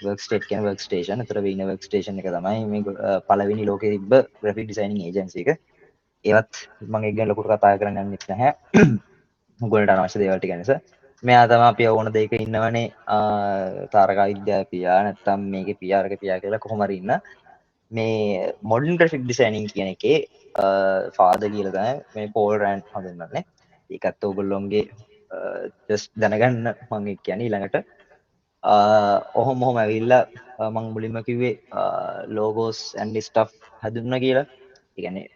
වර්ක්ස්ටේට් කියන්නේ work station. ඒතර වීන work station එක තමයි මේ පළවෙනි ලෝකේ තිබ්බ ග්‍රැෆික් ඩිසයිනින් ඒජන්සි එක. ඒවත් මම ඒක ගැන ලොකුට කතා කරන්න යන්නෙත් නැහැ. ඔයගොල්ලන්ට අනවශ්‍ය දේවල් ටික නිසා. මෙයා තමයි අපි ඕන දෙයක ඉන්නවනේ, තාරකා විද්‍යාව පියා නැත්තම් මේකේ පියා අරක පියා කියලා කොහොම හරි ඉන්න. මේ මොඩර්න් ග්‍රැෆික් ඩිසයිනින් කියන එකේ ෆාදර් කියලා තමයි මේ පෝල් රෑන්ඩ් හඳුන්වන්නේ. ඒකත් ඕගොල්ලොන්ගේ ජස්ට් දැනගන්න මං ඒක කියන්නේ. ඊළඟට ඔහොම ඔහොම ඇවිල්ලා මං මුලින්ම කිව්වේ ලෝගෝස් ඇන්ඩ් ස්ටෆ් හැදුණා කියලා. ඒ කියන්නේ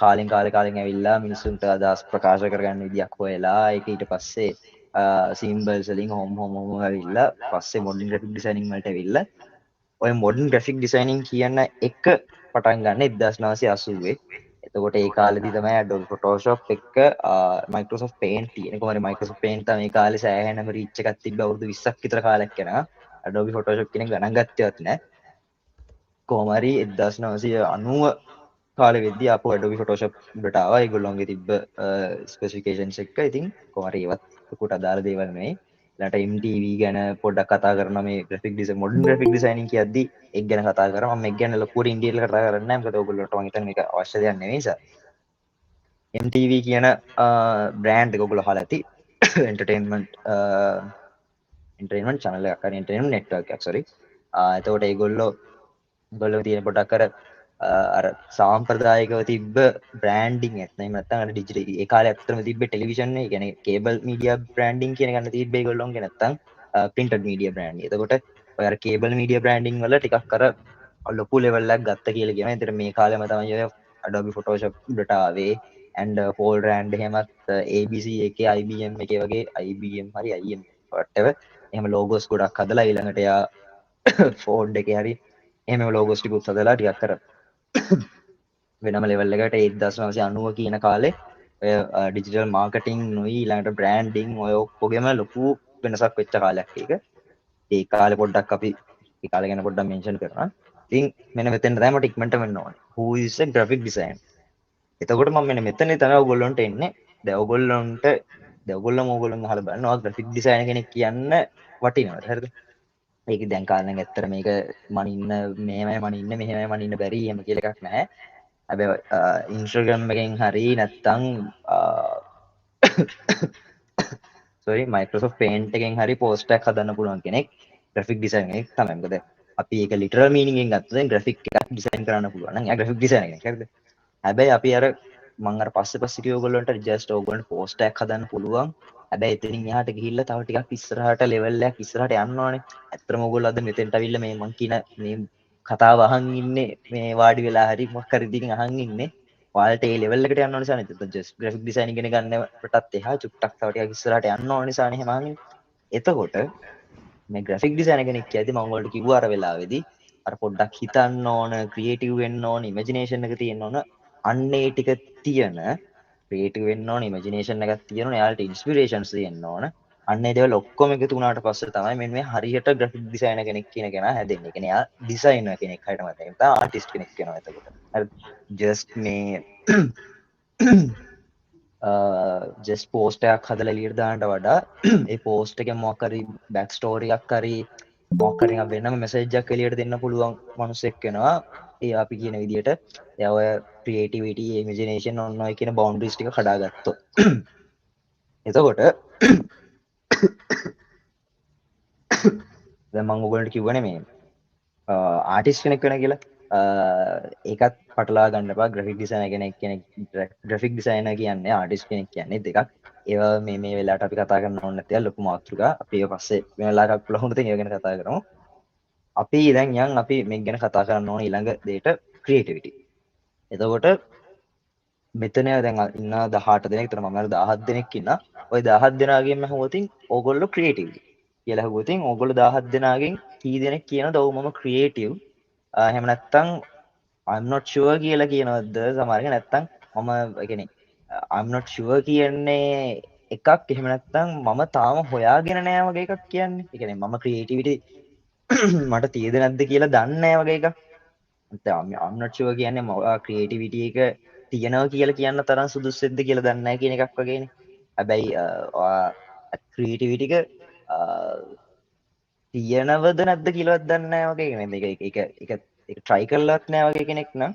කාලෙන් කාලෙ කාලෙන් ඇවිල්ලා මිනිස්සුන්ට අදහස් ප්‍රකාශ කරගන්න විදියක් හොයලා ඒක ඊට පස්සේ සිම්බල්ස් වලින් ඔහොම ඔහොම ඔහොම ඇවිල්ලා පස්සේ මොඩර්න් ග්‍රැෆික් ඩිසයිනින් වලට ඇවිල්ලා ඔය මොඩර්න් ග්‍රැෆික් ඩිසයිනින් කියන එක පටන් ගන්න 1980. එතකොට ඒ කාලෙදි තමයි Adobe Photoshop එක්ක Microsoft Paint තියෙන. කොහොම හරි Microsoft Paint තමයි ඒ කාලේ සෑහෙනම රීච් එකක් තිබ්බ අවුරුදු 20ක් විතර කාලයක් යනවා. Adobe Photoshop කියන එක ගණන් ගත්තේවත් නෑ. කොහොම හරි 1990 කාලෙ වෙද්දි ආපහු Adobe Photoshop උඩට ආවා. ඒගොල්ලොන්ගේ තිබ්බ ස්පෙසිෆිකේෂන්ස් එක්ක. ඉතින් කොහොම හරි ඒවත් ලොකුට අදාළ දේවල් නෙවෙයි. ඊළඟට MTV ගැන පොඩ්ඩක් කතා කරනවා. මේ graphic design, modern graphic designing කියද්දි ඒක ගැන කතා කරා. මම මේක ගැන ලොකුවට ඉන් ඩීටේල් කතා කරන්නේ නැහැ. මොකද ඔයගොල්ලන්ට මං හිතන්නේ මේක අවශ්‍ය දෙයක් නෙවෙයි නිසා. MTV කියන බ්‍රෑන්ඩ් එක ඔයගොල්ලෝ අහලා ඇති. එන්ටර්ටේන්මන්ට් චැනල් එකක් හරි එන්ටර්ටේන්මන්ට් නෙට්වර්ක් එකක්, සෝරි. එතකොට ඒගොල්ලෝ තියෙන පොඩ්ඩක් අර සාම්ප්‍රදායිකව තිබ්බ බ්‍රෑන්ඩින් එකක් නේ. එහෙම නැත්නම් අර ඩිජිටල් ඒ කාලේ ඇත්තටම තිබ්බේ ටෙලිවිෂන් එක, ඒ කියන්නේ කේබල් මීඩියා බ්‍රෑන්ඩින් කියන එක ගන්න තිබ්බේ ඒගොල්ලොන්ගේ, නැත්නම් ප්‍රින්ටඩ් මීඩියා බ්‍රෑන්ඩින්. එතකොට ඔය අර කේබල් මීඩියා බ්‍රෑන්ඩින් වල ටිකක් අර ලොකු ලෙවල් එකක් ගත්ත කියලා කියනවා. ඒතර මේ කාලෙම තමයි ඔය Adobe Photoshop උඩට ආවේ. And Paul Rand එහෙමත් ABC එකේ IBM එකේ වගේ IBM හරි IM whatever එහෙම ලෝගෝස් ගොඩක් හදලා ඊළඟට එයා Ford එකේ හරි එහෙම ලෝගෝස් ටිකුත් හදලා ටිකක් අර වෙනම ලෙවල් එකට 1990 කියන කාලේ ඔය ඩිජිටල් මාකටිං නොයි ඊළඟට බ්‍රෑන්ඩින් ඔය ඔක්කොගෙම ලොකු වෙනසක් වෙච්ච කාලයක් ඒක. ඒ කාලේ පොඩ්ඩක් අපි ඒ කාලේ ගැන පොඩ්ඩක් මෙන්ෂන් කරනවා. ඉතින් මෙන්න මෙතෙන් තමයි මට ඉක්මනට වෙන්න ඕනේ. Who is a graphic designer? එතකොට මම මෙන්න මෙතන තමයි ඔයගොල්ලන්ට එන්නේ. දැන් ඔයගොල්ලන්ට දැන් ඔයගොල්ලෝම ඔයගොල්ලන් අහලා බලන්න. ඔයා ග්‍රැෆික් ඩිසයිනර් කෙනෙක් කියන්න වටිනවද? හරිද? ඒක දැන් කාලේ නම් ඇත්තට මේක මනින්න මෙහෙමයි මනින්න මෙහෙමයි මනින්න බැරි එහෙම කියලා එකක් නැහැ. හැබැයි Instagram එකෙන් හරි නැත්තම් Microsoft Paint එකෙන් හරි පෝස්ට් එකක් හදන්න පුළුවන් කෙනෙක් ග්‍රැෆික් ඩිසයිනර් කෙනෙක් තමයි. මොකද අපි ඒක ලිටරල් මීනින් එකෙන් ගත්තොත් දැන් ග්‍රැෆික් එකක් ඩිසයින් කරන්න පුළුවන් නම් එයා ග්‍රැෆික් ඩිසයිනර් කෙනෙක්. හරිද? හැබැයි අපි අර මං අර පස්සේ පස්සේ කිව්ව ඔයගොල්ලන්ට ජස්ට් ඔයගොල්ලන්ට පෝස්ට් එකක් හදන්න පුළුවන්. හැබැයි එතනින් එහාට ගිහිල්ලා තව ටිකක් ඉස්සරහට ලෙවල් එකක් ඉස්සරහට යන්න ඕනේ. ඇත්තටම ඔයගොල්ලෝ අද මෙතෙන්ට අවිල්ලා මේ මං කියන මේ කතාව අහන් ඉන්නේ මේ වාඩි වෙලා හරි මොකක් හරි ඉතින් අහන් ඉන්නේ. ඔයාලට ඒ ලෙවල් එකට යන්න ඕන නිසා නේ. එතකොට ජස්ට් ග්‍රැෆික් ඩිසයින් ඉගෙන ගන්නටත් එහා චුට්ටක් තව ටිකක් ඉස්සරහට යන්න ඕන නිසා නේ එහෙම අහන් ඉන්නේ. එතකොට මේ ග්‍රැෆික් ඩිසයිනර් කෙනෙක් කියද්දි මම ඔයාලට කිව්වා අර වෙලාවේදී අර පොඩ්ඩක් හිතන්න ඕන, ක්‍රියේටිව් වෙන්න ඕන, ඉමේජිනේෂන් එක තියෙන්න ඕන. අන්න ඒ ටික තියෙන ක්‍රියේටිව් වෙන්න ඕන, ඉමේජිනේෂන් එකක් තියෙන්න ඕන, එයාලට ඉන්ස්පිරේෂන්ස් තියෙන්න ඕන. අන්න ඒ දේවල් ඔක්කොම එකතු වුණාට පස්සේ තමයි මෙන්න මේ හරියට ග්‍රැෆික් ඩිසයිනර් කෙනෙක් කියන කෙනා හැදෙන්නේ. ඒ කියන්නේ එයා ඩිසයිනර් කෙනෙක් හරියටම තමයි. නැත්නම් ආටිස්ට් කෙනෙක් වෙනවා එතකොට. හරි. ජස්ට් මේ ජස්ට් පෝස්ට් එකක් හදලා එළියට දාන්නට වඩා ඒ පෝස්ට් එකෙන් මොකක් හරි බෑක් ස්ටෝරි එකක් හරි මොකක් හරි නිකන් වෙනම මැසේජ් එකක් එළියට දෙන්න පුළුවන් මිනිස්සෙක් වෙනවා. ඒ අපි කියන විදියට එයා ඔය ක්‍රියේටිවිටි, ඉමේජිනේෂන් ඔන්න ඔය කියන බවුන්ඩරිස් ටික කඩාගත්තොත්. එතකොට දැන් මං ඔයගොල්ලන්ට කිව්වනේ මේ ආටිස්ට් කෙනෙක් වෙන කියලා. ඒකත් පටලවා ගන්න එපා. ග්‍රැෆික් ඩිසයිනර් කෙනෙක් කෙනෙක් ග්‍රැෆික් ඩිසයිනර් කියන්නේ ආටිස්ට් කෙනෙක් කියන්නේ දෙකක්. ඒවා මේ වෙලාවට අපි කතා කරන්න ඕනේ නැති ලොකු මාතෘකා. අපි ඒවා පස්සේ වෙන වෙලාවක පුළුවන් වුණොත් ඒවා ගැන කතා කරමු. අපි දැන් යන් අපි මේක ගැන කතා කරන්න ඕන ඊළඟ දෙයට ක්‍රියේටිවිටි. එතකොට මෙතන දැන් ඉන්න 18 දෙනෙක්, එතන මම අර 17 දෙනෙක් ඉන්නා. ඔය 17 දෙනාගෙන්ම ඇහුවොත් ඕගොල්ලෝ ක්‍රියේටිව් කියලා ඇහුවොත් ඕගොල්ලෝ 17 දෙනාගෙන් කී දෙනෙක් කියනවද ඔව් මම ක්‍රියේටිව්, එහෙම නැත්නම් I'm not sure කියලා කියනවද සමහර කෙනෙක්, නැත්නම් මම ඒ කියන්නේ I'm not sure කියන්නේ එකක්, එහෙම නැත්නම් මම තාම හොයාගෙන නෑ වගේ එකක් කියන්නේ. ඒ කියන්නේ මම ක්‍රියේටිවිටි මට තියෙද නැද්ද කියලා දන්නේ නෑ වගේ එකක්. නැත්නම් I'm not sure කියන්නේ මම ක්‍රියේටිවිටි එක තියෙනවා කියලා කියන්න තරම් සුදුස්සෙක්ද කියලා දන්නේ නෑ කියන එකක් වගේනේ. හැබැයි ඔයා ක්‍රියේටිවිටි එක තියෙනවද නැද්ද කියලාවත් දන්නේ නැහැ වගේ කෙනෙක්. ඒක ඒක ඒක ඒක try කරලවත් නැහැ වගේ කෙනෙක් නම්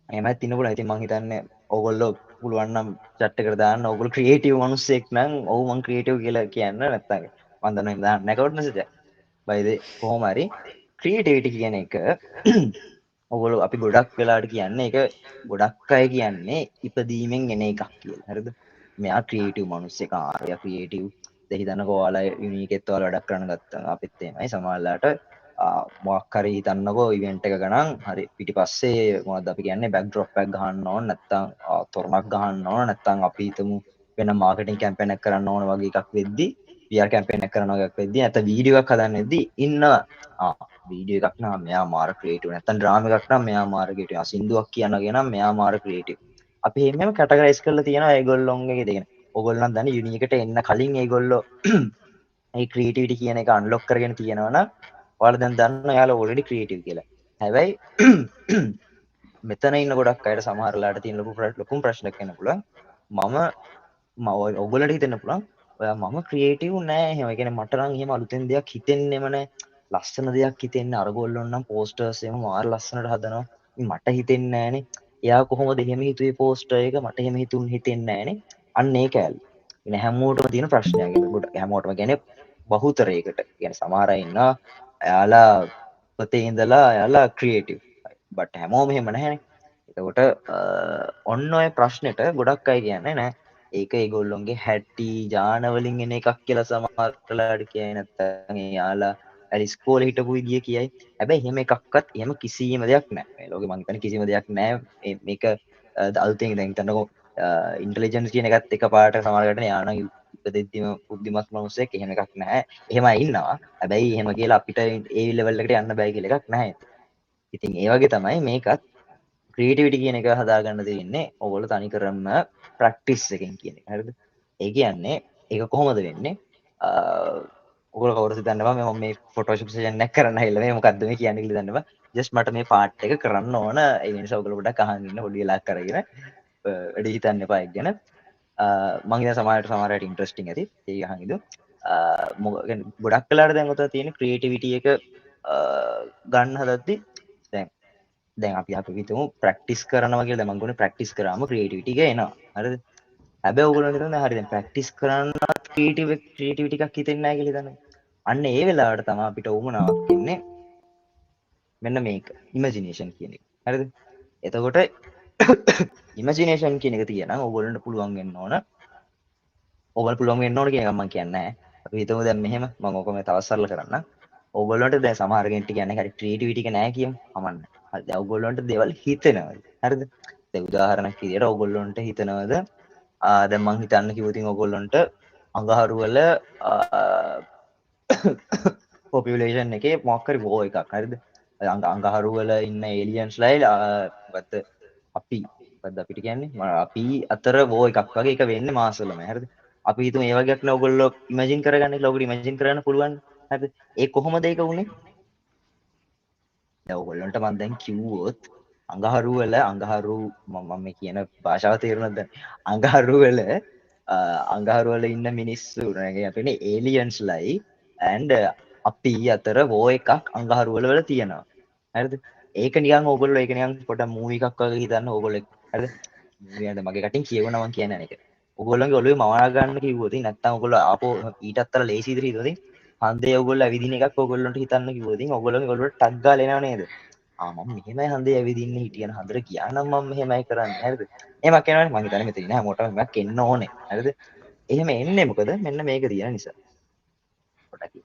එහෙමත් ඉන්න පුළුවන්. ඉතින් මං හිතන්නේ ඕගොල්ලෝ පුළුවන් නම් chat එකට දාන්න ඕගොල්ලෝ ක්‍රියේටිව් මිනිස්සෙක් නම් ඔව් මං ක්‍රියේටිව් කියලා කියන්න, නැත්තම් මං දන්නවා එහෙම දාන්න නැහැ කවුරුත් මැසේජ් එකක්. බයි ද කොහොම හරි ක්‍රියේටිවිටි කියන එක ඔගොල්ලෝ අපි ගොඩක් වෙලාවට කියන්නේ ඒක ගොඩක් අය කියන්නේ ඉපදීමෙන් එන එකක් කියලා. හරිද? මෙයා ක්‍රියේටිව් මිනිස්සෙක්, ආ එයා ක්‍රියේටිව්. දැන් හිතන්නකෝ ඔයාලා යුනික් එකත් ඔයාලා වැඩක් කරන්න ගත්තා. අපිත් එහෙමයි. සමහරලාට මොකක් හරි හිතන්නකෝ ඉවෙන්ට් එක ගණන් හරි පිටිපස්සේ මොකද්ද අපි කියන්නේ බෑක්ඩ්‍රොප් එකක් ගහන්න ඕන, නැත්තම් තොරණක් ගහන්න ඕන, නැත්තම් අපි හිතමු වෙන මාකටිං කැම්පේන් එකක් කරන්න ඕන වගේ එකක් වෙද්දි, PR campaign එකක් කරන වගේ එකක් වෙද්දි, නැත්තම් වීඩියෝ එකක් හදන්න වෙද්දි ඉන්නවා වීඩියෝ එකක් නම් මෙයා මාර ක්‍රියේටිව්, නැත්තම් ඩ්‍රාමා එකක් නම් මෙයා මාර ක්‍රියේටිව්, සින්දුවක් කියනවා කියන නම් මෙයා මාර ක්‍රියේටිව්. අපි එහෙම කැටගරයිස් කරලා තියෙනවා ඒගොල්ලොන්ගේ දෙගෙන. ඔයගොල්ලෝ නම් දන්නේ යුනි එකට එන්න කලින් ඒගොල්ලෝ මේ ක්‍රියේටිවිටි කියන එක අන්ලොක් කරගෙන තියෙනවා නම් ඔයාලා දැන් දන්නවා එයාලා ඔල්රෙඩි ක්‍රියේටිව් කියලා. හැබැයි මෙතන ඉන්න ගොඩක් අයට සමහර වෙලාවට තියෙන ලොකුම ප්‍රශ්නයක් වෙන්න පුළුවන්. මම ඔයගොල්ලන්ට හිතෙන්න පුළුවන් ඔයා මම ක්‍රියේටිව් නෑ එහෙම. ඒ කියන්නේ මට නම් එහෙම අලුතෙන් දෙයක් හිතෙන්නෙම නෑ. ලස්සන දෙයක් හිතෙන්නේ අරගොල්ලෝ නම් පෝස්ටර්ස් එහෙම මාර ලස්සනට හදනවා. මට හිතෙන්නේ නෑනේ. එයා කොහොමද එහෙම හිතුවේ පෝස්ටර් එක? මට එහෙම හිතෙන්නේ නෑනේ. අන්න ඒ කෑල්ල. ඉතින් හැමෝටම තියෙන ප්‍රශ්නයක්. ඒක ගොඩ හැමෝටම කියන්නේ බහුතරයකට. කියන්නේ සමහර අය ඉන්නවා එයාලා පොතේ ඉඳලා එයාලා ක්‍රියේටිව්. බට් හැමෝම එහෙම නැහැනේ. එතකොට ඔන්න ඔය ප්‍රශ්නෙට ගොඩක් අය කියන්නේ නෑ ඒක ඒගොල්ලොන්ගේ හැටි ජාන වලින් එන එකක් කියලා සමහර වෙලාවට කියයි, නැත්තම් එයාලා අර ඉස්කෝලේ හිටපු විදිය කියයි. හැබැයි එහෙම එකක්වත් එහෙම කිසිම දෙයක් නෑ. මේ ලෝකේ මං හිතන්නේ කිසිම දෙයක් නෑ. මේක අලුතෙන් දැන් හිතන්නකෝ ඉන්ටෙලිජන්ස් කියන එකත් එකපාරට සමහර වෙලාවට යා නම් ඉපදෙද්දිම බුද්ධිමත් මිනිස්සෙක් එහෙම එකක් නෑ. එහෙම අය ඉන්නවා. හැබැයි එහෙම කියලා අපිට ඒ ලෙවල් එකට යන්න බෑ කියලා එකක් නැහැ. ඉතින් ඒ වගේ තමයි මේකත් ක්‍රියේටිවිටි කියන එක හදාගන්න තියෙන්නේ ඔයගොල්ලෝ තනිකරම ප්‍රැක්ටිස් එකෙන් කියන එක. හරිද? ඒ කියන්නේ ඒක කොහොමද වෙන්නේ? ඔයගොල්ලෝ කවුරුත් හිතන්න එපා මම මේ ෆොටෝෂොප් සෙෂන් එකක් කරන්න ඇවිල්ලා මේ මොකද්ද මේ කියන්නේ කියලා හිතන්න එපා. ජස්ට් මට මේ පාර්ට් එක කරන්න ඕන. ඒ නිසා ඔයගොල්ලෝ පොඩ්ඩක් අහන් ඉන්න පොඩි වෙලාවක් අරගෙන වැඩි හිතන්න එපා ඒක ගැන. මං හිතන්නේ සමහර අයට ඉන්ටරෙස්ටිං ඇති. ඒක අහන් ඉඳු. ගොඩක් වෙලාවට දැන් ඔතන තියෙන ක්‍රියේටිවිටි එක ගන්න හදද්දි දැන් අපි හිතමු ප්‍රැක්ටිස් කරනවා කියලා. දැන් මං කියන්නේ ප්‍රැක්ටිස් කරාම ක්‍රියේටිවිටි එක එනවා. හරිද? හැබැයි ඔයගොල්ලෝ හිතන්නේ හරි දැන් ප්‍රැක්ටිස් කරන්නත් ක්‍රියේටිවිටි එකක් හිතෙන්නේ නැහැ කියලා හිතන්නේ. අන්න ඒ වෙලාවට තමයි අපිට උවමනාවක් එන්නේ මෙන්න මේක ඉමැජිනේෂන් කියන එක. හරිද? එතකොට ඉමැජිනේෂන් කියන එක තියෙනවා ඔයගොල්ලන්ට පුළුවන් වෙන්න ඕන. ඔයගොල්ලෝ පුළුවන් වෙන්න ඕන කියන එක මම කියන්නේ නැහැ. අපි හිතමු දැන් මෙහෙම මම ඔක මේ තවත් සරල කරන්නම්. ඔයගොල්ලන්ට දැන් සමහර කෙනෙක්ට කියන්නේ හරි ක්‍රියේටිවිටි එක නැහැ කියමු. කමන්නේ. හරි දැන් ඔයගොල්ලන්ට දේවල් හිතෙනවද? හරිද? දැන් උදාහරණයක් විදියට ඔයගොල්ලන්ට හිතනවද දැන් මං හිතන්න කිව්වොත් ඉතින් ඔයගොල්ලන්ට අඟහරු වල පොපියුලේෂන් එකේ මොකක් හරි වෝ එකක්. හරිද? අඟහරු වල ඉන්න ඒලියන්ස්ලා මොකද්ද අපි මොකද්ද අපිට කියන්නේ අපි අතර වෝ එකක් වගේ එක වෙන්නේ මාස් වලම. හරිද? අපි හිතමු ඒ වගේක් නේ ඔයගොල්ලෝ ඉමේජින් කරගන්න කියලා. ඔයගොල්ලෝ ඉමේජින් කරගන්න පුළුවන්. හරිද? ඒ කොහොමද ඒක වුනේ? දැන් ඔයගොල්ලන්ට මං දැන් කිව්වොත් අඟහරු වල අඟහරු මම මේ කියන භාෂාව තේරුණාද දැන්? අඟහරු වල ඉන්න මිනිස්සු නේ අපිනේ ඒලියන්ස්ලයි and අපි අතර වෝ එකක් අඟහරු වල තියෙනවා. හරිද? ඒක නිකන් ඕගොල්ලෝ ඒක නිකන් පොඩ මූවි එකක් වගේ හිතන්න ඕගොල්ලෝ. හරිද? මූවි එක මගේ කටින් කියවනවා මං කියන්නේ නේද? ඕගොල්ලන්ගේ ඔළුවේ මවා ගන්න කිව්වොත් නැත්තම් ඕගොල්ලෝ ආපහු ඊටත් අතර ලේසි විදිහට හිතුවොත් හන්දේ ඕගොල්ලෝ ඇවිදින එකක් ඕගොල්ලන්ට හිතන්න කිව්වොත් ඕගොල්ලන්ගේ ඔළුවට ටක් ගාලා එනව නේද? මම මෙහෙමයි හන්දේ ඇවිදින්න හිටියන හන්දට ගියා නම් මම මෙහෙමයි කරන්නේ. හරිද? එහෙමක් එනවනේ. මං හිතන්නේ මෙතන ඉන්න හැමෝටම එහෙමක් එන්න ඕනේ. හරිද? එහෙම එන්නේ මොකද? මෙන්න මේක තියෙන නිසා. පොඩ්ඩක්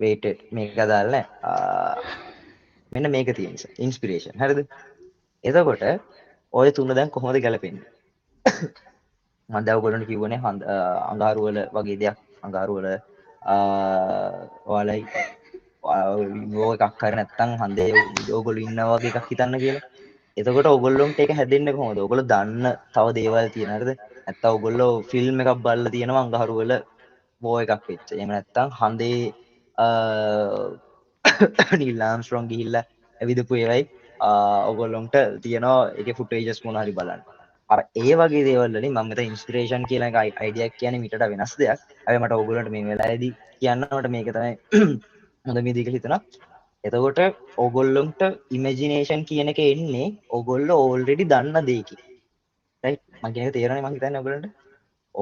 වේට් මේක දාලා නෑ. මෙන්න මේක තියෙන නිසා. ඉන්ස්පිරේෂන්. හරිද? එතකොට ඔය තුන දැන් කොහොමද ගැලපෙන්නේ? මම දැන් ඔයගොල්ලන්ට කිව්වනේ අඟහරු වල වගේ දෙයක්. අඟහරු වල ඔයාලයි වෝ එකක් හරි නැත්තම් හන්දේ ඔයගොල්ලෝ ඉන්නා වගේ එකක් හිතන්න කියලා. එතකොට ඔයගොල්ලොන්ට ඒක හැදෙන්නේ කොහොමද? ඔයගොල්ලෝ දන්න තව දේවල් තියෙන හරිද? නැත්තම් ඔයගොල්ලෝ ෆිල්ම් එකක් බලලා තියෙනවා අඟහරු වල වෝ එකක් වෙච්ච. එහෙම නැත්තම් හන්දේ නිල් ආම්ස්ට්‍රොං ගිහිල්ලා ඇවිදපු ඒවයි ඔයගොල්ලොන්ට තියෙනවා ඒකේ ෆුටේජස් මොන හරි බලන්න. අර ඒ වගේ දේවල් වලින් මම මෙතන ඉන්ස්පිරේෂන් කියලා එක අයිඩියා කියන්නේ මීට වඩා වෙනස් දෙයක්. හැබැයි මට ඕගොල්ලන්ට මේ වෙලාවේදී කියන්න මට මේක තමයි හොඳ විදිහ කියලා හිතෙනවා. එතකොට ඕගොල්ලොන්ට ඉමේජිනේෂන් කියන එක එන්නේ ඕගොල්ලෝ ඕල්රෙඩි දන්න දෙයකින්. රයිට්? මං කියන එක තේරෙනවනේ මං හිතන්නේ ඕගොල්ලන්ට.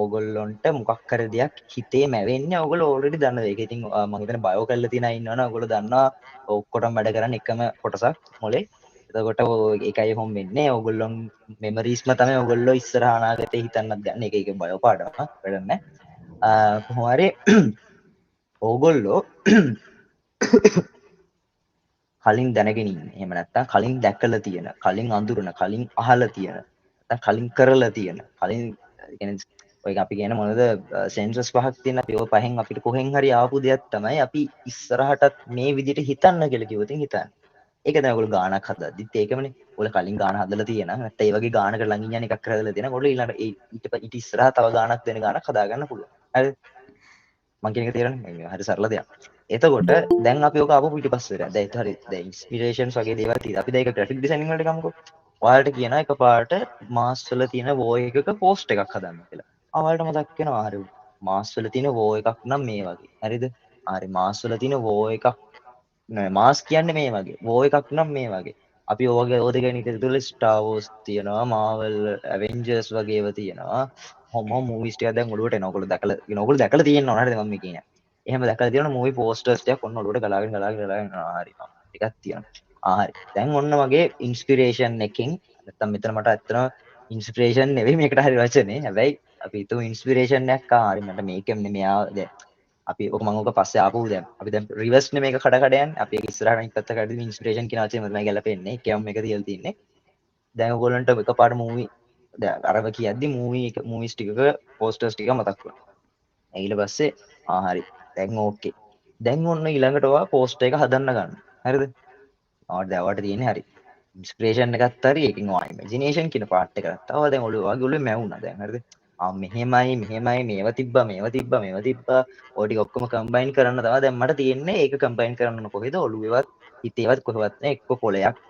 ඕගොල්ලොන්ට මොකක් හරි දෙයක් හිතේ මැවෙන්නේ ඕගොල්ලෝ ඕල්රෙඩි දන්න දෙයක. ඉතින් මං හිතන්නේ බයෝ කරලා තියෙන අය ඉන්නවනම් ඕගොල්ලෝ දන්නවා ඔක්කොටම වැඩ කරන්නේ එකම කොටසක් මොලේ. එතකොට ඒකයි ඔහොම වෙන්නේ. ඕගොල්ලොන් මෙමරිස්ම තමයි ඕගොල්ලෝ ඉස්සරහ අනාගතේ හිතන්නත් ගන්න. ඒක ඒක බයෝ පාඩම වැඩක් නෑ. කොහොම හරි ඕගොල්ලෝ කලින් දැනගෙන ඉන්නේ. එහෙම නැත්නම් කලින් දැකලා තියෙන, කලින් අඳුරන, කලින් අහලා තියෙන, නැත්නම් කලින් කරලා තියෙන, කලින් කියන්නේ ඔය අපි කියන මොනද සෙන්සස් පහක් තියෙන අපි ඔය පහෙන් අපිට කොහෙන් හරි ආපු දෙයක් තමයි අපි ඉස්සරහටත් මේ විදිහට හිතන්න කියලා කිව්වොත් හිතන්නේ. ඒක තමයි ඔයගොල්ලෝ ගානක් හදද්දිත් ඒකමනේ. ඔයගොල්ලෝ කලින් ගාන හදලා තියෙන නැත්නම් ඒ වගේ ගානකට ළඟින් යන එකක් හදලා තියෙන ඔයගොල්ලෝ ඊළඟ ඒ ඊට ඉස්සරහ තව ගානක් දෙන ගානක් හදාගන්න පුළුවන්. හරිද? මං කියන එක තේරෙනවද? මේ හරි සරල දෙයක්. එතකොට දැන් අපි ඔක ආපහු පිටිපස්සට. දැන් ඒක හරි. දැන් ඉන්ස්පිරේෂන්ස් වගේ දේවල් තියෙනවා. අපි දැන් ඒක ග්‍රැෆික් ඩිසයිනින් වලට ගමුකෝ. ඔයාලට කියනවා එකපාරට මාස් වල තියෙන වෝ එකක පෝස්ට් එකක් හදන්න කියලා. ඔයාලට මතක් වෙනවා හරි මාස් වල තියෙන වෝ එකක් නම් මේ වගේ. හරිද? හරි මාස් වල තියෙන වෝ එකක් නෑ මාස් කියන්නේ මේ වගේ. වෝ එකක් නම් මේ වගේ. අපි ඔය වගේ ඔය දෙක නිතර තුල ස්ටාර් වෝස් තියෙනවා, මාවල්, ඇවෙන්ජර්ස් වගේ ඒවා තියෙනවා. හොම මූවිස් ටිකක් දැන් ඔළුවට එනවා. ඔයගොල්ලෝ දැකලා ඔයගොල්ලෝ දැකලා තියෙන්න ඕන. හරිද මම මේ කියන්නේ. එහෙම දැකලා තියෙනවා මූවි පෝස්ටර්ස් ටිකක් ඔන්න ඔළුවට ගලාගෙන ගලාගෙන ගලාගෙන යනවා. හරි. ටිකක් තියෙනවා. හරි. දැන් ඔන්න මගේ ඉන්ස්පිරේෂන් එකෙන් නැත්තම් මෙතන මට ඇත්තටම ඉන්ස්පිරේෂන් නෙවෙයි මේකට හරි වචනේ. හැබැයි අපි හිතමු ඉන්ස්පිරේෂන් එකක් ආ හරි මට මේකෙන් මෙයා දැන් අපි ඔක මම ඔක පස්සේ ආපහු දැන් අපි දැන් රිවර්ස් නේ මේක කඩ කඩ යන්නේ. අපි ඒක ඉස්සරහට අනිත් පැත්ත කඩදී ඉන්ස්පිරේෂන් කියන වචනේ තමයි ගැලපෙන්නේ. ඒකම මේක තියලා තින්නේ. දැන් ඔයගොල්ලන්ට එකපාරට මූවි දැන් අරව කියද්දි මූවි එක මූවිස් ටිකක පෝස්ටර්ස් ටික මතක් වුණා. ඊට පස්සේ ආ හරි දැන් ඕකේ. දැන් ඔන්න ඊළඟට ඔයා පෝස්ට් එක හදන්න ගන්න. හරිද? ඔයාට දැන් ඔයාට තියෙන්නේ හරි ඉන්ස්පිරේෂන් එකත් හරි ඒකෙන් ඔයා ඉමේජිනේෂන් කියන පාර්ට් එක ගත්තා. ඔයා දැන් ඔළුව ඔයාගේ ඔළුවේ මැවුණා දැන්. හරිද? ආ මෙහෙමයි මෙහෙමයි මේව තිබ්බා මේව තිබ්බා මේව තිබ්බා ඔය ටික ඔක්කොම කම්බයින් කරන්න තමයි දැන් මට තියෙන්නේ. ඒක කම්බයින් කරන්න ඕන කොහෙද? ඔළුවේවත් හිතේවත් කොහෙවත් නෑ. එක්ක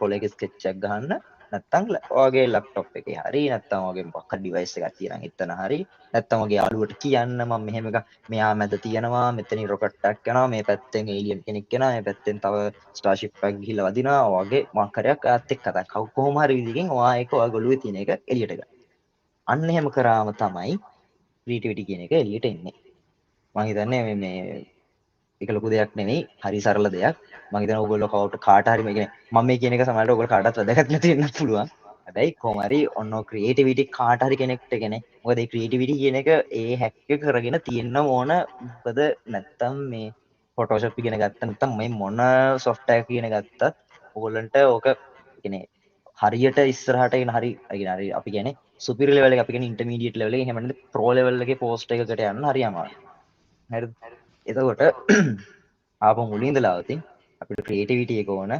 පොලයක ස්කෙච් එකක් ගහන්න නැත්තම් ඔයාගේ ලැප්ටොප් එකේ හරි නැත්තම් ඔයාගේ මොකක් හරි ඩිවයිස් එකක් තියෙනවා නම් එතන හරි නැත්තම් ඔයාගේ යාළුවට කියන්න මම මෙහෙම එකක් මෙහා මැද තියෙනවා මෙතනින් රොකට් එකක් යනවා මේ පැත්තෙන් ඒලියන් කෙනෙක් එනවා මේ පැත්තෙන් තව ස්ටාර්ෂිප් එකක් ගිහිල්ලා වදිනවා ඔයාගේ මොකක් හරි එකක් ඔයාත් එක්ක කතා කොහොම හරි විදිහකින් ඔයා ඒක ඔයාගේ ඔළුවේ තියෙන එක එළියට ගන්න. අන්න එහෙම කරාම තමයි ක්‍රියේටිවිටි කියන එක එළියට එන්නේ. මං හිතන්නේ මේ ඒක ලොකු දෙයක් නෙමෙයි, හරි සරල දෙයක්. මං හිතන්නේ ඔයගොල්ලෝ කාට හරි මේ කියන්නේ මම මේ කියන එක සමහරවිට ඔයගොල්ලෝ කාටවත් වැදගත් නැති වෙන්නත් පුළුවන්. හැබැයි කොහොම හරි ඔන්න ක්‍රියේටිවිටි කාට හරි කෙනෙක්ට කියන්නේ මොකද ඒ ක්‍රියේටිවිටි කියන එක ඒ හැක් එක කරගෙන තියෙන්න ඕන. මොකද නැත්තම් මේ ෆොටෝෂොප් ඉගෙන ගත්ත නැත්තම් මේ මොන සොෆ්ට්වෙයාර් එක ඉගෙන ගත්තත් ඔයගොල්ලන්ට ඕක කියන්නේ හරියට ඉස්සරහට එන හරි ඒ කියන්නේ හරි අපි කියන්නේ සුපිරි ලෙවල් එක අපි කියන්නේ ඉන්ටර්මීඩියට් ලෙවල් එක එහෙම නැත්නම් ප්‍රෝ ලෙවල් එකේ පෝස්ට් එකකට යන්න හරි අමාරුයි. හරිද? එතකොට ආපහු මුලින් ඉඳලා આવතින් අපිට ක්‍රියේටිවිටි එක ඕන.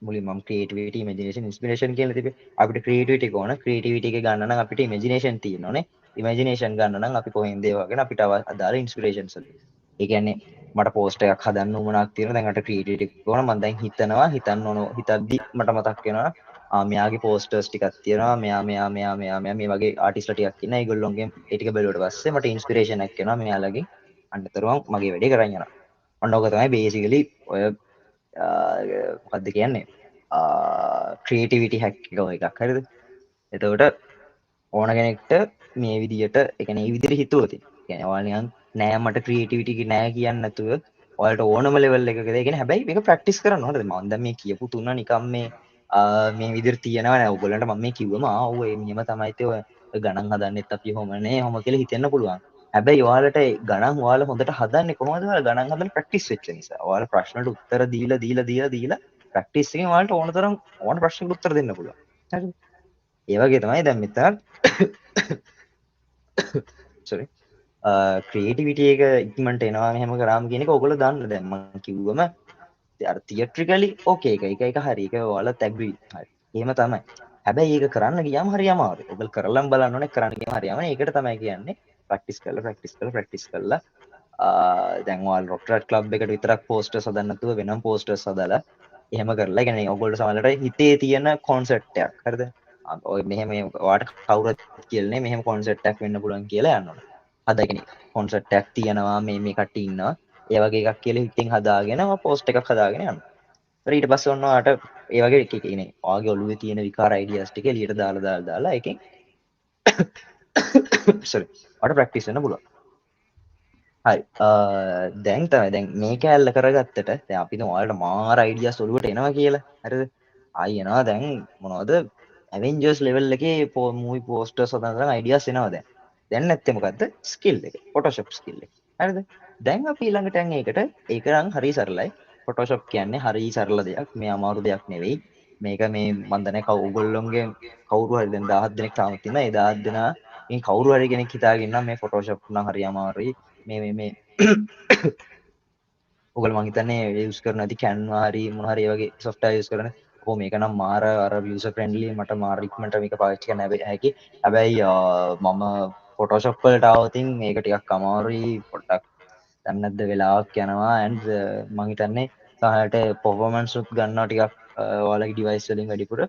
මුලින් මම ක්‍රියේටිවිටි ඉමේජිනේෂන් ඉන්ස්පිරේෂන් කියලා තිබ්බේ. අපිට ක්‍රියේටිවිටි එක ඕන. ක්‍රියේටිවිටි එක ගන්න නම් අපිට ඉමේජිනේෂන් තියෙන්න ඕනේ. ඉමේජිනේෂන් ගන්න නම් අපි කොහෙන්ද ඒවා ගැන අපිට අදාළ ඉන්ස්පිරේෂන්ස් වලින්. ඒ කියන්නේ මට පෝස්ට් එකක් හදන්න උවමනාවක් තියෙනවා. දැන් මට ක්‍රියේටිවිටි එක ඕන. මම දැන් හිතනවා හිතන්න ඕන හිතද්දි මට මතක් වෙනවා ආ මෙයාගේ පෝස්ටර්ස් ටිකක් තියෙනවා. මෙයා මෙයා මෙයා මෙයා මෙයා මේ වගේ ආටිස්ට්ලා ටිකක් ඉන්නා. ඒගොල්ලොන්ගෙන් ඒ ටික බැලුවට පස්සේ මට ඉන්ස්පිරේෂන් එකක් එනවා මෙයාලගෙන්. අන්නතර මම මගේ වැඩේ කරන් යනවා. ඔන්න ඔක තමයි බේසිකලි ඔය මොකද්ද කියන්නේ ක්‍රියේටිවිටි හැක් එක ඔය එකක්. හරිද? එතකොට ඕන කෙනෙක්ට මේ විදියට ඒ කියන්නේ මේ විදියට හිතුවොත් ඒ කියන්නේ ඔයාලා නිකන් නෑ මට ක්‍රියේටිවිටි නෑ කියන්නේ නැතුව ඔයාලට ඕනම ලෙවල් එකකද ඒ කියන්නේ හැබැයි මේක ප්‍රැක්ටිස් කරන්න ඕනද? මම දැන් මේ කියපු තුන නිකන් මේ මේ විදියට තියෙනවා නෑ. ඔයගොල්ලන්ට මම මේ කිව්වම ආ ඔව් ඒ මෙහෙම තමයි ඉතින් ඔය ගණන් හදන්නෙත් අපි ඔහොම නේ ඔහොම කියලා හිතෙන්න පුළුවන්. හැබැයි ඔයාලට ගණන් ඔයාලා හොඳට හදන්නේ කොහොමද? ඔයාලා ගණන් හදලා ප්‍රැක්ටිස් වෙච්ච නිසා. ඔයාලා ප්‍රශ්නට උත්තර දීලා දීලා දීලා දීලා ප්‍රැක්ටිස් එකෙන් ඔයාලට ඕන තරම් ඕන ප්‍රශ්නකට උත්තර දෙන්න පුළුවන්. හරිද? ඒ වගේ තමයි දැන් මෙතන සෝරි ක්‍රියේටිවිටි එක ඉක්මනට එනවා මෙහෙම කරාම කියන එක ඔයගොල්ලෝ දන්න. දැන් මම කිව්වම අර තියට්‍රිකලි ඕකේ එක එක එක හරි ඒක ඔයාලත් ඇග්‍රී. හරි. එහෙම තමයි. හැබැයි ඒක කරන්න ගියාම හරි අමාරුයි. ඔයගොල්ලෝ කරලම් බලන්න ඕනේ කරන්න ගියාම හරි අමාරුයි. ඒකට තමයි කියන්නේ ප්‍රැක්ටිස් කරලා ප්‍රැක්ටිස් කරලා ප්‍රැක්ටිස් කරලා දැන් ඔයාලා රොටරැක්ට් ක්ලබ් එකට විතරක් පෝස්ටර්ස් හදන්න නැතුව වෙනම පෝස්ටර්ස් හදලා එහෙම කරලා ඒ කියන්නේ ඔයගොල්ලෝ සමහරවිට හිතේ තියෙන කොන්සෙප්ට් එකක්. හරිද? ඔය මෙහෙම ඔයාට කවුරුත් කියලා නේ මෙහෙම කොන්සෙප්ට් එකක් වෙන්න පුළුවන් කියලා යන්න ඕන. හදාගෙන කොන්සෙප්ට් එකක් තියෙනවා, මේ මේ කට්ටිය ඉන්නවා, ඒ වගේ එකක් කියලා හිතෙන් හදාගෙන ඔයා පෝස්ට් එකක් හදාගෙන යන්න. ඊට පස්සේ ඔන්න ඔයාට ඒ වගේ එක එක ඉන්නේ ඔයාගේ ඔළුවේ තියෙන විකාර අයිඩියාස් ටික එළියට දාලා දාලා දාලා ඒකෙන් සෝරි ඔයාට ප්‍රැක්ටිස් වෙන්න පුළුවන්. හරි, දැන් තමයි දැන් මේ කෑල්ල කරගත්තට දැන් අපි දැන් ඔයාලට මාර අයිඩියාස් ඔළුවට එනවා කියලා. හරිද? ආයි එනවා දැන් මොනවද ඇවෙන්ජර්ස් ලෙවල් එකේ මූවි පෝස්ටර්ස් හදන තරම් අයිඩියාස් එනවා දැන්. දැන් නැත්තේ මොකද්ද? ස්කිල් එක. ෆොටෝෂොප් ස්කිල් එක. හරිද? දැන් අපි ඊළඟට යන් ඒකට. ඒක නම් හරි සරලයි. ෆොටෝෂොප් කියන්නේ හරි සරල දෙයක්. මේ අමාරු දෙයක් නෙවෙයි. මේක මේ මන් දන්නේ කවු ඔයගොල්ලොන්ගේ කවුරු හරි දැන් 1000 දෙනෙක් තාමත් ඉන්නවා. ඒ 1000 දෙනා ඉතින් කවුරු හරි කෙනෙක් හිතාගෙන ඉන්නවා මේ ෆොටෝෂොප් නම් හරි අමාරුයි. මේ මේ මේ ඔයගොල්ලෝ මං හිතන්නේ යූස් කරන ඇති Canva හරි මොන හරි ඒ වගේ සොෆ්ට්වෙයාර් යූස් කරන. ඔව් මේක නම් මාර අර යූසර් ෆ්‍රෙන්ඩ්ලි, මට මාර ඉක්මනට මේක පාවිච්චි කරන්න හැකි. හැබැයි මම ෆොටෝෂොප් වලට ආවොත් ඉතින් මේක ටිකක් අමාරුයි, පොඩ්ඩක් දැන් නැද්ද වෙලාවක් යනවා. ඇන්ඩ් මං හිතන්නේ සමහරවිට පර්ෆෝමන්ස් උත් ගන්නවා ටිකක් ඔයාලගේ ඩිවයිස් වලින් වැඩිපුර.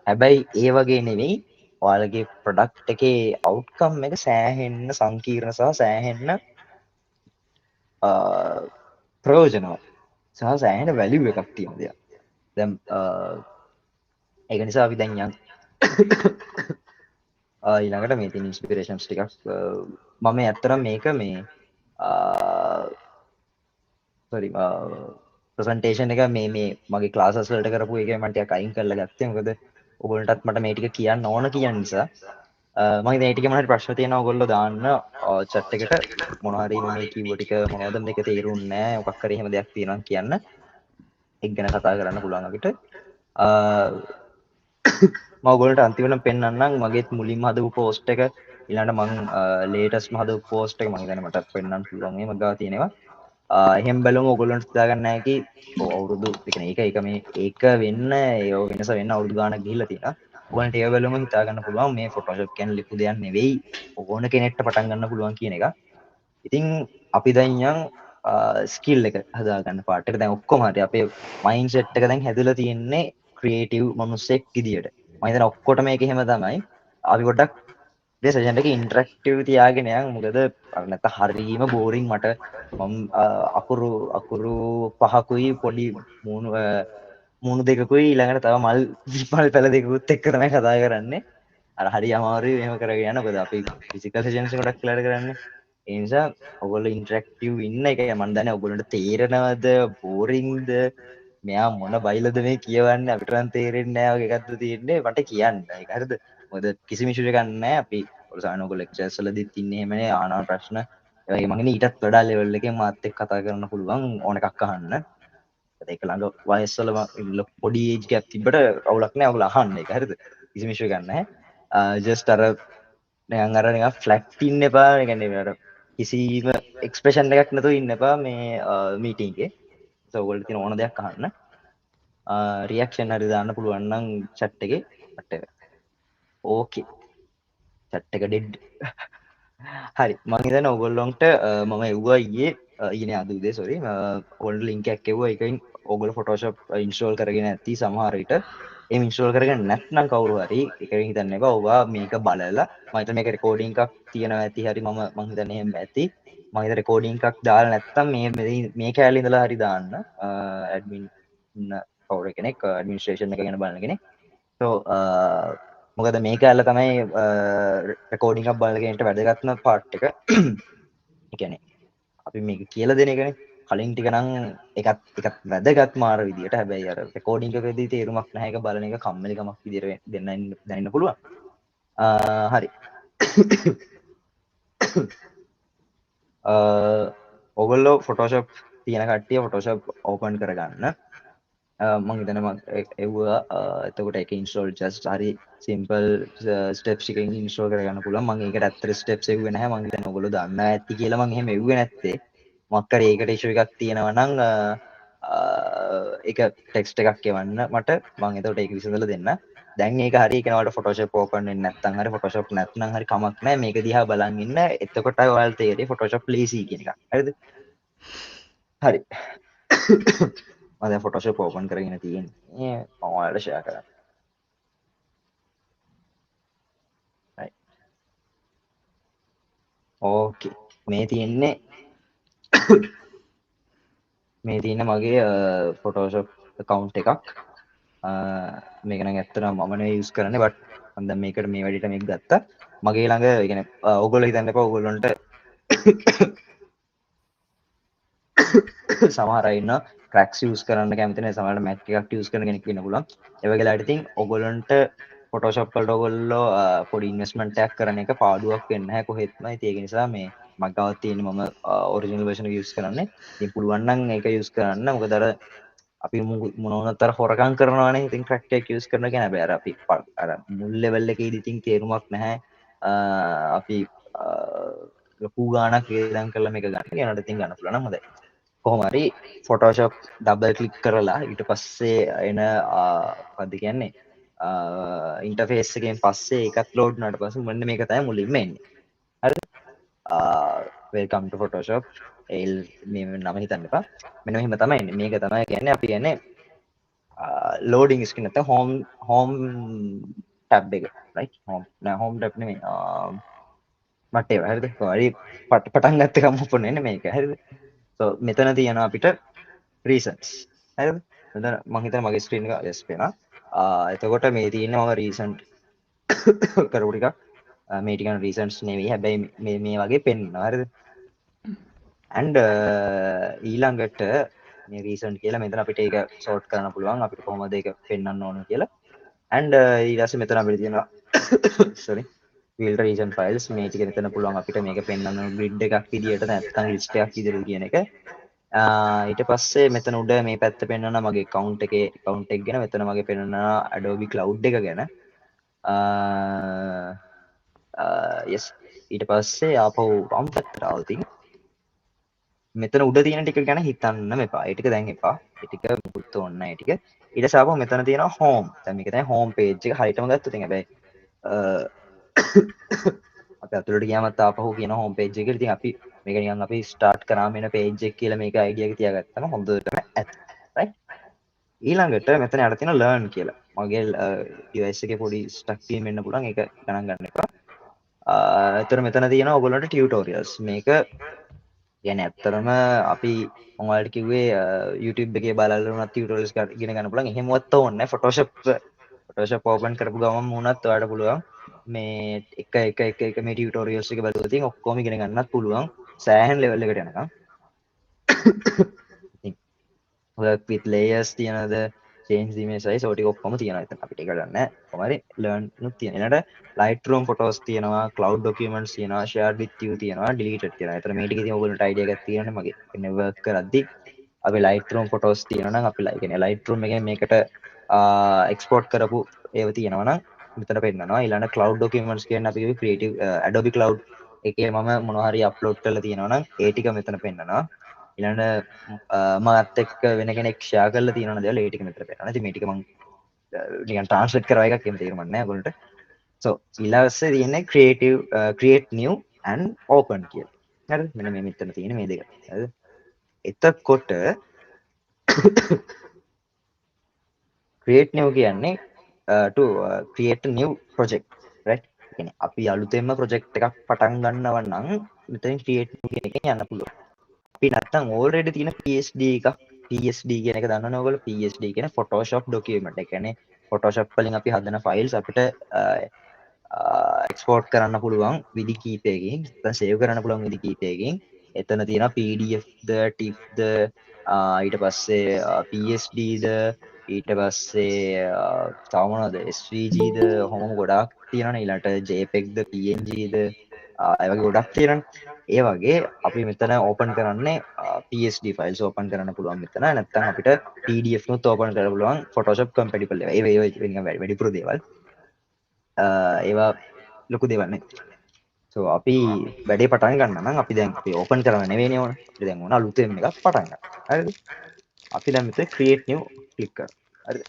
හැබැයි ඒ වගේ නෙවෙයි, ඔයාලගේ ප්‍රොඩක්ට් එකේ අවුට්කම් එක සෑහෙන්න සංකීර්ණ සහ සෑහෙන්න ප්‍රයෝජනවත් සහ සෑහෙන වැලියු එකක් තියෙන දෙයක්. දැන් ඒක නිසා අපි දැන් යන් ඊළඟට මේ තියෙන ඉන්ස්පිරේෂන්ස් ටිකක් මම ඇත්තටම මේක මේ සෝරි ප්‍රසන්ටේෂන් එක මේ මේ මගේ ක්ලාසස් වලට කරපු එක මම ටිකක් අයින් කරලා ගත්තේ. මොකද ඔයගොල්ලන්ටත් මට මේ ටික කියන්න ඕන කියන නිසා. මම ඉතින් ඒ ටික මොන හරි ප්‍රශ්න තියෙනවා ඔයගොල්ලෝ දාන්න චැට් එකට. මොන හරි මේ කිව්ව ටික මොනවද මේක තේරුන්නේ නෑ, මොකක් හරි එහෙම දෙයක් තියෙනවා කියන්න. ඒක ගැන කතා කරන්න පුළුවන් අපිට. මම ඔයගොල්ලන්ට අන්තිමටම පෙන්නන්නම් මගේත් මුලින්ම හදපු පෝස්ට් එක, ඊළඟට මං ලේටස්ට්ම හදපු පෝස්ට් එක මං හිතන්නේ මට පෙන්නන්න පුළුවන් මේ මග ගාව තියෙනවා. එහෙම බැලුවම ඔයගොල්ලන්ට හිතා ගන්න හැකි අවුරුදු ඒ කියන්නේ ඒක ඒක මේ ඒක වෙන්න ඒ වෙනස වෙන්න අවුරුදු ගාණක් ගිහිල්ලා තියෙනවා. ඔයගොල්ලන්ට ඒව බැලුවම හිතා ගන්න පුළුවන් මේ ෆොටෝෂොප් කියන්නේ ලිපු දෙයක් නෙවෙයි, ඕන කෙනෙක්ට පටන් ගන්න පුළුවන් කියන එක. ඉතින් අපි දැන් යන් ස්කිල් එක හදා ගන්න පාර්ට් එක. දැන් ඔක්කොම හරි අපේ මයින්ඩ් සෙට් එක දැන් හැදලා තියෙන්නේ ක්‍රියේටිව් මනුස්සෙක් විදියට. මම හිතන්නේ ඔක්කොටම මේක එහෙම තමයි. අපි පොඩ්ඩක් මේ සෙෂන් එකේ ඉන්ටරැක්ටිව් තියාගෙන යන්. මොකද අර නැත්තම් හරීම බෝරින් මට. මම අකුරු අකුරු පහකුයි පොඩි මූණු දෙකකුයි ඊළඟට තව මල් පැල දෙකකුත් එක්ක තමයි කතා කරන්නේ. අර හරි අමාරුයි එහෙම කරගෙන යන්න. මොකද අපි ෆිසිකල් සෙෂන්ස් ගොඩක් වෙලාට කරන්නේ. ඒ නිසා ඔයගොල්ලෝ ඉන්ටරැක්ටිව් ඉන්න එක මම දන්නේ ඔයගොල්ලන්ට තේරෙනවද බෝරින්ග්ද මෙයා මොන බයිලද මේ කියවන්නේ අපිට නම් තේරෙන්නේ නෑ වගේ එකක්ද තියෙන්නේ මට කියන්න. ඒක හරිද? මොකද කිසිම ඉෂුව එකක් නෑ. අපි ඔය සාමාන්‍ය ඔයගොල්ලෝ ලෙක්චර්ස් වලදීත් ඉන්නේ එහෙමනේ ආන ප්‍රශ්න. ඒ වගේ මං හිතන්නේ ඊටත් වඩා ලෙවල් එකෙන් මාත් එක්ක කතා කරන්න පුළුවන් ඕන එකක් අහන්න. ඒක ළඟ වයස් වල පොඩි ඒජ් ගැප් තිබ්බට අවුලක් නෑ ඔයගොල්ලෝ අහන්න. ඒක හරිද? කිසිම ඉෂුව එකක් නෑ. ජස්ට් අර නිකන් අර නිකන් ෆ්ලැට් ඉන්න එපා. ඒ කියන්නේ අර කිසිම එක්ස්ප්‍රෙෂන් එකක් නැතුව ඉන්න එපා මේ මීටින් එකේ. සෝ ඔයගොල්ලෝ තියෙන ඕන දෙයක් අහන්න. රියැක්ෂන් හරි දාන්න පුළුවන් නම් චැට් එකේ. whatever. ඕකේ. චැට් එක ඩෙඩ්. හරි මං හිතන්නේ ඔයගොල්ලොන්ට මම එව්වා ඊයේ නේ අද උදේ සෝරි ඔයගොල්ලෝ ලින්ක් එකක් එව්වා. ඒකෙන් ඔයගොල්ලෝ Photoshop install කරගෙන ඇති සමහර විට. එහෙම ඉන්ස්ටෝල් කරගෙන නැත්නම් කවුරු හරි ඒක හිතන්න එපා. ඔයා මේක බලලා මං හිතන්නේ මේක රෙකෝඩින් එකක් තියෙනවා ඇති. හරි මං හිතන්නේ එහෙම ඇති. මං හිතන්නේ රෙකෝඩින් එකක් දාලා නැත්නම් මේ කෑල්ල ඉඳලා හරි දාන්න. ඇඩ්මින් ඉන්න කවුරු කෙනෙක් ඇඩ්මිනිස්ට්‍රේෂන් එක ගැන බලන කෙනෙක්. මොකද මේ කෑල්ල තමයි රෙකෝඩින් එකක් බලන කෙනෙක්ට වැදගත්ම පාර්ට් එක. ඒ කියන්නේ අපි මේක කියලා දෙන එකනේ. කලින් ටික නම් එකත් වැදගත් මාර විදියට. හැබැයි අර රෙකෝඩින් එකකදී තේරුමක් නැහැ. ඒක බලන එක කම්මැලිකමක් විදියට දැනෙන්න පුළුවන්. හරි. ඔයගොල්ලෝ Photoshop තියෙන කට්ටිය Photoshop open කරගන්න. මං හිතන්නේ මං එව්වා. එතකොට ඒක ඉන්ස්ටෝල් ජස්ට් හරි සිම්පල් ස්ටෙප්ස් එකකින් ඉන්ස්ටෝල් කරගන්න පුළුවන්. මං ඒකට ඇත්තට ස්ටෙප්ස් එව්වේ නැහැ. මං හිතන්නේ ඔයගොල්ලෝ දන්නා ඇති කියලා මං එහෙම එව්වේ නැත්තේ. මොකක් හරි ඒකට ඉෂුව එකක් තියෙනවා නම් ඒක ටෙක්ස්ට් එකක් එවන්න මට. මං එතකොට ඒක විසඳලා දෙන්න. දැන් ඒක හරි ඒ කියන්නේ ඔයාලට Photoshop open වෙන්නේ නැත්නම් හරි Photoshop නැත්නම් හරි කමක් නැහැ. මේක දිහා බලන් ඉන්න. එතකොට ඔයාලට තේරෙයි Photoshop ලේසි කියන එක. හරිද? හරි. මම දැන් Photoshop open කරගෙන තියෙන්නේ. මම ඔයාලට ෂෙයා කරන්න. ඕකේ. මේ තියෙන්නේ මේ තියෙන මගේ Photoshop account එකක්. මේක නම් ඇත්තටම මම නෙවෙයි යූස් කරන්නේ, බට් මම දැන් මේකට මේ වැඩේට මේක ගත්තා. මගේ ළඟ ඒ කියන්නේ ඔයගොල්ලෝ හිතන්න එපා ඔයගොල්ලන්ට සමහර අය ඉන්නවා ක්‍රැක්ස් යූස් කරන්න කැමති නැහැ, සමහරවිට Mac එකක් යූස් කරන කෙනෙක් වෙන්න පුළුවන්. ඒ වගේ වෙලාවට ඉතින් ඔයගොල්ලන්ට Photoshop වලට ඔයගොල්ලෝ පොඩි ඉන්වෙස්ට්මන්ට් එකක් කරන එක පාඩුවක් වෙන්නේ නැහැ කොහෙත්ම. ඉතින් ඒක නිසා මේ මං ගාව තියෙන මම ඔරිජිනල් වර්ෂන් එක යූස් කරන්නේ. ඉතින් පුළුවන් නම් ඒක යූස් කරන්න. මොකද අර අපි මොන වුණත් අර හොරකම් කරනවානේ. ඉතින් ක්‍රැක් එකක් යූස් කරන එක නෑ. හැබැයි අර අපි අර මුල් ලෙවල් එකේදී ඉතින් තේරුමක් නැහැ. අපි ලොකු ගාණක් වියදම් කරලා මේක ගන්න. ඒනට ඉතින් ගන්න පුළුවන් නම් හොඳයි. කොහොම හරි Photoshop double click කරලා ඊට පස්සේ එන මොකද්ද කියන්නේ ඉන්ටර්ෆේස් එකෙන් පස්සේ ඒකත් ලෝඩ් වුණාට පස්සේ මෙන්න මේක තමයි මුලින්ම එන්නේ. හරිද? Welcome to Photoshop. L මේ නම හිතන්න එපා. මෙන්න මෙහෙම තමයි එන්නේ. මේක තමයි කියන්නේ අපි කියන්නේ ලෝඩින් ස්ක්‍රීන් නැත්නම් හෝම් ටැබ් එක. රයිට්? හෝම් නෑ, හෝම් ටැබ් නෙමෙයි. මට ඒවා හරිද? කොහොම හරි පටන් ගත්ත ගමන් ඔපන් වෙන්නේ මේක. හරිද? So මෙතන තියෙනවා අපිට රීසන්ස්. හරිද? මෙතන මං හිතන්නේ මගේ ස්ක්‍රීන් එක යස් පේනවා. එතකොට මේ තියෙන්නේ මම රීසන්ට් කරපු ටිකක්. මේ ටික නම් රීසන්ට්ස් නෙවෙයි. හැබැයි මේ වගේ පෙන්වනවා. හරිද? And ඊළඟට මේ රීසන්ට් කියලා මෙතන අපිට ඒක සෝට් කරන්න පුළුවන්. අපිට කොහොමද ඒක පෙන්වන්න ඕන කියලා. And ඊට පස්සේ මෙතන අපිට තියෙනවා sorry filter recent files. මේ ටික මෙතන පුළුවන් අපිට මේක පෙන්වන්න ඕන ග්‍රිඩ් එකක් විදියට නැත්නම් ලිස්ට් එකක් විදියට කියන එක. ඊට පස්සේ මෙතන උඩ මේ පැත්ත පෙන්වනවා මගේ account එකේ account එක ගැන. මෙතන මගේ පෙන්වනවා Adobe Cloud එක ගැන. Yes. ඊට පස්සේ ආපහු වම් පැත්තට ආවොත් ඉතින් මෙතන උඩ තියෙන ටික ගැන හිතන්නම එපා. ඒ ටික දැන් එපා. ඒ ටික මුකුත් ඕනේ නැහැ ඒ ටික. ඊට පස්සේ ආපහු මෙතන තියෙනවා home. දැන් මේක තමයි home page එක හරියටම ගත්තොත් ඉතින් හැබැයි අපි අතුලට ගියාමත් ආපහු කියන home page එක. ඉතින් අපි මේක නිකන් අපි start කරාම එන page එක කියලා මේක idea එක තියාගත්තම හොඳටම ඇති. Right? ඊළඟට මෙතන යට තියෙන learn කියලා. මගේ device එකේ පොඩි stuck වීම එන්න පුළුවන්. ඒක ගණන් ගන්න එපා. එතන මෙතන තියෙනවා ඔයගොල්ලන්ට tutorials. මේක කියන්නේ ඇත්තටම අපි මම ඔයාලට කිව්වේ YouTube එකේ බලලා වුණත් tutorials ඉගෙන ගන්න පුළුවන්. එහෙමවත් ඕනේ නැහැ. Photoshop open කරපු ගමන් වුණත් ඔයාලට පුළුවන් මේ එක එක එක එක මේ tutorials එක බලුවොත් ඉතින් ඔක්කොම ඉගෙන ගන්නත් පුළුවන්. සෑහෙන level එකට යනකම්. ඉතින් work with layers තියනද, change the image size ඔය ටික ඔක්කොම තියෙනවා. එතන අපිට ඒක ගන්න නෑ. කොහොම හරි learn නුත් තියෙනවා. ඊළඟට Lightroom photos තියෙනවා, cloud documents තියෙනවා, shared with you තියෙනවා, deleted තියෙනවා. එතන මේ ටික ඉතින් ඔයගොල්ලන්ට idea එකක් තියෙනවනේ මගේ. කියන්නේ work කරද්දි අපි Lightroom photos තියෙනවා නම් අපි කියන්නේ Lightroom එකෙන් මේකට export කරපු ඒවා තියෙනවා නම් මෙතන පෙන්නනවා. ඊළඟ cloud documents කියන්නේ අපි කිව්වේ creative Adobe Cloud එකේ මම මොනවා හරි upload කරලා තියෙනවා නම් ඒ ටික මෙතන පෙන්නනවා. ඊළඟ මාත් එක්ක වෙන කෙනෙක් ෂෙයා කරලා තියෙනවා දේවල් ඒ ටික මෙතන පෙන්නනවා. ඉතින් මේ ටික මං නිකන් ට්‍රාන්ස්ලේට් කරව එකක් එහෙම තේරුමක් නෑ ඔයගොල්ලන්ට. So ඊළඟට තියෙන්නේ create new and open කියලා. හරිද? මෙන්න මේ මෙතන තියෙන මේ දෙක. හරිද? එතකොට create new කියන්නේ to create a new project, right? ඒ කියන්නේ අපි අලුතෙන්ම project එකක් පටන් ගන්නව නම් මෙතන create new කියන එකෙන් යන්න පුළුවන්. අපි නැත්තම් already තියෙන PSD එකක්, PSD කියන එක දන්නවනේ ඔයගොල්ලෝ. PSD කියන Photoshop document. ඒ කියන්නේ Photoshop වලින් අපි හදන files අපිට export කරන්න පුළුවන් විදි කීපයකින්, නැත්නම් save කරන්න පුළුවන් විදි කීපයකින්. එතන තියෙනවා PDF ද, TIFF ද, ඊට පස්සේ PSD ද, ඊට පස්සේ තව මොනවද SVG ද, ඔහොමම ගොඩාක් තියෙනවනේ. ඊළඟට JPEG ද, PNG ද, ඒ වගේ ගොඩක් තියෙනවනේ. ඒ වගේ අපි මෙතන ඕපන් කරන්නේ PSD files open කරන්න පුළුවන් මෙතන. නැත්නම් අපිට PDF නුත් ඕපන් කරන්න පුළුවන් Photoshop compatible ඒවා. ඒවා නිකන් වැඩිපුර දේවල්. ඒවා ලොකු දේවල් නෙවෙයි. So අපි වැඩේ පටන් ගන්න නම් අපි දැන් අපි ඕපන් කරන්න නෙවෙයිනේ ඕන. අපි දැන් ඕන අලුතෙන් එකක් පටන් ගන්න. හරිද? අපි දැන් මෙතන create new click කරමු. හරිද?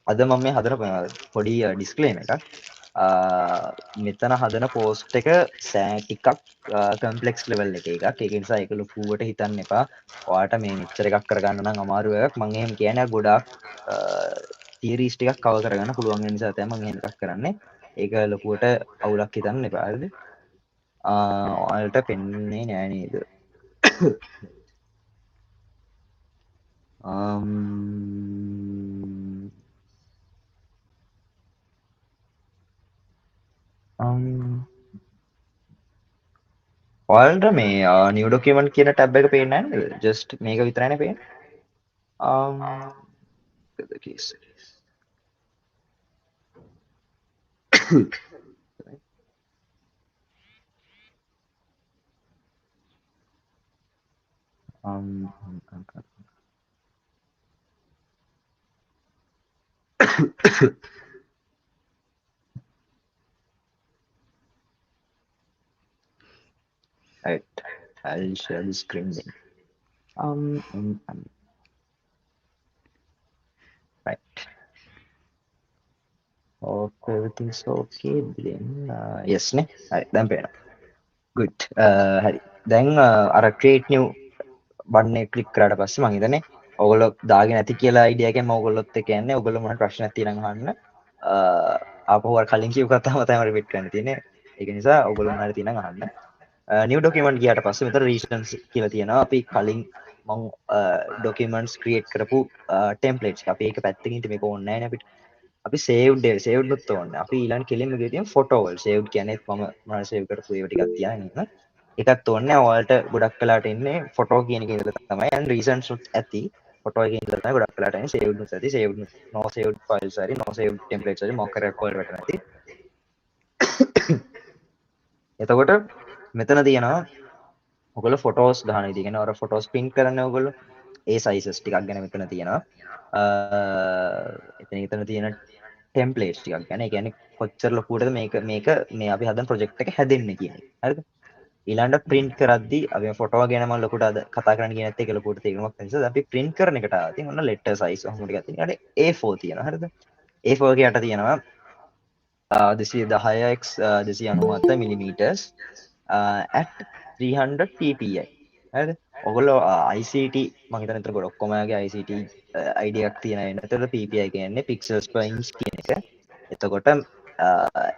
අද මම මේ හදන පොඩි ඩිස්ක්ලේමර් එකක්. මෙතන හදන පෝස්ට් එක ටිකක් කම්ප්ලෙක්ස් ලෙවල් එකේ එකක්. ඒක නිසා ඒක ලොකුවට හිතන්න එපා. ඔයාට මේ මෙච්චර එකක් කරගන්න නම් අමාරු එකක්. මං එහෙම කියන්නේ ගොඩාක් තියරිස් ටිකක් කවර් කරගන්න පුළුවන් වෙන නිසා තමයි මං එහෙම එකක් කරන්නේ. ඒක ලොකුවට අවුලක් හිතන්න එපා. හරිද? ඔයාලට පෙන්නේ නෑ නේද? um um ඔයාලට මේ නිව් ඩොකියුමන්ට් කියන ටැබ් එක පේන්නේ නැහැ නේද? ජස්ට් මේක විතරයිනේ පේන්නේ. The case. um, um, um, um. Right, I'll share the screen then. Um, um, um. Right. Hope everything's okay then. Yes නේ. හරි, දැන් පේනවා. Good. හරි. දැන් අර create new button එක ක්ලික් කරාට පස්සේ මං හිතන්නේ ඔයගොල්ලෝ දාගෙන ඇති කියලා අයිඩියා එකෙන් මම ඔයගොල්ලොත් එක්ක යන්නේ. ඔයගොල්ලෝ මොන ප්‍රශ්නයක් තියෙනවා නම් අහන්න. ආපහු අර කලින් කියපු කතාවම තමයි රිපීට් කරන්න තියෙන්නේ. ඒක නිසා ඔයගොල්ලෝ මොන හරි තියෙනවා නම් අහන්න. New document ගියාට පස්සේ මෙතන regions කියලා තියෙනවා. අපි කලින් මං documents create කරපු templates එක. අපි ඒක පැත්තකින් ඉතින් මේක ඕනේ නැහැ නේ අපිට. අපි saved එක saved උත් ඕනේ. අපි ඊළඟ කෙලින්ම ගිය තියෙන photo වල saved කියන්නේ මම මොනවද save කරපු ඒවා ටිකක් තියාගෙන ඉන්න. ඒකත් ඕනේ නැහැ. ඔයාලට ගොඩක් වෙලාට එන්නේ photo කියන එකේ ඉඳලා තමයි. And recents උත් ඇති. Photo එකේ ඉඳලා තමයි ගොඩක් වෙලාට එන්නේ. Saved උත් ඇති. Saved no saved files හරි no saved templates හරි මොකක් හරි එකක් ඔයාලට වැටෙනවා ඇති. එතකොට මෙතන තියෙනවා ඔයගොල්ලෝ ෆොටෝස් ගහන විදිහ. කියන්නේ අර ෆොටෝස් ප්‍රින්ට් කරන්නේ ඔයගොල්ලෝ ඒ සයිසස් ටිකක් ගැන මෙතන තියෙනවා. එතන තියෙන ටෙම්ප්ලේට්ස් ටිකක් ගැන. ඒ කියන්නේ කොච්චර ලොකුවටද මේක මේ අපි හදන ප්‍රොජෙක්ට් එක හැදෙන්නේ කියන එක. හරිද? ඊළඟට ප්‍රින්ට් කරද්දි අපි මේ ෆොටෝ ගැන මම ලොකුට අද කතා කරන්න ගියේ නැත්තේ ඒක ලොකුවට තේරුමක් නැති නිසා. දැන් අපි ප්‍රින්ට් කරන එකට ආවා. ඉතින් ඔන්න ලෙටර් සයිස් ඔහොම ටිකක් තියෙනවා. ඊළඟට A4 තියෙනවා. හරිද? A4 එක යට තියෙනවා 210 x 297 millimeters at 300 ppi. හරිද? ඔයගොල්ලෝ ICT මං හිතන්නේ එතන ගොඩක් ඔක්කොම යාගේ ICT idea එකක් තියෙන අය ඉන්නවා. එතකොට ppi කියන්නේ pixels per inch කියන එක. එතකොට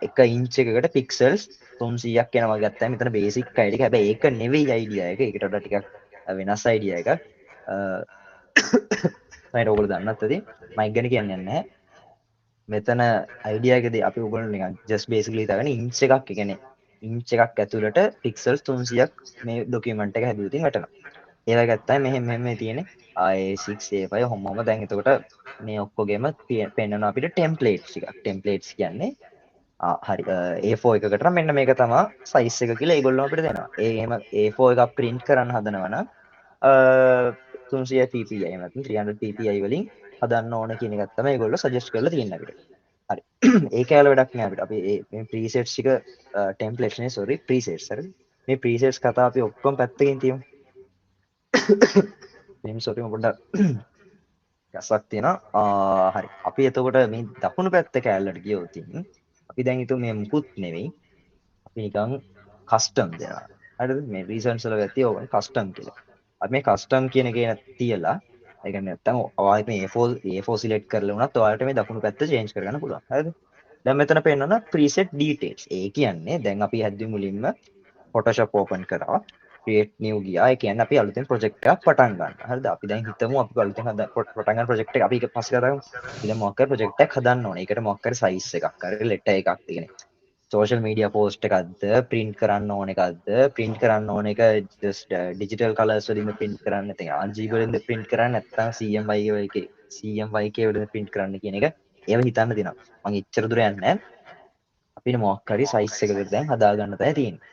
එක ඉන්ච් එකකට පික්සල්ස් 300ක් යනවා ගත්තාම මෙතන බේසික් අයිඩියා එක. හැබැයි ඒක නෙවෙයි අයිඩියා එක. ඒකට වඩා ටිකක් වෙනස් අයිඩියා එකක්. මම ඔයගොල්ලෝ දන්නත් ඇති. මම ඒක ගැන කියන්නේ නැහැ. මෙතන අයිඩියා එකදී අපි ඔයගොල්ලෝ නිකන් ජස්ට් බේසිකලි හිතාගන්න ඉන්ච් එකක්, ඒ කියන්නේ ඉන්ච් එකක් ඇතුළට පික්සල්ස් 300ක් මේ ඩොකියුමන්ට් එක හැදුවොත් ඉතින් වැටෙනවා. ඒ වගේ ගත්තාම මෙහෙම මෙහෙම මේ තියෙන්නේ A6 A5 ඔහොම ඔහොම. දැන් එතකොට මේ ඔක්කොගෙම පෙන්නනවා අපිට ටෙම්ප්ලේට්ස් ටිකක්. ටෙම්ප්ලේට්ස් කියන්නේ හරි A4 එකකට නම් මෙන්න මේක තමා සයිස් එක කියලා ඒගොල්ලෝ අපිට දෙනවා. ඒ එහෙම A4 එකක් ප්‍රින්ට් කරන්න හදනවා නම් 300 ppi එහෙම නැත්නම් 300 ppi වලින් හදන්න ඕන කියන එකක් තමයි ඒගොල්ලෝ සජෙස්ට් කරලා තියෙන්නේ අපිට. හරි. ඒ කෑල්ල වැඩක් නෑ අපිට. අපි මේ ප්‍රීසෙට්ස් ටික ටෙම්ප්ලේට්ස් නේ සෝරි ප්‍රීසෙට්ස්. හරිද? මේ ප්‍රීසෙට්ස් කතා අපි ඔක්කොම පැත්තකින් තියමු. මෙහෙම සෝරි මම පොඩ්ඩක් ගසක් තියෙනවා. හරි. අපි එතකොට මේ දකුණු පැත්ත කෑල්ලට ගියොත් ඉතින් අපි දැන් හිතුව මේ මුකුත් නෙවෙයි. අපි නිකන් කස්ටම් දෙනවා. හරිද? මේ රීසන්ස් වල ඇති ඕක කස්ටම් කියලා. අපි මේ කස්ටම් කියන එකේ තියලා ඒ කියන්නේ නැත්තම් ඔයාලට මේ A4 select කරලා වුණත් ඔයාලට මේ දකුණු පැත්ත චේන්ජ් කරගන්න පුළුවන්. හරිද? දැන් මෙතන පෙන්නන ප්‍රීසෙට් ඩීටේල්ස්. ඒ කියන්නේ දැන් අපි හැදුවේ මුලින්ම Photoshop open කරා. create new ගියා. ඒ කියන්නේ අපි අලුතෙන් ප්‍රොජෙක්ට් එකක් පටන් ගන්නවා. හරිද? අපි දැන් හිතමු අපි අලුතෙන් පටන් ගන්න ප්‍රොජෙක්ට් එක අපි ඒක පස්සේ කතා කරමු. අපි දැන් මොකක් හරි ප්‍රොජෙක්ට් එකක් හදන්න ඕනේ. ඒකට මොකක් හරි සයිස් එකක් හරි ලෙටර් එකක් තියෙන. සෝෂල් මීඩියා පෝස්ට් එකක්ද ප්‍රින්ට් කරන්න ඕන එකක්ද ප්‍රින්ට් කරන්න ඕන එක ජස්ට් ඩිජිටල් කලර්ස් වලින්ද ප්‍රින්ට් කරන්න නැත්නම් RGB වලින්ද ප්‍රින්ට් කරන්න නැත්නම් CMYK වලින්ද ප්‍රින්ට් කරන්න කියන එක ඒව හිතන්න දෙනවා. මං එච්චර දුර යන්නේ නැහැ. අපිට මොකක් හරි සයිස් එකකට දැන් හදාගන්න තමයි තියෙන්නේ.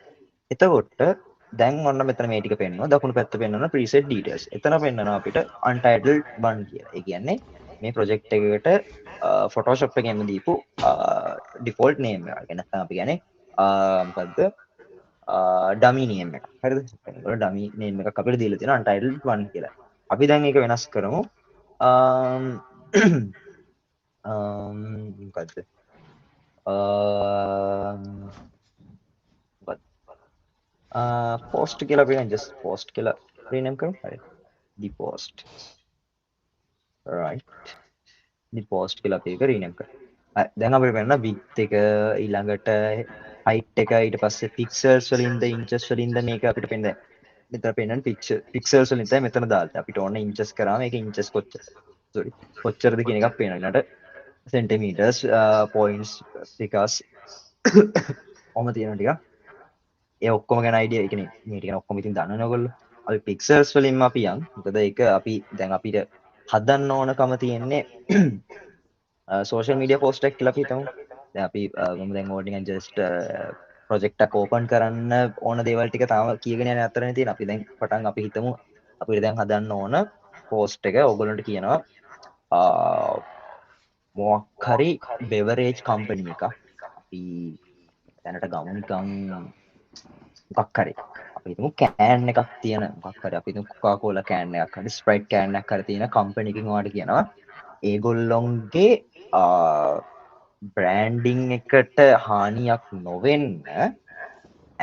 එතකොට දැන් ඔන්න මෙතන මේ ටික පෙන්වනවා. දකුණු පැත්ත පෙන්වනවා ප්‍රීසෙට් ඩීටේල්ස්. එතන පෙන්වනවා අපිට untitled 1 කියලා. ඒ කියන්නේ මේ ප්‍රොජෙක්ට් එකකට Photoshop එකෙන්ම දීපු ඩිෆෝල්ට් නේම් එක. ඒ නැත්නම් අපි කියන්නේ මොකද්ද? ඩමි නේම් එක. හරිද? ඒගොල්ලෝ ඩමි නේම් එකක් අපිට දීලා තියෙනවා untitled 1 කියලා. අපි දැන් ඒක වෙනස් කරමු. මොකද්ද? මොකද්ද? පෝස්ට් කියලා අපි දැන් just post කියලා rename කරමු. හරි. The post. Right. The post කියලා අපි ඒක rename කරමු. හරි. දැන් අපිට වෙන width එක ඊළඟට හයිට් එක ඊට පස්සේ පික්සල්ස් වලින්ද ඉන්චස් වලින්ද මේක අපිට පෙන්නන්නේ. මෙතන පෙන්නන පික්සල්ස් වලින් තමයි මෙතන දාලා. අපිට ඕන ඉන්චස් කරාම ඒක ඉන්චස් කොච්චර සෝරි කොච්චරද කියන එකක් පේනවා. ඊළඟට සෙන්ටිමීටර්ස් පොයින්ට්ස් ටිකස් ඔහම තියෙනවා ටිකක්. ඒ ඔක්කොම ගැන අයිඩියා ඒ කියන්නේ මේ ටික ඔක්කොම ඉතින් දන්නවනේ ඔයගොල්ලෝ. අපි පික්සල්ස් වලින්ම අපි යන්. මොකද ඒක අපි දැන් අපිට හදන්න ඕනකම තියෙන්නේ සෝෂල් මීඩියා පෝස්ට් එකක් කියලා අපි හිතමු. දැන් අපි මම දැන් ඕක නිකන් ජස්ට් ප්‍රොජෙක්ට් එකක් ඕපන් කරන්න ඕන දේවල් ටික තාම කියගෙන යන අතරනේ තියෙන. අපි දැන් පටන් අපි හිතමු අපිට දැන් හදන්න ඕන පෝස්ට් එක ඕගොල්ලන්ට කියනවා මොකක් හරි බෙවරේජ් කම්පැනි එකක්. අපි දැනට ගමු නිකන් මොකක් හරි අපි හිතමු can එකක් තියෙන මොකක් හරි අපි හිතමු කොකා කෝලා can එකක් හරි ස්ප්‍රයිට් can එකක් හරි තියෙන කම්පැනි එකකින් ඔයාලට කියනවා ඒගොල්ලොන්ගේ බ්‍රෑන්ඩින් එකට හානියක් නොවෙන්න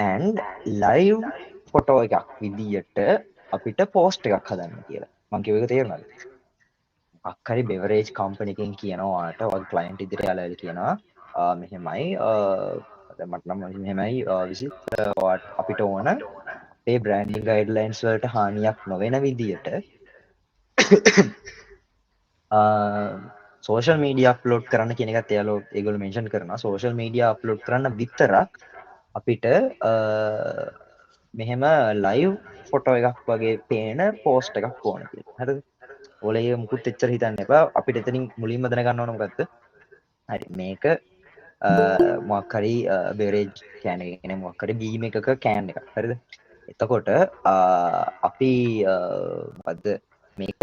and live photo එකක් විදියට අපිට පෝස්ට් එකක් හදන්න කියලා. මං කියව එක තේරුණාද? මොකක් හරි බෙවරේජ් කම්පැනි එකකින් කියනවා ඔයාලට ඔයාගේ ක්ලයන්ට් ඉදිරියට යාළුවා කියනවා මෙහෙමයි දැන් මට නම් මෙහෙමයි විසිත් ඔයාට අපිට ඕන අපේ බ්‍රෑන්ඩින් ගයිඩ්ලයින්ස් වලට හානියක් නොවන විදියට සෝෂල් මීඩියා අප්ලෝඩ් කරන්න කියන එකත් එයාලෝ ඒගොල්ලෝ මෙන්ෂන් කරනවා. සෝෂල් මීඩියා අප්ලෝඩ් කරන්න විතරක් අපිට මෙහෙම ලයිව් ෆොටෝ එකක් වගේ පේන පෝස්ට් එකක් ඕන කියලා. හරිද? ඔයාලා ඒක මුකුත් එච්චර හිතන්න එපා. අපිට එතනින් මුලින්ම දැනගන්න ඕන මොකද්ද? හරි මේක මොකක් හරි බෙවරේජ් can එක කියන්නේ මොකක් හරි බීම් එකක can එකක්. හරිද? එතකොට අපි මොකද්ද මේක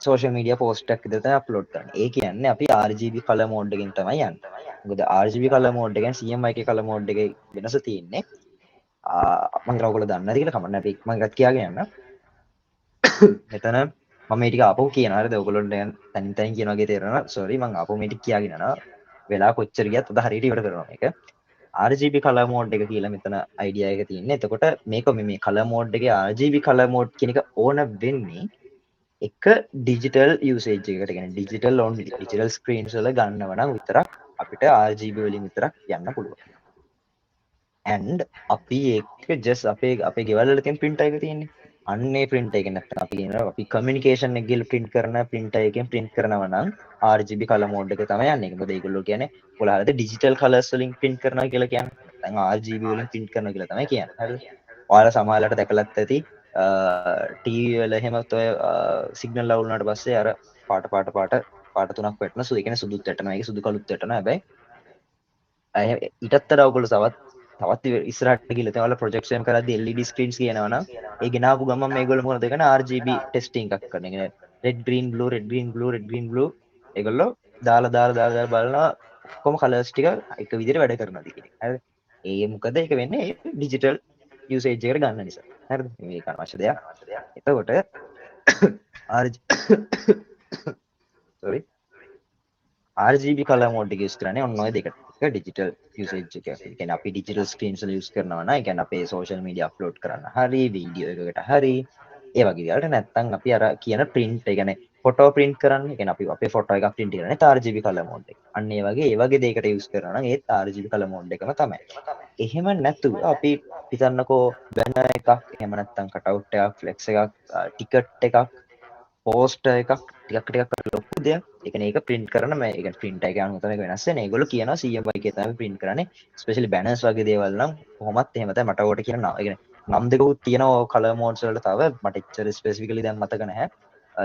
සෝෂල් මීඩියා පෝස්ට් එකක් විදිහට තමයි අප්ලෝඩ් කරන්නේ. ඒ කියන්නේ අපි RGB colour mode එකෙන් තමයි යන්නේ. මොකද RGB colour mode එකෙන් CMYK colour mode එකේ වෙනස තියෙන්නේ. මම හිතනවා ඔයගොල්ලෝ දන්නේ නැති කියලා කමක් නැහැ. අපි මම එකක් කියාගෙන යන්න. මෙතන මම මේ ටික ආපහු කියනවා. හරිද? ඔයගොල්ලෝ දැන් තනින් තනින් කියන වගේ තේරෙනවා. සෝරි මං ආපහු මේ ටික කියාගෙන යනවා. වෙලා කොච්චර ගියත් අද හරියට ඉවර කරනවා මේක. RGB colour mode එක කියලා මෙතන අයිඩියා එක තියෙන්නේ. එතකොට මේක මේ කලර් මෝඩ් එකේ RGB colour mode කියන එක ඕන වෙන්නේ එක ඩිජිටල් යූසේජ් එකකට. ඒ කියන්නේ ඩිජිටල් ඔන්ලි ඩිජිටල් ස්ක්‍රීන්ස් වල ගන්නව නම් විතරක් අපිට RGB වලින් විතරක් යන්න පුළුවන්. and අපි ඒක just අපේ අපේ ගෙවල් වල තියෙන printer එක තියෙන්නේ. අන්න ඒ printer එක නැත්තම් අපි කියනවා අපි කමියුනිකේෂන් එක ගිහලා print කරන printer එකෙන් print කරනවා නම් RGB colour mode එක තමයි යන්නේ. ඒක මොකද ඒගොල්ලෝ කියන්නේ ඔයාලා හරිද ඩිජිටල් කලර්ස් වලින් print කරනවා කියලා කියන්නේ. නැත්නම් RGB වලින් print කරනවා කියලා තමයි කියන්නේ. හරිද? ඔයාලා සමහරවිට දැකලත් ඇති ටීවී වල එහෙමත් ඔය සිග්නල් අවුල් වුණාට පස්සේ අර පාට පාට පාට පාට තුනක් වැටෙනවා. සුදු ඒ කියන්නේ සුදුත් වැටෙනවා. ඒක සුදු කළුත් වැටෙනවා. හැබැයි ඊටත් වඩා ඔයගොල්ලෝ තවත් තවත් ඉස්සරහට ගිහලා ඉතින් ඔයාලා ප්‍රොජෙක්ට්ස් එහෙම කරද්දී LED screens කියනවා නම් ඒ ගෙනාවු ගමන් මේගොල්ලෝ මොකද කරන්නේ RGB testing එකක් කරනවා. ඒ කියන්නේ red green blue red green blue red green blue ඒගොල්ලෝ දාලා දාලා දාලා දාලා බලනවා ඔක්කොම කලර්ස් ටික එක විදිහට වැඩ කරනවද කියන එක. හරිද? ඒ මොකද ඒක වෙන්නේ ඒ ඩිජිටල් යූසේජ් එකට ගන්න නිසා. හරිද? මේක අනවශ්‍ය දෙයක්. එතකොට RG sorry RGB colour mode එක යූස් කරන්නේ ඔන්න ඔය දෙකට. එක ඩිජිටල් යූසේජ් එක. ඒ කියන්නේ අපි ඩිජිටල් ස්ක්‍රීන්ස් වල යූස් කරනවා නම් ඒ කියන්නේ අපේ සෝෂල් මීඩියා අප්ලෝඩ් කරන්න හරි, වීඩියෝ එකකට හරි, ඒ වගේ දේවල්ට නැත්තම් අපි අර කියන ප්‍රින්ට් ඒ කියන්නේ ෆොටෝ ප්‍රින්ට් කරන්න. ඒ කියන්නේ අපි අපේ ෆොටෝ එකක් ප්‍රින්ට් කරන්නේ RGB colour mode එක. අන්න ඒ වගේ ඒ වගේ දෙයකට යූස් කරනවා නම් ඒත් RGB colour mode එකම තමයි. එහෙම නැතුව අපි හිතන්නකෝ බැනර් එකක්, එහෙම නැත්තම් කටවුට් එකක්, ෆ්ලෙක්ස් එකක්, ටිකට් එකක්, පෝස්ටර් එකක් ටිකක් ටිකක් ලොකු දෙයක්. ඒ කියන්නේ ඒක ප්‍රින්ට් කරන මේ ඒ කියන්නේ ප්‍රින්ටර් එක අනුව තමයි වෙනස් වෙන්නේ. ඒගොල්ලෝ කියනවා CMYK තමයි ප්‍රින්ට් කරන්නේ. ස්පෙෂලි බැනර්ස් වගේ දේවල් නම් කොහොමත් එහෙම තමයි. මට ඕකට කියන නම. ඒ කියන්නේ නම් දෙකකුත් තියෙනවා කලර් මෝඩ්ස් වලට තව. මට එච්චර ස්පෙසිෆිකලි දැන් මතක නැහැ.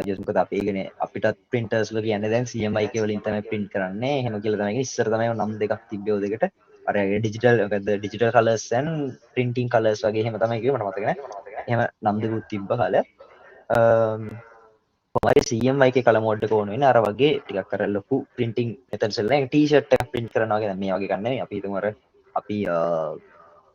ජස්ට් මොකද අපි ඒ කියන්නේ අපිටත් ප්‍රින්ටර්ස් වල කියන්නේ දැන් CMYK වලින් තමයි ප්‍රින්ට් කරන්නේ. එහෙම කියලා තමයි. ඉස්සර තමයි නම් දෙකක් තිබ්බේ ඔය දෙකට. අර ඩිජිටල් මොකද්ද ඩිජිටල් කලර්ස් ඇන්ඩ් ප්‍රින්ටිං කලර්ස් වගේ එහෙම තමයි කිව්වේ මට මතක නැහැ. එහෙම නම් දෙකකුත් තිබ්බ කාලේ. කොහොමද CMYK colour mode එක ඕන වෙන්නේ අර වගේ ටිකක් අර ලොකු ප්‍රින්ටිං මෙතඩ්ස් වල නෑ ටී-ෂර්ට් එකක් ප්‍රින්ට් කරනවා වගේ දැන් මේ වගේ එකක් නෙමෙයි. අපි හිතමු අර අපි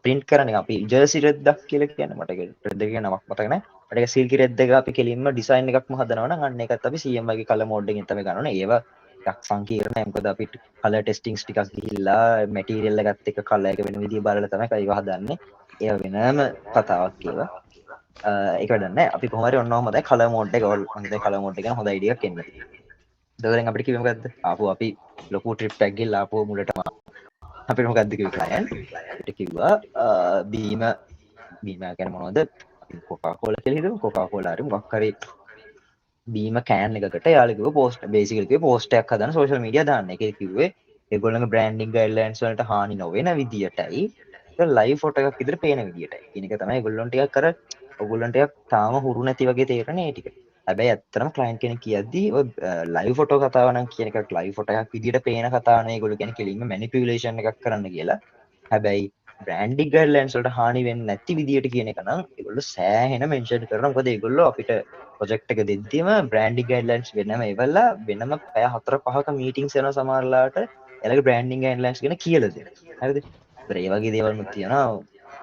ප්‍රින්ට් කරන එක අපි ජර්සි රෙද්දක් කියලා කියන්නේ මට ඒක රෙද්ද කියන නමක් මතක නෑ. මට ඒක සිල්කි රෙද්ද එක අපි කෙලින්ම ඩිසයින් එකක්ම හදනවා නම් අන්න ඒකත් අපි CMYK colour mode එකෙන් තමයි ගන්න ඕනේ. ඒවා ටිකක් සංකීර්ණයි. මොකද අපි කලර් ටෙස්ටිංස් ටිකක් ගිහිල්ලා මැටීරියල් එකත් එක්ක කලර් එක වෙන විදිය බලලා තමයි ඒවා හදන්නේ. ඒවා වෙනම කතාවක් ඒවා. ඒක වැඩක් නෑ. අපි කොහොම හරි ඔන්න ඔහොම තමයි කලර් මෝඩ් එක මම හිතන්නේ කලර් මෝඩ් එක ගැන හොඳ අයිඩියා එකක් එන්න තියෙනවා. එතකොට දැන් අපිට කිව්වේ මොකද්ද? ආපහු අපි ලොකු ට්‍රිප් එකක් ගිහලා ආපහු මුලටම අපිට මොකද්ද කිව්වේ ක්ලයන්ට්? අපිට කිව්වා බීම බීම කියන්නේ මොනවද? අපි කොකා කෝලා කියලා හිතමු. කොකා කෝලා හරි මොකක් හරි බීම can එකකට එයාලා කිව්වා පෝස්ට්, බේසිකලි කිව්වේ පෝස්ට් එකක් හදන්න සෝෂල් මීඩියා දාන්න. ඒකේ කිව්වේ ඒගොල්ලන්ගේ බ්‍රෑන්ඩින් ගයිඩ්ලයින්ස් වලට හානි නොවන විදියටයි ඒක ලයිව් ෆොටෝ එකක් විතර පේන විදියටයි. කියන එක තමයි ඒගොල්ලොන් ටිකක් අර ඔයගොල්ලන් ටිකක් තාම හුරු නැති වගේ තේරෙන ඒ ටික. හැබැයි ඇත්තටම ක්ලයන්ට් කෙනෙක් කියද්දි ඔය ලයිව් ෆොටෝ කතාව නම් කියන එකක් ලයිව් ෆොටෝ එකක් විදියට පේන කතාව නෙවෙයි ඒගොල්ලෝ කියන්නේ කෙලින්ම මැනිපියුලේෂන් එකක් කරන්න කියලා. හැබැයි බ්‍රෑන්ඩින් ගයිඩ්ලයින්ස් වලට හානි වෙන්නේ නැති විදියට කියන එක නම් ඒගොල්ලෝ සෑහෙන මෙන්ෂන් කරනවා. මොකද ඒගොල්ලෝ අපිට ප්‍රොජෙක්ට් එක දෙද්දිම බ්‍රෑන්ඩින් ගයිඩ්ලයින්ස් වෙනම එවලා වෙනම පැය 4-5ක මීටින්ග්ස් යනවා සමහරලාට එයාලගේ බ්‍රෑන්ඩින් ගයිඩ්ලයින්ස් ගැන කියලා දෙනවා. හරිද? ඒතර ඒ වගේ දේවල් මුත් තියෙනවා.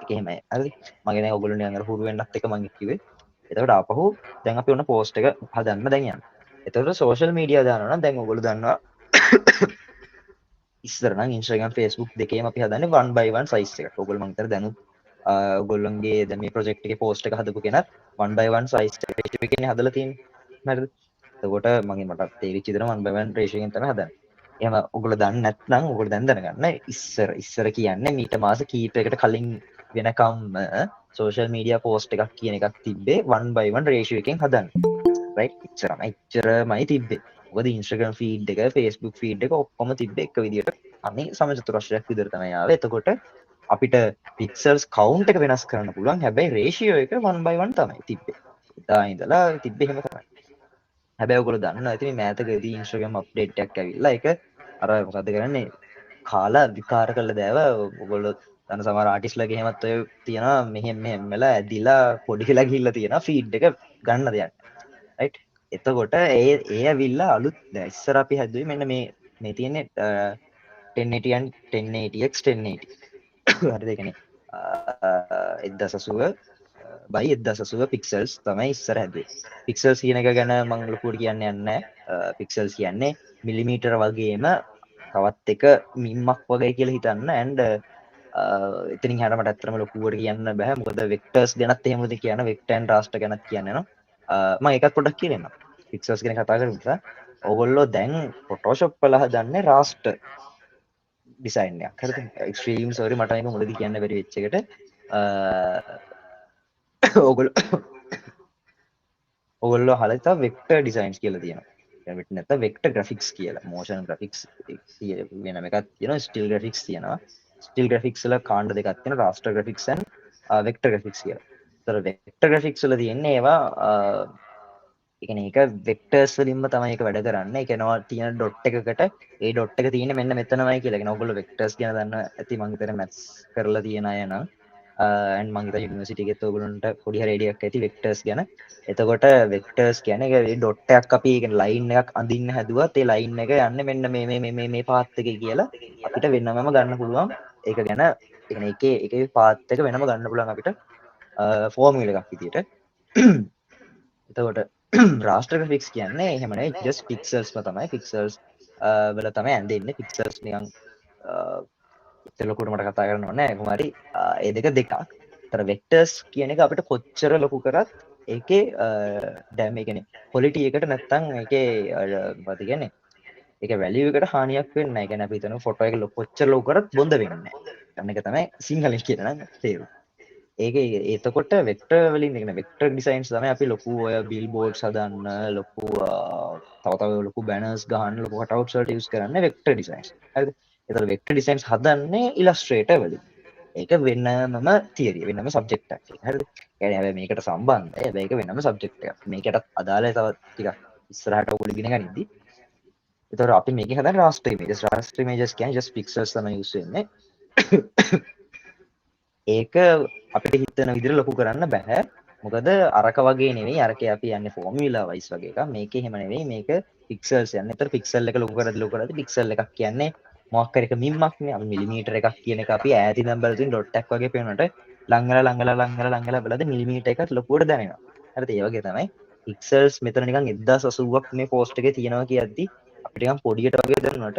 ඒක එහෙමයි. හරිද? මගේ දැන් ඔයගොල්ලෝ නිකන් අර හුරු වෙන්නත් එක මං කිව්වේ. එතකොට ආපහු දැන් අපි ඔන්න පෝස්ට් එක හදන්න දැන් යන්න. එතකොට සෝෂල් මීඩියා දානවා නම් දැන් ඔයගොල්ලෝ දන්නවා ඉස්සර නම් Instagram Facebook දෙකේම අපි හදන්නේ 1 by 1 size එකක්. ඔයගොල්ලෝ මං හිතන්නේ දැනුත් ඔයගොල්ලන්ගේ දැන් මේ ප්‍රොජෙක්ට් එකේ පෝස්ට් එක හදපු කෙනත් 1 by 1 size ratio එකනේ හදලා තියෙන්නේ. හරිද? එතකොට මගේ මටත් තේරිච්ච විදිහට 1 by 1 ratio එකෙන් තමයි හදන්නේ. එහෙම ඔයගොල්ලෝ දන්නේ නැත්නම් ඔයගොල්ලෝ දැන් දැනගන්න ඉස්සර කියන්නේ මීට මාස කීපයකට කලින් වෙනකම්ම සෝෂල් මීඩියා පෝස්ට් එකක් කියන එකක් තිබ්බේ 1 by 1 ratio එකෙන් හදන්න. රයිට්? ඉච්චරමයි තිබ්බේ. මොකද Instagram feed එක Facebook feed එක ඔක්කොම තිබ්බේ එක විදියට අනේ සමචතුරස්‍රයක් විතර තමයි ආවේ. එතකොට අපිට පික්සල්ස් කවුන්ට් එක වෙනස් කරන්න පුළුවන්. හැබැයි රේෂියෝ එක 1 by 1 තමයි තිබ්බේ. එදා ඉඳලා තිබ්බේ එහෙම තමයි. හැබැයි ඔයගොල්ලෝ දන්නවා ඇති මේ මෑතකදී Instagram update එකක් ඇවිල්ලා ඒක අර මොකද්ද කරන්නේ කාලා විකාර කරලා දෑව. ඔයගොල්ලෝ දන්න සමහර ආටිස්ට්ලාගේ එහෙමත් ඔය තියෙනවා මෙහෙම මෙහෙම වෙලා ඇදිලා පොඩි වෙලා ගිහිල්ලා තියෙනවා ෆීඩ් එක ගන්න දෙයක්. රයිට්? එතකොට ඒ ඒ ඇවිල්ලා අලුත් දැන් ඉස්සර අපි හැදුවේ මෙන්න මේ මේ තියෙන්නේ 1080 and 1080x 1080. හරිද? ඒ කියන්නේ 1080 by 1080 pixels තමයි ඉස්සර හැදුවේ. පික්සල්ස් කියන එක ගැන මම ලොකුවට කියන්න යන්නේ නැහැ. පික්සල්ස් කියන්නේ මිලිමීටර වගේම තවත් එක මිම්මක් වගේ කියලා හිතන්න. And එතනින් එහාට මට ඇත්තටම ලොකුවට කියන්න බෑ. මොකද වෙක්ටර්ස් ගැනත් එහෙම උදේ කියන වෙක්ටර් ඇන්ඩ් රාස්ටර් ගැනත් කියන්න යනවා. මම ඒකත් පොඩ්ඩක් කියලා දෙන්නම්. පික්සල්ස් ගැන කතා කරමු නිසා ඔයගොල්ලෝ දැන් ෆොටෝෂොප් වල හදන්නේ රාස්ටර් ඩිසයින් එකක්. හරිද? එක්ස්ට්‍රීම් සෝරි මට මේක මුලදී කියන්න බැරි වෙච්ච එකට. ඔයගොල්ලෝ අහලා තව වෙක්ටර් ඩිසයින්ස් කියලා තියෙනවා. දැන් නැත්නම් වෙක්ටර් ග්‍රැෆික්ස් කියලා. මෝෂන් ග්‍රැෆික්ස් වෙනම එකක් තියෙනවා, ස්ටිල් ග්‍රැෆික්ස් තියෙනවා. ස්ටිල් ග්‍රැෆික්ස් වල කාණ්ඩ දෙකක් තියෙනවා, රාස්ටර් ග්‍රැෆික්ස් ඇන්ඩ් වෙක්ටර් ග්‍රැෆික්ස් කියලා. ඒතර වෙක්ටර් ග්‍රැෆික්ස් වල තියෙන්නේ ඒවා ඒ කියන්නේ ඒක වෙක්ටර්ස් වලින්ම තමයි ඒක වැඩ කරන්නේ. ඒ කියන්නේ ඔයා තියෙන ඩොට් එකකට ඒ ඩොට් එක තියෙන්නේ මෙන්න මෙතනමයි කියලා. ඒ කියන්නේ ඔයගොල්ලෝ වෙක්ටර්ස් ගැන දන්න ඇති මං හිතන්නේ මැත්ස් කරලා තියෙන අය නම්. ඇන්ඩ් මං හිතන්නේ යුනිවර්සිටි එකෙත් ඔයගොල්ලන්ට පොඩි හරි අයිඩියක් ඇති වෙක්ටර්ස් ගැන. එතකොට වෙක්ටර්ස් කියන්නේ ඒ ඩොට් එකක් අපි ඒ කියන්නේ ලයින් එකක් අඳින්න හැදුවත් ඒ ලයින් එක යන්නේ මෙන්න මේ මේ මේ මේ මේ පාත් එකේ කියලා අපිට වෙනමම ගන්න පුළුවන්. ඒක ගැන ඒ කියන්නේ ඒකේ පාත් එක වෙනම ගන්න පුළුවන් අපිට ෆෝමියුලා එකක් විදියට. එතකොට රාස්ටර් ග්‍රැෆික්ස් කියන්නේ එහෙම නෙවෙයි, ජස්ට් පික්සල්ස්ම තමයි. පික්සල්ස් වල තමයි ඇඳෙන්නේ. පික්සල්ස් නිකන් ඉතින් ලොකුවට මට කතා කරන්න ඕනේ නෑ. කොහොම හරි ඒ දෙක දෙකක්. අතර වෙක්ටර්ස් කියන එක අපිට කොච්චර ලොකු කරත් ඒකේ ඩැම් ඒ කියන්නේ ක්වොලිටි එකට නැත්තම් ඒකේ මොකද කියන්නේ ඒකේ වැලියු එකට හානියක් වෙන්නේ නෑ. ඒ කියන්නේ අපි හිතමු ෆොටෝ එක කොච්චර ලොකු කරත් බොඳ වෙන්නේ නෑ. අන්න එක තමයි සිංහලෙන් කියන නම් තේරුම. ඒකේ එතකොට වෙක්ටර් වලින් ඒ කියන්නේ වෙක්ටර් ඩිසයින්ස් තමයි අපි ලොකු ඔය බිල් බෝඩ්ස් හදන්න, ලොකු තව තව ලොකු බැනර්ස් ගහන්න, ලොකු කටවුට්ස් වලට යූස් කරන්නේ වෙක්ටර් ඩිසයින්ස්. හරිද? එතකොට වෙක්ටර් ඩිසයින්ස් හදන්නේ ඉලස්ට්‍රේටර් වලින්. ඒක වෙනමම තියරි, වෙනම සබ්ජෙක්ට් එකක්. හරිද? ඒ කියන්නේ හැබැයි මේකට සම්බන්ධයි. හැබැයි ඒක වෙනම සබ්ජෙක්ට් එකක්. මේකටත් අදාළයි තව ටිකක් ඉස්සරහට ඔයගොල්ලෝ ඉගෙන ගනිද්දි. එතකොට අපි මේකෙන් හදන්නේ රාස්ටර් ඉමේජස්. රාස්ටර් ඉමේජස් කියන්නේ ජස්ට් පික්සල්ස් තමයි යූස් වෙන්නේ. ඒක අපිට හිතන විදිහට ලොකු කරන්න බෑ. මොකද අරක වගේ නෙවෙයි. අරකේ අපි යන්නේ ෆෝමියුලා වයිස් වගේ එකක්. මේකේ එහෙම නෙවෙයි. මේක පික්සල්ස් යන්නේ. එතකොට පික්සල් එක ලොකු කරද්දි ලොකු කරද්දි පික්සල් එකක් කියන්නේ මොකක් හරි එක මිම්මක් නේ. අපි මිලිමීටර් එකක් කියන එක අපි ඈත ඉඳන් බලද්දි තියෙන ඩොට් එකක් වගේ පේනකොට ලං වෙලා ලං වෙලා ලං වෙලා ලං වෙලා බලද්දි මිලිමීටර් එකක් ලොකුවට දැනෙනවා. හරිද? ඒ වගේ තමයි පික්සල්ස් මෙතන නිකන් 1080ක් මේ පෝස්ට් එකේ තියෙනවා කියද්දි අපිට නිකන් පොඩියට වගේ දැනුණාට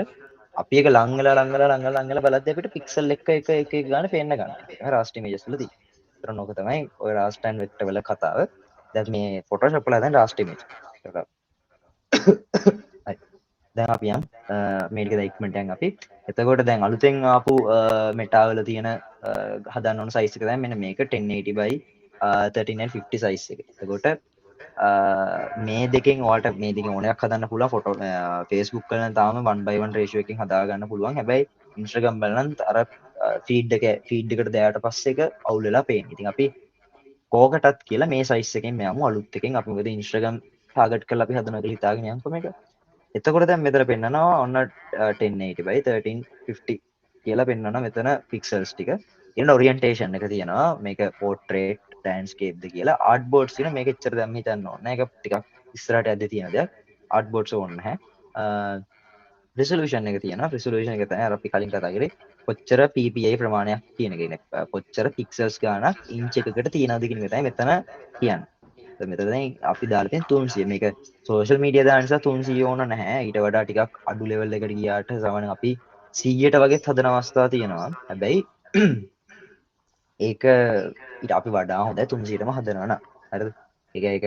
අපි ඒක ලං වෙලා ලං වෙලා ලං වෙලා ලං වෙලා බලද්දි අපිට පික්සල් එක එක එක එක ගාන පේන්න ගන්නවා. ඒක රාස්ටර් ඉමේජස් වල තියෙන්නේ. ඒතර ඕක තමයි ඔය රාස්ටර් ඇන්ඩ් වෙක්ටර් වල කතාව. දැන් මේ ෆොටෝෂොප් වල හදන රාස්ටර් ඉමේජ්. හරි. දැන් දැන් අපි යන් මේ ටික දැන් ඉක්මනට යන් අපි. එතකොට දැන් අලුතෙන් ආපු මෙටා වල තියෙන හදන්න ඕන සයිස් එක දැන් මෙන්න මේක 1080 by 3950 size එක. එතකොට මේ දෙකෙන් ඔයාලට මේ දෙකෙන් ඕන එකක් හදන්න පුළුවන්. ෆොටෝ Facebook වල නම් තාම 1 by 1 ratio එකකින් හදා ගන්න පුළුවන්. හැබැයි Instagram වල නම් අර ෆීඩ් එකට දැයාට පස්සේ එක අවුල් වෙලා පේන්නේ. ඉතින් අපි කෝකටත් කියලා මේ සයිස් එකෙන් යමු අලුත් එකෙන්. අපි මොකද Instagram target කරලා අපි හදනවා කියලා හිතාගෙන යන්කො මේක. එතකොට දැන් මෙතන පෙන්නනවා ඔන්න 1080 by 1350 කියලා පෙන්නනවා මෙතන පික්සල්ස් ටික. ඊළඟ ඔරියන්ටේෂන් එක තියෙනවා මේක පෝට්‍රේට් ලෑන්ඩ්ස්කේප් ද කියලා. ආර්ට් බෝඩ්ස් තියෙනවා මේක එච්චර දැන් හිතන්න ඕනේ නැහැ. ඒක ටිකක් ඉස්සරහට යද්දී තියෙන දෙයක්. ආර්ට් බෝඩ්ස් ඕනේ නැහැ. රෙසොලූෂන් එක තියෙනවා. රෙසොලූෂන් එක තමයි අර අපි කලින් කතා කරේ කොච්චර PPI ප්‍රමාණයක් කියන එක. කොච්චර පික්සල්ස් ගාණක් ඉන්ච් එකකට තියෙනවද කියන එක තමයි මෙතන කියන්නේ. මෙතන දැන් අපි දාලා තියෙන 300. මේක සෝෂල් මීඩියා දාන නිසා 300 ඕන නැහැ. ඊට වඩා ටිකක් අඩු ලෙවල් එකට ගියාට සාමාන්‍යයෙන් අපි 100ට වගේත් හදන අවස්ථා තියෙනවා. හැබැයි ඒක ඊට අපි වඩා හොඳයි 300ටම හදනවා නම්. හරිද? ඒක ඒක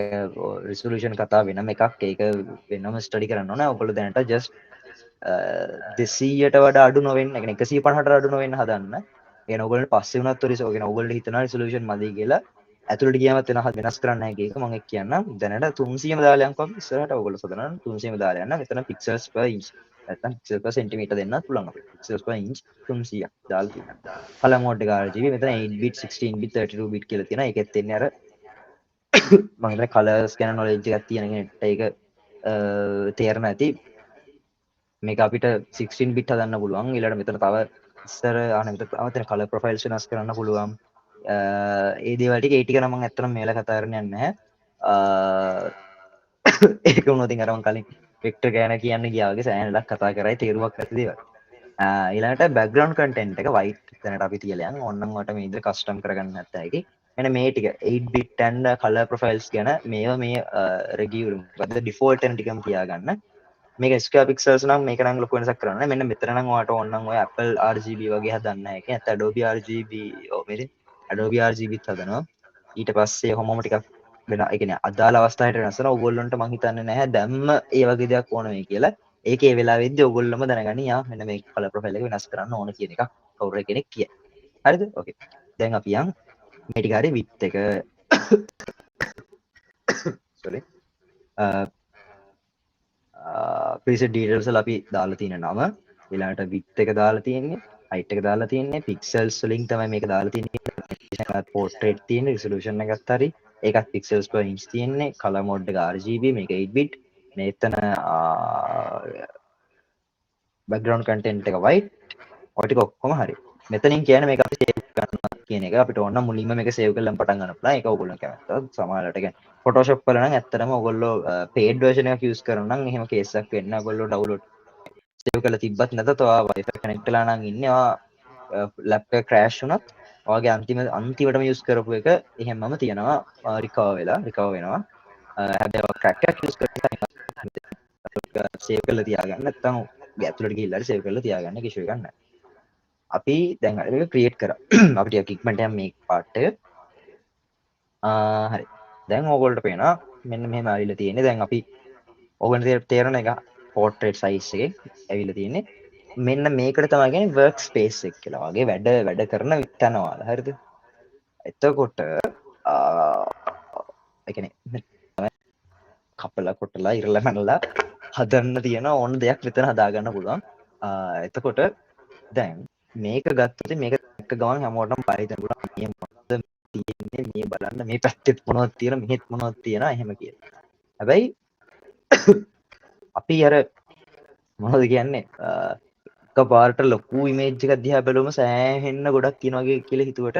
රෙසොලූෂන් කතාව වෙනම එකක්. ඒක වෙනම ස්ටඩි කරන්න ඕන. ඔයගොල්ලෝ දැනට ජස්ට් 200ට වඩා අඩු නොවෙන්න, ඒ කියන්නේ 150ට අඩු නොවෙන්න හදන්න. ඒ කියන්නේ ඔයගොල්ලන්ට පස්සේ වුණත් ඔය කියන්නේ ඔයගොල්ලෝ හිතනවා රෙසොලූෂන් මදි කියලා. ඇතුළට ගියාමත් වෙනස් කරන්න හැකි එක මම එක් කියන්නම්. දැනට 300ම දාලා යන්කෝ අපි ඉස්සරහට ඔයගොල්ලෝ සදනවා 300ම දාලා යන්න. මෙතන පික්සල්ස් per inch නැත්නම් පික්සල් per centimeter දෙන්නත් පුළුවන් අපිට. පික්සල්ස් per inch 300ක් දාලා තියෙනවා. කලර් මෝඩ් එක RGB මෙතන 8 bit 16 bit 32 bit කියලා තියෙනවා. ඒකෙත් එන්නේ අර මම හිතන්නේ කලර්ස් ගැන නොලෙජ් එකක් තියෙන කෙනෙක්ට ඒක තේරෙන ඇති. මේක අපිට 16 bit හදන්න පුළුවන්. ඊළඟට මෙතන තව ඉස්සර ආන මෙතන තව තියෙන කලර් ප්‍රොෆයිල්ස් වෙනස් කරන්න පුළුවන්. ඒ දේවල් ටික ඒ ටික නම් මම ඇත්තටම මේලා කතා කරන්න යන්නේ නැහැ. ඒක වුණොත් ඉතින් අර මම කලින් වෙක්ටර් ගැන කියන්න ගියා වගේ සෑහෙන ලක් කතා කරයි තේරුමක් නැති දේවල්. ඊළඟට බෑග්ග්‍රවුන්ඩ් කන්ටෙන්ට් එක වයිට් දැනට අපි තියලා යන්. ඕනනම් ඔයාලට මේ විදිහට කස්ටම් කරගන්න නැත්නම් ඒකේ. මෙන්න මේ ටික 8 bit and color profiles ගැන මේවා මේ රෙගියුලර් මොකද ඩිෆෝල්ට් වෙන ටිකම තියාගන්න. මේක ස්ක්වයර් පික්සල්ස් නම් මේක නම් ලොකු වෙනසක් කරන්නේ නැහැ. මෙන්න මෙතන නම් ඔයාලට ඕන නම් ඔය Apple RGB වගේ හදන්න හැකි. නැත්නම් Adobe RGB ඔව් මේ Adobe RGB හදනවා. ඊට පස්සේ කොහොමම ටිකක් වෙන ඒ කියන්නේ අදාළ අවස්ථාවට වෙනස් වෙනවා. ඕගොල්ලන්ට මං හිතන්නේ නැහැ දැම්ම ඒ වගේ දෙයක් ඕන වෙයි කියලා. ඒක ඒ වෙලාවෙද්දී ඕගොල්ලොම දැනගනි ආ මෙන්න මේ කලර් ප්‍රොෆයිල් එක වෙනස් කරන්න ඕන කියන එකක් කවුරු හරි කෙනෙක් කියයි. හරිද? ඕකේ. දැන් අපි යන් මේ ටික හරි විත් එක සෝරි ප්‍රීසෙට් ඩීටේල්ස් වල අපි දාලා තියෙන නම, ඊළඟට විත් එක දාලා තියෙන්නේ, හයිට් එක දාලා තියෙන්නේ, පික්සල්ස් වලින් තමයි මේක දාලා තියෙන්නේ. පෝට්‍රේට් තියෙන රෙසොලූෂන් එකත් හරි, ඒකත් පික්සල්ස් per inch තියෙන්නේ, කලර් මෝඩ් එක RGB මේක 8 bit, මෙතන බෑග්ග්‍රවුන්ඩ් කන්ටෙන්ට් එක white, ඔය ටික ඔක්කොම හරි. මෙතනින් කියන්නේ මේක අපි සේව් කරනවා කියන එක. අපිට ඕන නම් මුලින්ම මේක සේව් කරලා පටන් ගන්න පුළුවන්. ඒක ඔයගොල්ලෝ කැමැත්ත. සමහරවිට කියන්නේ Photoshop වල නම් ඇත්තටම ඔයගොල්ලෝ paid version එකක් use කරනවා නම් එහෙම කේස් එකක් වෙන්නේ නැහැ. ඔයගොල්ලෝ ඩවුන්ලෝඩ් සේව් කරලා තිබ්බත් නැතත් ඔයා Wi-Fi connect වෙලා නම් ඉන්නේ. ඔයා ලැප් එක ක්‍රෑෂ් වුණත් ඔයාගේ අන්තිමටම යූස් කරපු එක එහෙමම තියෙනවා, රිකවර් වෙලා රිකවර් වෙනවා. හැබැයි ඔයා ක්‍රැක් එකක් යූස් කරලා සේව් කරලා තියාගන්න. නැත්නම් ඇතුළට ගිහිල්ලා හරි සේව් කරලා තියාගන්න කිසි එකක් නැහැ. අපි දැන් හරි මේක ක්‍රියේට් කරා. අපි ටිකක් ඉක්මනට යමු මේ පාර්ට් එක. හරි. දැන් ඕගොල්ලන්ට පේනවා මෙන්න මෙහෙම ඇවිල්ලා තියෙන්නේ. දැන් අපි ඕගොල්ලන්ට තේරෙන එක පෝට්‍රේට් සයිස් එකේ ඇවිල්ලා තියෙන්නේ. මෙන්න මේකට තමයි කියන්නේ වර්ක් ස්පේස් එක කියලා. වගේ වැඩ වැඩ කරන තැන ඔයාලා. හරිද? එතකොට ඒ කියන්නේ කපලා කොටලා ඉරලා මැනලා හදන්න තියෙන ඕන දෙයක් මෙතන හදාගන්න පුළුවන්. එතකොට දැන් මේක ගත්තොත් මේක දැක්ක ගමන් හැමෝටම බය හිතෙන්න පුළුවන්. මේ මොනවද තියෙන්නේ, මේ බලන්න මේ පැත්තෙත් මොනවද තියෙන, මෙහෙත් මොනවද තියෙනවා එහෙම කියලා. හැබැයි අපි අර මොනවද කියන්නේ එකපාරට ලොකු ඉමේජ් එකක් දිහා බැලුවම සෑහෙන්න ගොඩක් තියෙනවා වගේ කියලා හිතුවට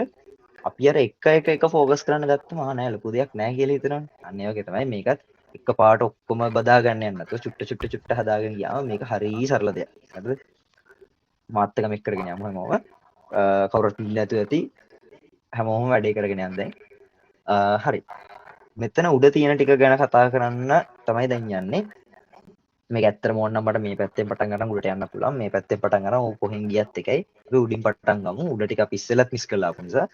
අපි අර එක එක එක ෆෝකස් කරන්න ගත්තම ආ නෑ ලොකු දෙයක් නෑ කියලා හිතනවනේ. අන්න ඒ වගේ තමයි මේකත් එකපාරට ඔක්කොම බදා ගන්න යන්නේ නැතුව චුට්ට චුට්ට චුට්ට හදාගෙන ගියාම මේක හරි සරල දෙයක්. හරිද? මාත් එක්ක මේක කරගෙන යමු හැමෝම. කවුරුත් ඉන්නේ නැතුව ඇති. හැමෝම වැඩේ කරගෙන යන්න දැන්. හරි. මෙතන උඩ තියෙන ටික ගැන කතා කරන්න තමයි දැන් යන්නේ. මේක ඇත්තටම ඕන නම් මට මේ පැත්තෙන් පටන් ගන්න උඩට යන්න පුළුවන්. මේ පැත්තෙන් පටන් ගන්න ඕක කොහෙන් ගියත් එකයි. අපි උඩින් පටන් ගමු. උඩ ටික අපි ඉස්සෙල්ලත් මිස් කරලා ආපු නිසා.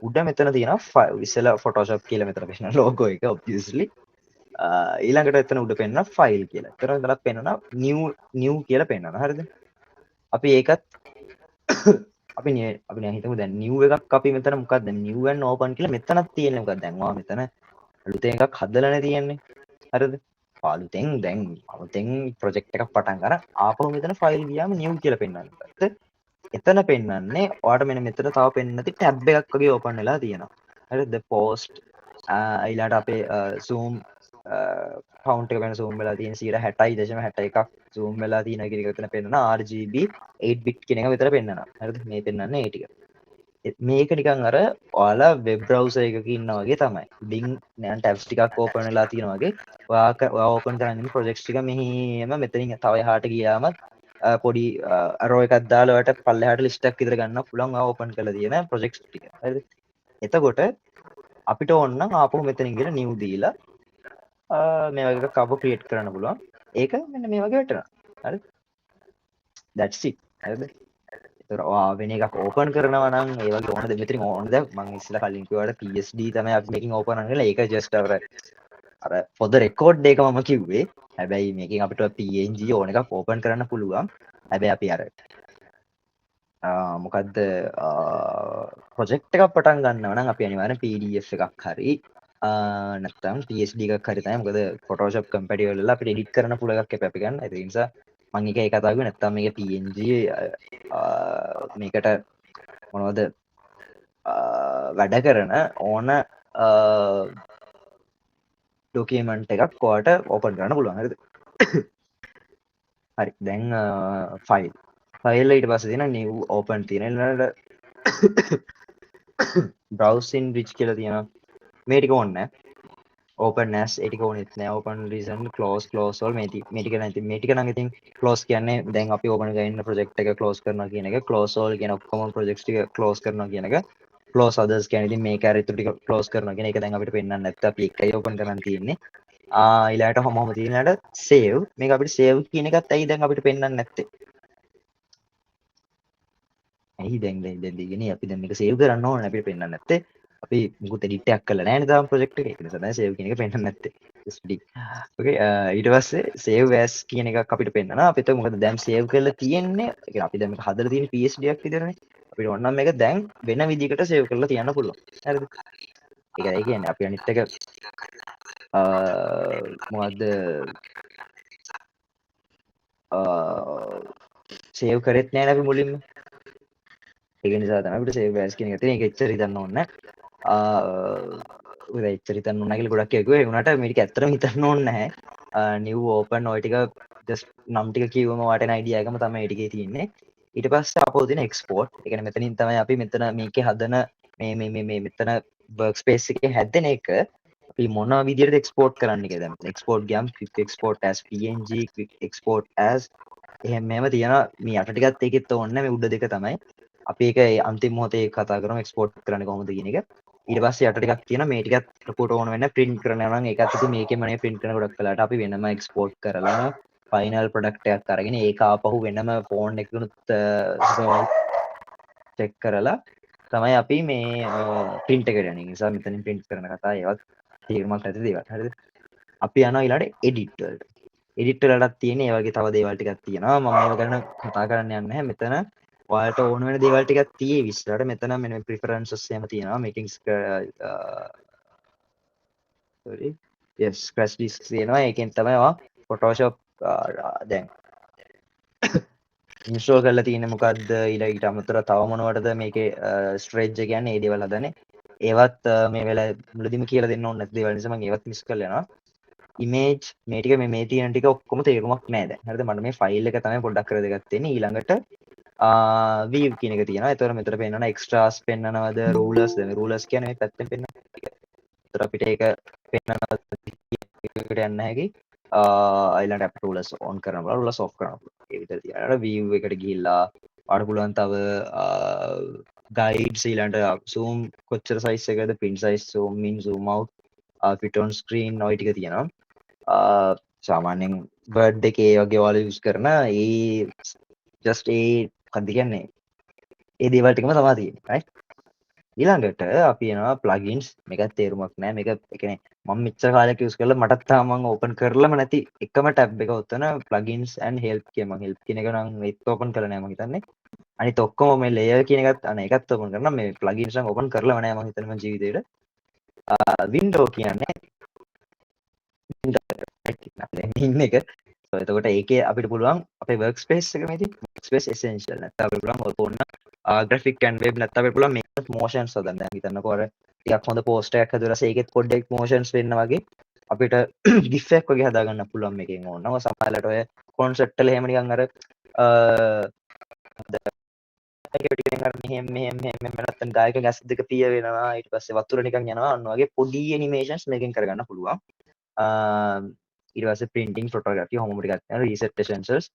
උඩ මෙතන තියෙනවා ඉස්සෙල්ලා Photoshop කියලා මෙතන පේන ලෝගෝ එක obviously. ඊළඟට එතන උඩ පෙන්නන ෆයිල් කියලා. එතන ඉඳලා පෙන්නන නිව් නිව් කියලා පෙන්නනවා. හරිද? අපි ඒකත් අපි අපි නෑ හිතමු දැන් නිව් එකක් අපි මෙතන මොකක්ද නිව් ඇන්ඩ් ඕපන් කියලා මෙතනක් තියෙන්නේ මොකක්ද දැන් ඔයා මෙතන අලුතෙන් එකක් හදලානේ තියෙන්නේ. හරිද? අලුතෙන් දැන් අලුතෙන් ප්‍රොජෙක්ට් එකක් පටන් ගන්න ආපහු මෙතන ෆයිල් ගියාම නිව් කියලා පෙන්නන්නේ. හරිද? එතන පෙන්නන්නේ ඔයාට මෙන්න මෙතන තව පෙන්නන නැති ටැබ් එකක් වගේ ඕපන් වෙලා තියෙනවා. හරිද? පෝස්ට් ඊළඟට අපේ Zoom count එක වෙන zoom වෙලා තියෙන 60.61ක් zoom වෙලා තියෙන කියන එක විතර පෙන්නනවා. RGB 8 bit කියන එක විතර පෙන්නනවා. හරිද? මේ පෙන්නන්නේ ඒ ටික. මේක නිකන් අර ඔයාලා වෙබ් බ්‍රවුසර් එකක ඉන්නා වගේ තමයි. උඩින් නිකන් ටැබ්ස් ටිකක් ඕපන් වෙලා තියෙනවා වගේ. ඔයා ඔයා ඕපන් කරන් ඉන්න ප්‍රොජෙක්ට්ස් ටික මෙහෙම මෙතනින් තව එහාට ගියාම පොඩි ඇරෝ එකක් දාලා ඔයාලට පල්ලෙහාට ලිස්ට් එකක් විතර ගන්න පුළුවන් ඔයා ඕපන් කරලා තියෙන ප්‍රොජෙක්ට්ස් ටික. හරිද? එතකොට අපිට ඕන නම් ආපහු මෙතනින් ගිහලා නිව් දීලා මේ වගේ එකක් ආපහු ක්‍රියේට් කරන්න පුළුවන්. ඒක මෙන්න මේ වගේ වැටෙනවා. හරිද? That's it. හරිද? ඒතර ඔයා වෙන එකක් ඕපන් කරනවා නම් ඒ වගේ ඕන දෙයක් මෙතනින් ඕන දෙයක් මම ඉස්සෙල්ලා කලින් කිව්වට PSD තමයි අපි මේකෙන් ඕපන් කරන්නේ කියලා. ඒක ජස්ට් අර අර for the record එක මම කිව්වේ. හැබැයි මේකෙන් අපිට PNG ඕන එකක් ඕපන් කරන්න පුළුවන්. හැබැයි අපි අර මොකද්ද ප්‍රොජෙක්ට් එකක් පටන් ගන්නවා නම් අපි අනිවාර්යෙන් PDF එකක් හරි නැත්නම් PSD එකක් හරි තමයි. මොකද Photoshop compatible වෙලා අපිට එඩිට් කරන්න පුළුවන් එකක් අපි ගන්න. ඒ නිසා මං ඒක ඒ කතාව කිව්වේ. නැත්නම් මේක PNG මේකට මොනවද වැඩ කරන ඕන ඩොකියුමන්ට් එකක් ඔයාලට ඕපන් කරන්න පුළුවන්. හරිද? හරි. දැන් ෆයිල් ෆයිල් ඊට පස්සේ තියෙන නිව් ඕපන් තියෙන ඊළඟට browse in bridge කියලා තියෙනවා. මේ ටික ඕනේ නෑ. Open as ඒ ටික ඕනෙත් නෑ. Open recent close close all මේ මේ ටික නම් ඉතින් මේ ටික නම් ඉතින් close කියන්නේ දැන් අපි ඕපන් කරගෙන ඉන්න ප්‍රොජෙක්ට් එක close කරනවා කියන එක, close all කියන ඔක්කොම ප්‍රොජෙක්ට්ස් ටික close කරනවා කියන එක, close others කියන්නේ ඉතින් මේක අර ඉතුරු ටික close කරනවා කියන එක දැන් අපිට පෙන්වන්න නැත්නම් අපි එකයි ඕපන් කරන් තියෙන්නේ. ඊළඟට ඔහොම ඔහොම තියෙන ඊළඟට save මේක අපිට save කියන එකත් ඇයි දැන් අපිට පෙන්වන්න නැත්තේ? ඇයි දැන් දැන් දැන් දෙන්නේ අපි දැන් මේක save කරන්න ඕනේ අපිට පෙන්වන්න නැත්තේ. අපි මුකුත් එඩිට් එකක් කරලා නැහැ නේද තාම ප්‍රොජෙක්ට් එකේ. ඒක නිසා තමයි save කියන එක පෙන්වන්න නැත්තේ. Just ready. Okay ඊට පස්සේ save as කියන එකක් අපිට පෙන්නනවා. අපිට මොකද දැන් save කරලා තියෙන්නේ, ඒ කියන්නේ අපි දැන් මේක හදලා තියෙන්නේ PSD එකක් විතරනේ. අපිට ඕන නම් මේක දැන් වෙන විදිහකට save කරලා තියන්න පුළුවන්. හරිද? ඒකයි ඒ කියන්නේ අපි අනිත් එක මොකද්ද save කරෙත් නෑනේ අපි මුලින්ම. ඒක නිසා තමයි අපිට save as කියන එක තියෙන්නේ. ඒක එච්චර හිතන්න ඕනේ නෑ. ඔය එච්චර හිතන්න ඕනේ නෑ කියලා ගොඩක් අය කිව්වා. ඒ වුණාට මේ ටික ඇත්තටම හිතන්න ඕනේ නැහැ. New open ඔය ටික just නම් ටික කිව්වම ඔයාලට එන අයිඩියා එකම තමයි ඒ ටිකේ තියෙන්නේ. ඊට පස්සේ ආපහු තියෙන export. ඒ කියන්නේ මෙතනින් තමයි අපි මෙතන මේකේ හදන මේ මේ මේ මේ මෙතන workspace එකේ හැදෙන එක අපි මොන විදියටද export කරන්න කියලා. දැන් මෙතන export ගියාම quick export as PNG, quick export as එහෙම මෙහෙම තියෙනවා. මේ යට ටිකත් ඒකෙත් ඕනේ නැහැ. මේ උඩ දෙක තමයි. අපි ඒක ඒ අන්තිම මොහොතේ කතා කරමු එක්ස්පෝර්ට් කරන්නේ කොහොමද කියන එක. ඊට පස්සේ යට ටිකක් තියෙනවා. මේ ටිකත් ලොකුවට ඕන වෙන ප්‍රින්ට් කරනවා නම් ඒකත් ඉතින් මේකෙම නේ ප්‍රින්ට් කරන ගොඩක් වෙලාවට අපි වෙනම එක්ස්පෝර්ට් කරලා ෆයිනල් ප්‍රොඩක්ට් එකක් අරගෙන ඒක ආපහු වෙනම ෆෝන් එකකිනුත් චෙක් කරලා තමයි අපි මේ ප්‍රින්ට් එකට යන්නේ. ඒ නිසා මෙතනින් ප්‍රින්ට් කරන කතා ඒවත් තේරුමක් නැති දේවල්. හරිද? අපි යනවා ඊළඟට එඩිට් වලට. එඩිට් වලටත් තියෙන ඒ වගේ තව දේවල් ටිකක් තියෙනවා. මම මේව ගැන කතා කරන්න යන්නේ නැහැ. මෙතන ඔයාලට ඕන වෙන දේවල් ටිකක් තියෙවි ඉස්සරහට. මෙතන මෙන්න මේ ප්‍රිෆරන්සස් එහෙම තියෙනවා. මේකෙන් sorry yes scratch disk තියෙනවා. ඒකෙන් තමයි ඔයා Photoshop දැන් ඉන්ස්ටෝල් කරලා තියෙන්නේ මොකද්ද, ඊට අමතරව තව මොනවටද මේකේ ස්ටෝරේජ් එක කියන්නේ ඒ දේවල් හදන්නේ. ඒවත් මේ වෙලාවේ මුලදීම කියලා දෙන්න ඕනේ නැති දේවල් නිසා මම ඒවත් මිස් කරලා යනවා. ඉමේජ් මේ ටික මේ තියෙන ටික ඔක්කොම තේරුමක් නෑ දැන්. හරිද? මට මේ ෆයිල් එක තමයි පොඩ්ඩක් කර දෙකක් තියෙන්නේ. ඊළඟට view කියන එක තියෙනවා. ඒතකොට මෙතන පෙන්නන එක්ස්ට්‍රාස් පෙන්නනවද, රූලර්ස් ද? මේ රූලර්ස් කියන්නේ මේ පැත්තෙන් පෙන්නන ටික. ඒතර අපිට ඒක පෙන්නනවද එකට යන්න හැකි. ඊළඟට අපිට රූලර්ස් ඔන් කරන්න පුළුවන්, රූලර්ස් ඔෆ් කරන්න පුළුවන්. ඒ විතර තියෙනවා. ඊළඟට view එකට ගිහිල්ලා ඔයාලට පුළුවන් තව ගයිඩ්ස්, ඊළඟට zoom කොච්චර සයිස් එකද, print size, zoom in, zoom out, fit on screen ඔය ටික තියෙනවා. සාමාන්‍යයෙන් Word එකේ ඒ වගේ ඔයාලා යූස් කරන ඒ ජස්ට් ඒ මොකක්ද කියන්නේ ඒ දේවල් ටිකම තමයි තියෙන්නේ, right? ඊළඟට අපි එනවා ප්ලගින්ස්. මේකත් තේරුමක් නෑ. මේක ඒ කියන්නේ මම මෙච්චර කාලයක් යූස් කරලා මටත් තාම මං ඕපන් කරලම නැති එකම ටැබ් එක ඔතන ප්ලගින්ස් ඇන්ඩ් හෙල්ප් කියන. මං හෙල්ප් කියන එක නම් ඒත් ඕපන් කරලා නෑ මං හිතන්නේ. අනිත් ඔක්කොම මේ ලේයර් කියන එකත් අනේ ඒකත් ඕපන් කරනවා. මේ ප්ලගින්ස් නම් ඕපන් කරලම නෑ මං හිතන්නේ මං ජීවිතේට. වින්ඩෝ කියන්නේ ඉන්න එක. එතකොට ඒකේ අපිට පුළුවන් අපේ වර්ක් ස්පේස් එක මේ තියෙන වර්ක් ස්පේස් එසෙන්ෂියල් නැත්නම් අපිට පුළුවන් ඔය ඕන ග්‍රැෆික් ඇන්ඩ් වෙබ් නැත්නම් අපිට පුළුවන් මේක මෝෂන්ස් හදන්න. දැන් හිතන්නකෝ අර ටිකක් හොඳ පෝස්ට් එකක් හදුවා ඊට ඒකෙත් පොඩ්ඩක් මෝෂන්ස් වෙන්න වගේ අපිට ගිෆ් එකක් වගේ හදාගන්න පුළුවන් මේකෙන් ඕන. ඔය සමහරවිට ඔය කොන්සෙප්ට් වල එහෙම නිකන් අර ඒක ටිකෙන් අර මෙහෙම මෙහෙම මෙහෙම මෙහෙම නැත්නම් ගායක ඇස් දෙක පිය වෙනවා, ඊට පස්සේ වතුර නිකන් යනවා, අන්න වගේ පොඩි ඇනිමේෂන්ස් මේකෙන් කරගන්න පුළුවන්. ඊට පස්සේ printing, photography ඔහොම ටිකක් තියෙනවා. Reset essentials.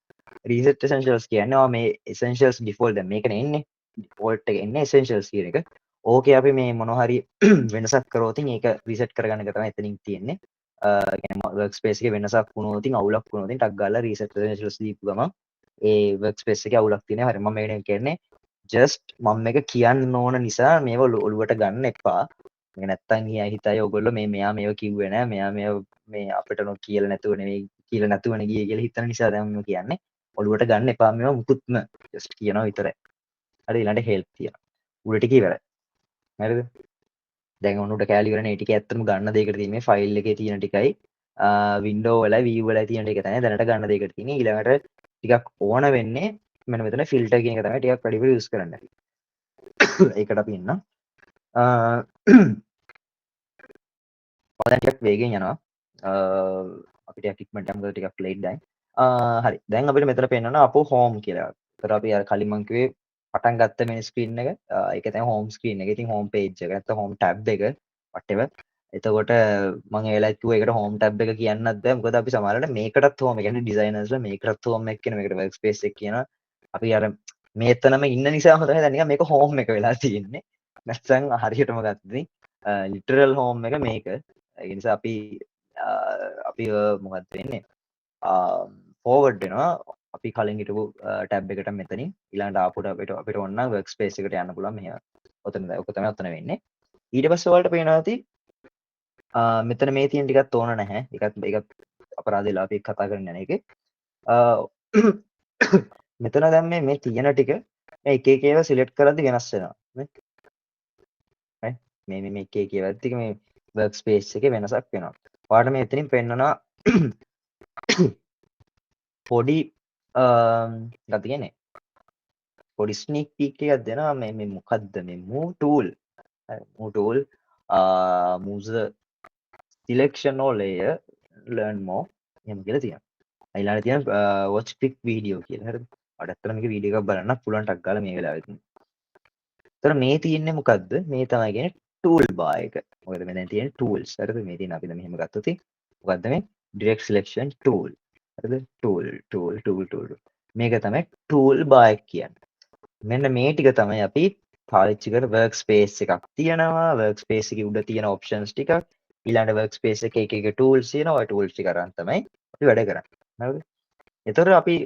Reset essentials කියන්නේ ඔයා මේ essentials default දැන් මේකනේ එන්නේ. Default එක එන්නේ essentials කියන එක. ඕකේ අපි මේ මොන හරි වෙනසක් කරොත් ඒක රීසෙට් කරගන්න එක තමයි එතනින් තියෙන්නේ. ඒ කියන්නේ වර්ක් ස්පේස් එකේ වෙනසක් වුණොත් අවුලක් වුණොත් ටක් ගාලා රීසෙට් essentials දීපු ගමන් ඒ වර්ක් ස්පේස් එකේ අවුලක් තියෙනවා. හරි මම මේක කියන්නේ ජස්ට් මම මේක කියන්න ඕන නිසා මේව ඔළුවට ගන්න එපා. මේක නැත්තම් හිතයි ඔයගොල්ලෝ මේ මෙයා මේව කිව්වේ නෑ, මෙයා මේව මේ අපිට නෝ කියලා නැතුව නෙවෙයි කියලා නැතුවනේ ගියේ කියලා හිතන නිසා දැන් මම කියන්නේ ඔළුවට ගන්න එපා මේව මුකුත්ම, ජස්ට් කියනවා විතරයි. හරි ඊළඟට හෙල්ප් තියෙනවා. උඩ ටික ඉවරයි. හරිද? දැන් ඔන්න උඩ කෑලි ඉවරනේ. ඒ ටික ඇත්තටම ගන්න දෙයකට තියෙන්නේ මේ ෆයිල් එකේ තියෙන ටිකයි වින්ඩෝ වල වීව් වල තියෙන ටික තමයි දැනට ගන්න දෙයකට තියෙන්නේ. ඊළඟට ටිකක් ඕන වෙන්නේ මෙන්න මෙතන ෆිල්ටර් කියන එක තමයි ටිකක් වැඩිපුර යූස් කරන්න. ඒකට අපි ඉන්නම්. දැන් ටිකක් වේගෙන් යනවා. අපි ටිකක් ඉක්මනට යමු, මොකද ටිකක් ලේට් දැන්. හරි. දැන් අපිට මෙතන පෙන්වනවා අපෝ හෝම් කියලා එකක්. ඒතර අපි අර කලින් මං කිව්වේ පටන් ගත්ත මේ ස්ක්‍රීන් එක, ඒක තමයි හෝම් ස්ක්‍රීන් එක. ඉතින් හෝම් පේජ් එක නැත්නම් හෝම් ටැබ් එක whatever. එතකොට මං ඒ වෙලාවෙත් කිව්වා ඒකට හෝම් ටැබ් එක කියන්නත් බෑ. මොකද අපි සමහරවිට මේකටත් හෝම්, ඒ කියන්නේ ඩිසයිනර්ස්ලා මේකටත් හෝම් එක කියන, මේකට වර්ක් ස්පේස් එක කියනවා. අපි අර මේතනම ඉන්න නිසාම තමයි දැන් නිකන් මේක හෝම් එක වෙලා තියෙන්නේ. නැත්නම් හරියටම ගත්තොත් ලිටරල් හෝම් එක මේක. ඒ නිසා අපි අපි මොකද්ද වෙන්නේ? ෆෝවර්ඩ් වෙනවා. අපි කලින් හිටපු ටැබ් එකට මෙතනින් ඊළඟට ආපුට අපිට ඕන නම් වර්ක් ස්පේස් එකට යන්න පුළුවන් මෙහෙම. ඔතන දැන් ඔක තමයි ඔතන වෙන්නේ. ඊට පස්සේ ඔයාලට පේනවා ඇති මෙතන මේ තියෙන ටිකත් ඕන නැහැ. ඒකත් අපරාධ වෙලා අපි කතා කරන්න යන එකේ. මෙතන දැන් මේ තියෙන ටික මේ එක එක ඒවා සිලෙක්ට් කරද්දි වෙනස් වෙනවා නේ. right? මේ මේ මේ එක එක ඒවා ටික මේ වර්ක් ස්පේස් එකේ වෙනසක් වෙනවා. ඔයාලට මේ එතනින් පෙන්නනවා පොඩි මොකක්ද කියන්නේ? පොඩි ස්නීක් පීක් එකක් දෙනවා මේ මේ මොකද්ද මේ move tool. Move tool, moves the selection or layer, learn more එහෙම කියලා තියෙනවා. ඊළඟට තියෙන watch quick video කියලා. හරිද? ඔයාලට ඇත්තටම මේක වීඩියෝ එකක් බලන්න පුළුවන් ටක් ගාලා මේ වෙලාවෙත්. එතකොට මේ තියෙන්නේ මොකද්ද? මේ තමයි කියන්නේ ටූල් බාර් එක. මොකද මේ දැන් තියෙන්නේ ටූල්ස්. හරිද? මේ තියෙන අපි දැන් මෙහෙම ගත්තොත් මොකද්ද මේ ඩිරෙක්ට් සිලෙක්ෂන් ටූල්. හරිද? Tool tool tool tool. මේක තමයි ටූල් බාර් එක කියන්නේ. මෙන්න මේ ටික තමයි අපි පාවිච්චි කරන වර්ක් ස්පේස් එකක් තියෙනවා. වර්ක් ස්පේස් එකේ උඩ තියෙන ඔප්ෂන්ස් ටිකක්. ඊළඟ වර්ක් ස්පේස් එකේ එක එක ටූල්ස් තියෙනවා. ඔය ටූල්ස් ටික අරන් තමයි අපි වැඩ කරන්නේ. හරිද? එතකොට අපි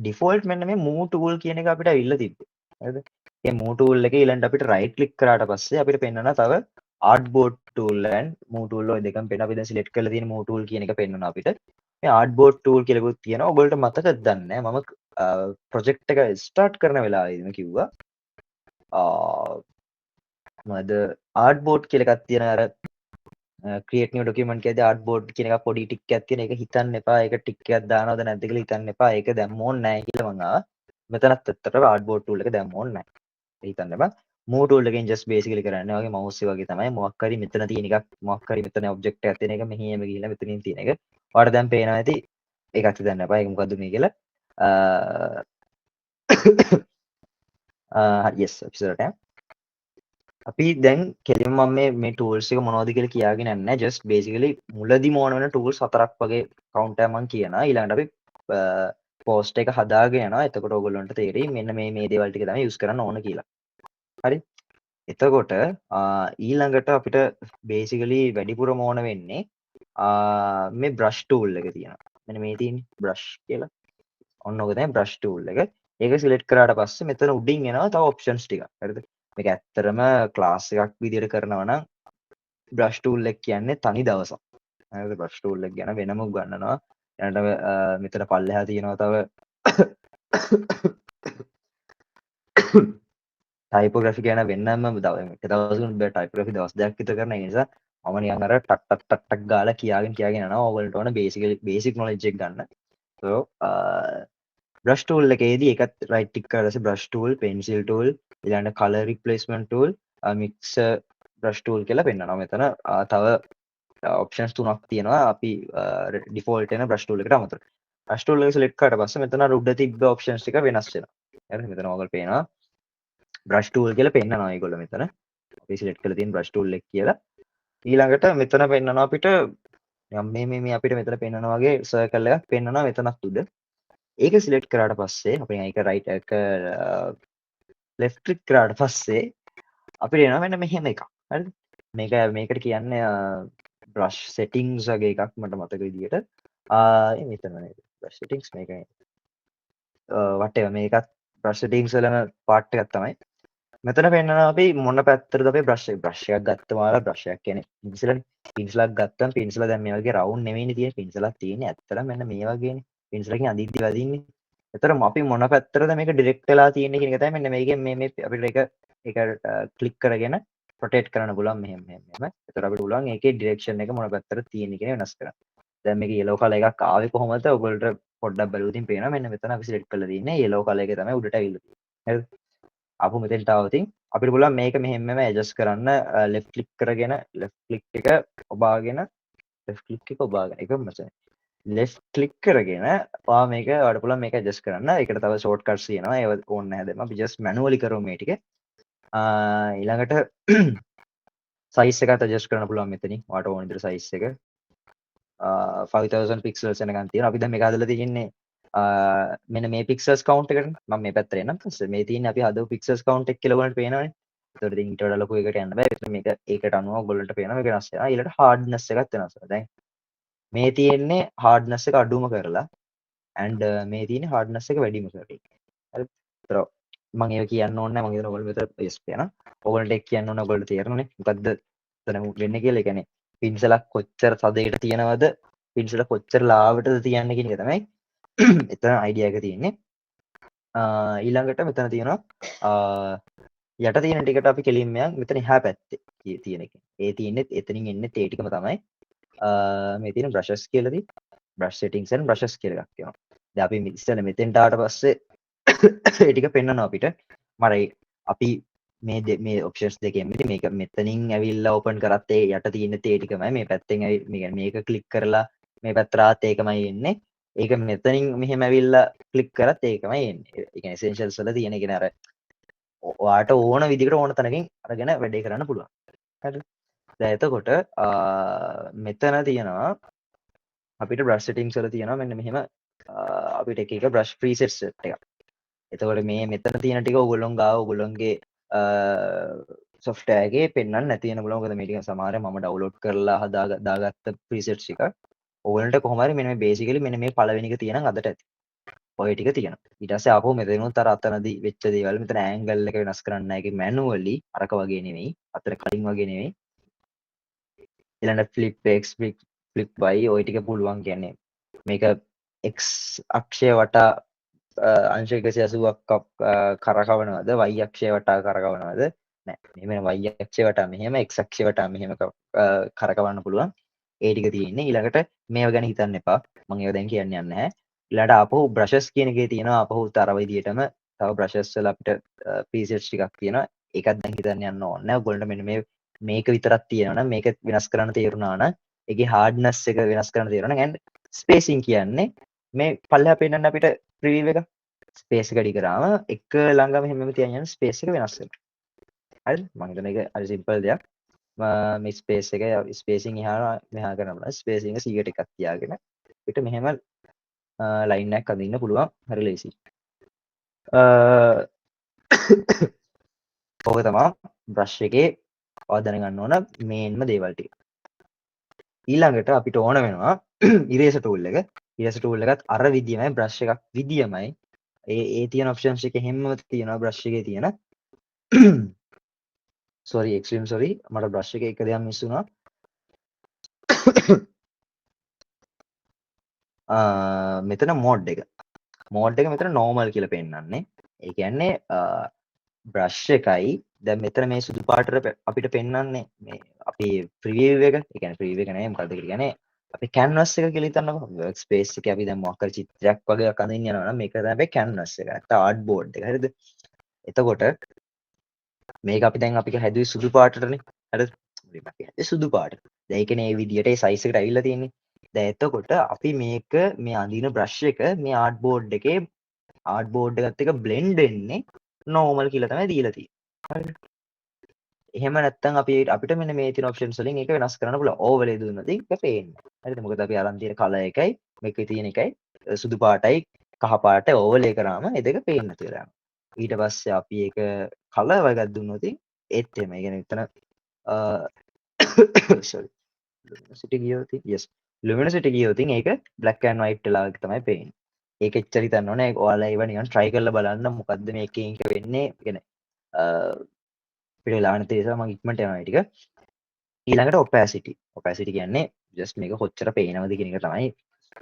ඩිෆෝල්ට් මෙන්න මේ මූව් ටූල් කියන එක අපිට ඇවිල්ලා තිබ්බේ. හරිද? මේ මූව් ටූල් එකේ ඊළඟට අපිට රයිට් ක්ලික් කරාට පස්සේ අපිට පෙන්වනවා තව artboard tool and move tool ඔය දෙකම පෙන්වනවා. අපි දැන් සිලෙක්ට් කරලා තියෙන මූව් ටූල් කියන එක පෙන්වනවා අපිට. මේ ආර්ට්බෝඩ් ටූල් කියලා එකකුත් තියෙනවා. ඔයගොල්ලන්ට මතකද දන්නේ නැහැ. මම ප්‍රොජෙක්ට් එක ස්ටාර්ට් කරන වෙලාවෙදිම කිව්වා මොකද ආර්ට්බෝඩ් කියලා එකක් තියෙන අර ක්‍රියේට් නිව් ඩොකියුමන්ට් කියද්දී ආර්ට්බෝඩ් කියන එක පොඩි ටික් එකක් තියෙන. ඒක හිතන්න එපා. ඒක ටික් එකක් දානවද නැද්ද කියලා හිතන්න එපා. ඒක දැම්ම ඕනේ නැහැ කියලා මං ආවා. මෙතනත් ඇත්තටම ආර්ට්බෝඩ් ටූල් එක දැම්ම ඕනේ නැහැ. ඒක හිතන්න එපා. මූව් ටූල් එකෙන් ජස්ට් බේසිකලි කරන්නේ වගේ මවුස් එක වගේ තමයි. මොකක් හරි මෙතන තියෙන එකක්, මොකක් හරි මෙතන ඔබ්ජෙක්ට් එකක් තියෙන එක මෙහෙම ගිහිල්ලා මෙතනින් තියෙන එක. ඔයාලට දැන් පේනවා ඇති. ඒකත් හිතන්න එපා. ඒක මොකද්ද මේ කියලා. හරි, yes, episode එක. අපි දැන් කෙලින්ම මම මේ ටූල්ස් එක මොනවද කියලා කියාගෙන යන්නේ නැහැ. ජස්ට් බේසිකලි මුලදිම ඕන වෙන ටූල්ස් හතරක් වගේ කවුන්ට් එකක් මම කියනවා. ඊළඟට අපි පෝස්ට් එක හදාගෙන යනවා. එතකොට ඔයගොල්ලන්ට තේරෙයි මෙන්න මේ මේ දේවල් ටික තමයි යූස් කරන්න ඕන කියලා. හරි. එතකොට ඊළඟට අපිට බේසිකලි වැඩිපුරම ඕන වෙන්නේ මේ බ්‍රෂ් ටූල් එක තියෙනවා. මෙන්න මේ තියෙන්නේ බ්‍රෂ් කියලා. ඔන්න ඔක තමයි බ්‍රෂ් ටූල් එක. ඒක සිලෙක්ට් කරාට පස්සේ මෙතන උඩින් එනවා තව ඔප්ෂන්ස් ටිකක්. හරිද? මේක ඇත්තටම ක්ලාස් එකක් විදියට කරනවා නම් බ්‍රෂ් ටූල් එක කියන්නේ තනි දවසක්. හරිද? බ්‍රෂ් ටූල් එක ගැන වෙනම උගන්වනවා. ඊළඟට මෙතන පල්ලෙහා තියෙනවා තව ටයිපෝග්‍රැෆි ගැන වෙනම එක දවසකින් බෑ ටයිපෝග්‍රැෆි දවස් දෙකක් විතර කරන. ඒ නිසා මම නිකන් අර ටක් ටක් ටක් ටක් ගාලා කියාගෙන කියාගෙන යනවා. ඕගොල්ලන්ට ඕන බේසික් නොලෙජ් එක ගන්න. So brush tool එකේදී ඒකත් රයිට් ක්ලික් කරලා පස්සේ බ්‍රෂ් ටූල්, පෙන්සිල් ටූල්, ඊළඟට colour replacement tool, mixer brush tool කියලා පෙන්නනවා. මෙතන තව ඔප්ෂන්ස් තුනක් තියෙනවා අපි ඩිෆෝල්ට් වෙන බ්‍රෂ් ටූල් එකට අමතරව. බ්‍රෂ් ටූල් එක සිලෙක්ට් කරාට පස්සේ මෙතන අර උඩ තිබ්බ ඔප්ෂන්ස් ටික වෙනස් වෙනවා. හරිද? මෙතන ඔයගොල්ලෝ පේනවා බ්‍රෂ් ටූල් කියලා පෙන්නනවා ඒගොල්ලෝ මෙතන. අපි සිලෙක්ට් කරලා තියෙන බ්‍රෂ් ටූල් එක කියලා. ඊළඟට මෙතන පෙන්නනවා අපිට නිකන් මේ මේ මේ අපිට මෙතන පෙන්නනවා වගේ සර්කල් එකක් පෙන්නනවා මෙතනත් උඩ. ඒක සිලෙක්ට් කරාට පස්සේ අපි ඒක රයිට් එක ලෙෆ්ට් ක්ලික් කරාට පස්සේ අපිට එනවා මෙන්න මෙහෙම එකක්. හරිද? මේකට කියන්නේ බ්‍රෂ් සෙටින්ග්ස් වගේ එකක් මට මතක විදියට. ඒ මෙතන නේද? බ්‍රෂ් සෙටින්ග්ස් මේක නේද? වටේවා මේකත් බ්‍රෂ් සෙටින්ග්ස් වලම පාර්ට් එකක් තමයි. මෙතන පෙන්නනවා අපි මොන පැත්තටද අපේ බ්‍රෂ් එක. බ්‍රෂ් එකක් ගත්තම ඔයාලා බ්‍රෂ් එකක් කියන්නේ පින්සලනේ. පින්සලක් ගත්තම පින්සල දැන් මේ වගේ රවුන්ඩ් නෙමෙයිනේ තියෙන්නේ. පින්සලක් තියෙන්නේ ඇත්තටම මෙන්න මේ වගේනේ. පින්සලකින් අඳිද්දි වදින්නේ. එතකොට අපි මොන පැත්තටද මේක ඩිරෙක්ට් වෙලා තියෙන්නේ කියන එක තමයි මෙන්න මේකෙන් මේ මේ අපිට ඒක ක්ලික් කරගෙන රොටේට් කරන්න පුළුවන් මෙහෙම මෙහෙම මෙහෙම. එතකොට අපිට පුළුවන් ඒකේ ඩිරෙක්ෂන් එක මොන පැත්තටද තියෙන්නේ කියන වෙනස් කරන්න. දැන් මේක යෙලෝ කලර් එකක් ආවේ කොහොමද? ඔයගොල්ලන්ට පොඩ්ඩක් බලුවොත් ඉතින් පේනවා මෙන්න මෙතන අපි සිලෙක්ට් කරලා තියෙන්නේ යෙලෝ කලර් එක තමයි උඩට ඇවිල්ලා තියෙන්නේ. හරිද? ආපහු මෙතෙන්ට ආවොත් අපිට පුළුවන් මේක මෙහෙම මෙහෙම ඇඩ්ජස්ට් කරන්න, ලෙෆ්ට් ක්ලික් කරගෙන ලෙෆ්ට් ක්ලික් එක ඔබාගෙන ලෙෆ්ට් ක්ලික් එක ඔබාගෙන එකම වචනේ ලෙෆ්ට් ක්ලික් කරගෙන ඔයා මේක ඔයාලට පුළුවන් මේක ඇඩ්ජස්ට් කරන්න. ඒකට තව ෂෝට් කට්ස් තියෙනවා. ඒව ඕනේ නැහැ දැන්. අපි ජස්ට් මැනුවලි කරමු මේ ටික. ඊළඟට සයිස් එකත් ඇඩ්ජස්ට් කරන්න පුළුවන් මෙතනින්. ඔයාලට ඕන විදිහට සයිස් එක. 5000 පික්සල්ස් වෙනකන් තියෙනවා. අපි දැන් මේක හදලා තියෙන්නේ මෙන්න මේ පික්සල්ස් කවුන්ට් එකට. මම මේ පැත්තට එන්නම්. පස්සේ මේ තියෙන්නේ අපි හදපු පික්සල්ස් කවුන්ට් එක කියලා ඔයගොල්ලන්ට පේනවනේ. ඒතකොට ඉතින් ඊට වඩා ලොකු එකකට යන්න බෑ. ඒතකොට මේක ඒකට අනුව ඔයගොල්ලන්ට පේනවා මේක වෙනස් වෙනවා. ඊළඟට හાર્ඩ්නස් එකත් වෙනස් වෙනවා. දැන් මේ තියෙන්නේ හાર્ඩ්නස් එක අඩුම කරලා and මේ තියෙන්නේ හાર્ඩ්නස් එක වැඩිම කරලා. හරි. ඒතර මම ඒව කියන්න ඕනේ නැහැ. මම හිතනවා ඔයගොල්ලෝ මෙතන yes පේනවා. ඔයගොල්ලන්ට ඒක කියන්න ඕනේ. ඔයගොල්ලෝ තේරෙනවනේ. මොකද්ද එතන වෙන්නේ කියලා. ඒ කියන්නේ පින්සලක් කොච්චර තදයට තියෙනවද, පින්සල කොච්චර ලාවටද තියන්නේ කියන එක තමයි එතන අයිඩියා එක තියෙන්නේ. ඊළඟට මෙතන තියෙනවා යට තියෙන ටිකට අපි කෙලින්ම යන් මෙතන එහා පැත්තේ තියෙන එක. ඒ තියෙන්නේ එතනින් එන්නේ ඒ ටිකම තමයි. මේ තියෙන බ්‍රෂස් කියලා තියෙන බ්‍රෂ් සෙටින්ග්ස් and brushes කියලා එකක් තියෙනවා. දැන් අපි ඉස්සෙල්ලා මෙතෙන්ට ආවට පස්සේ ඒ ටික පෙන්නනවා අපිට. මර අපි මේ ඔප්ෂන්ස් දෙකෙන් ඉතින් මේක මෙතනින් ඇවිල්ලා ඕපන් කරත් ඒ යට තියෙන තේ ටිකමයි මේ පැත්තෙන් මේ කියන්නේ මේක ක්ලික් කරලා මේ පැත්තට ආවත් ඒකමයි එන්නේ. ඒක මෙතනින් මෙහෙම ඇවිල්ලා ක්ලික් කරත් ඒකමයි එන්නේ. ඒ කියන්නේ එසෙන්ෂල්ස් වල තියෙන ඒ කියන්නේ අර ඔයාට ඕන විදිහකට ඕන තැනකින් අරගෙන වැඩේ කරන්න පුළුවන්. හරිද? දැන් එතකොට මෙතන තියෙනවා අපිට බ්‍රෂ් සෙටින්ග්ස් වල තියෙනවා මෙන්න මෙහෙම අපිට එක එක බ්‍රෂ් ප්‍රීසෙට්ස් සෙට් එකක්. එතකොට මේ මෙතන තියෙන ටික ඔයගොල්ලොන් ගාව ඔයගොල්ලොන්ගේ සොෆ්ට්වෙයාර් එකේ පෙන්වන්න නැති වෙන බලමු. මොකද මේ ටික සමහර මම ඩවුන්ලෝඩ් කරලා දාගත්ත ප්‍රීසෙට්ස් ටික. ඔයගොල්ලන්ට කොහොම හරි මෙන්න මේ බේසිකලි මෙන්න මේ පළවෙනි එක තියෙනම් අදට ඇති. ඔය ටික තියෙනවා. ඊට පස්සේ ආපහු මෙතනුත් අර අතනදී වෙච්ච දේවල් මෙතන ඇන්ගල් එක වෙනස් කරන්න ඒකේ මැනුවලි අරක වගේ නෙමෙයි. අතන කලින් වගේ නෙමෙයි. ඊළඟ ෆ්ලිප් X, flip Y ඔය ටික පුළුවන්. කියන්නේ මේක X අක්ෂය වටා අංශ එකසිය අසූවක් කරකවනවද Y අක්ෂය වටා කරකවනවද නෑ. මෙහෙම Y අක්ෂය වටා මෙහෙම X අක්ෂය වටා මෙහෙම කරකවන්න පුළුවන්. ඒ ටික තියෙන්නේ. ඊළඟට මේව ගැන හිතන්න එපා. මම ඒව දැන් කියන්න යන්නේ නැහැ. ඊළඟට ආපහු බ්‍රෂස් කියන එකේ තියෙනවා ආපහු තර විදියටම තව බ්‍රෂස් වල අපිට ප්‍රීසෙට්ස් ටිකක් තියෙනවා. ඒකත් දැන් හිතන්න යන්න ඕනේ නැහැ. ඔයගොල්ලන්ට මෙන්න මේක විතරක් තියෙනවා නම් මේක වෙනස් කරන්න තේරුණා නම් ඒකේ හાર્ඩ්නස් එක වෙනස් කරන්න තේරුණා නම් and spacing කියන්නේ මේ පල්ලෙහා පෙන්නන්න අපිට ප්‍රිවිව් එක ස්පේස් එක වැඩි කරාම එක ළඟම එහෙමම තියන් යන ස්පේස් එක වෙනස් වෙනවා. හරිද? මම හිතන්නේ ඒක හරි සිම්පල් දෙයක්. මේ ස්පේස් එක ස්පේසිං එහා මෙහා කරන්න පුළුවන්. ස්පේසිං එක 100ට එකක් තියාගෙන අපිට මෙහෙම ලයින් එකක් අඳින්න පුළුවන්. හරි ලේසි. ඕක තමයි බ්‍රෂ් එකේ ඔයා දැනගන්න ඕන මේන්ම දේවල් ටික. ඊළඟට අපිට ඕන වෙනවා ඉරේසර් ටූල් එක. ඉරේසර් ටූල් එකත් අර විදියමයි බ්‍රෂ් එකක් විදියමයි. ඒ තියෙන ඔප්ෂන්ස් එක හැමම තියෙනවා බ්‍රෂ් එකේ තියෙන. Sorry, extreme sorry, මට බ්‍රෂ් එකේ එක දෙයක් මිස් වුණා. මෙතන මෝඩ් එක. මෝඩ් එක මෙතන නෝමල් කියලා පෙන්නන්නේ. ඒ කියන්නේ බ්‍රෂ් එකයි දැන් මෙතන මේ සුදු පාටට අපිට පෙන්නන්නේ මේ අපේ ප්‍රිවිව් එක. ඒ කියන්නේ ප්‍රිවිව් එක නෙවෙයි, මොකද්ද කියලා කියන්නේ අපේ කැන්වස් එක කියලා හිතන්නකෝ. වර්ක් ස්පේස් එකේ අපි දැන් මොකක් හරි චිත්‍රයක් වගේ එකක් අඳින්න යනවා නම් මේක තමයි අපේ කැන්වස් එක. නැත්නම් ආර්ට් බෝඩ් එක. හරිද? එතකොට මේක අපි දැන් අපි හැදුවේ සුදු පාටටනේ. හරිද? මුලින්ම අපි හැදුවේ සුදු පාටට. දැන් ඒ කියන්නේ මේ විදියට ඒ සයිස් එකට ඇවිල්ලා තියෙන්නේ. දැන් එතකොට අපි මේක මේ අඳින බ්‍රෂ් එක මේ ආර්ට් බෝඩ් එකේ ආර්ට් බෝඩ් එකත් එක්ක බ්ලෙන්ඩ් වෙන්නේ නෝමල් කියලා තමයි දීලා තියෙන්නේ. හරිද? එහෙම නැත්නම් අපිට මෙන්න මේ තියෙන ඔප්ෂන්ස් වලින් ඒක වෙනස් කරන්න පුළුවන්. ඕවර්ලේ දුන්නොත් ඒක පේන්නේ. හරිද? මොකද අපි අරන් තියෙන කලර් එකයි මේකේ තියෙන එකයි සුදු පාටයි කහ පාටයි ඕවර්ලේ කරාම ඒ දෙක පේන්නේ නැති වෙලා යනවා. ඊට පස්සේ අපි ඒක කලර් වර්ගයක් දුන්නොත් ඒත් එහෙම. ඒ කියන්නේ එතන සෝරි ලුමිනොසිටි ගියොත්, yes, ලුමිනොසිටි ගියොත් ඒක බ්ලැක් ඇන්ඩ් වයිට් වෙලා වගේ තමයි පේන්නේ. ඒක එච්චර හිතන්න ඕනේ. ඔයාලා ඒව නිකන් try කරලා බලන්න මොකද්ද මේකෙන් එක වෙන්නේ. ඒ කියන්නේ අපිට වෙලා නැති නිසා මම ඉක්මනට යනවා ඒ ටික. ඊළඟට ඔපැසිටි. ඔපැසිටි කියන්නේ ජස්ට් මේක කොච්චර පේනවද කියන එක තමයි.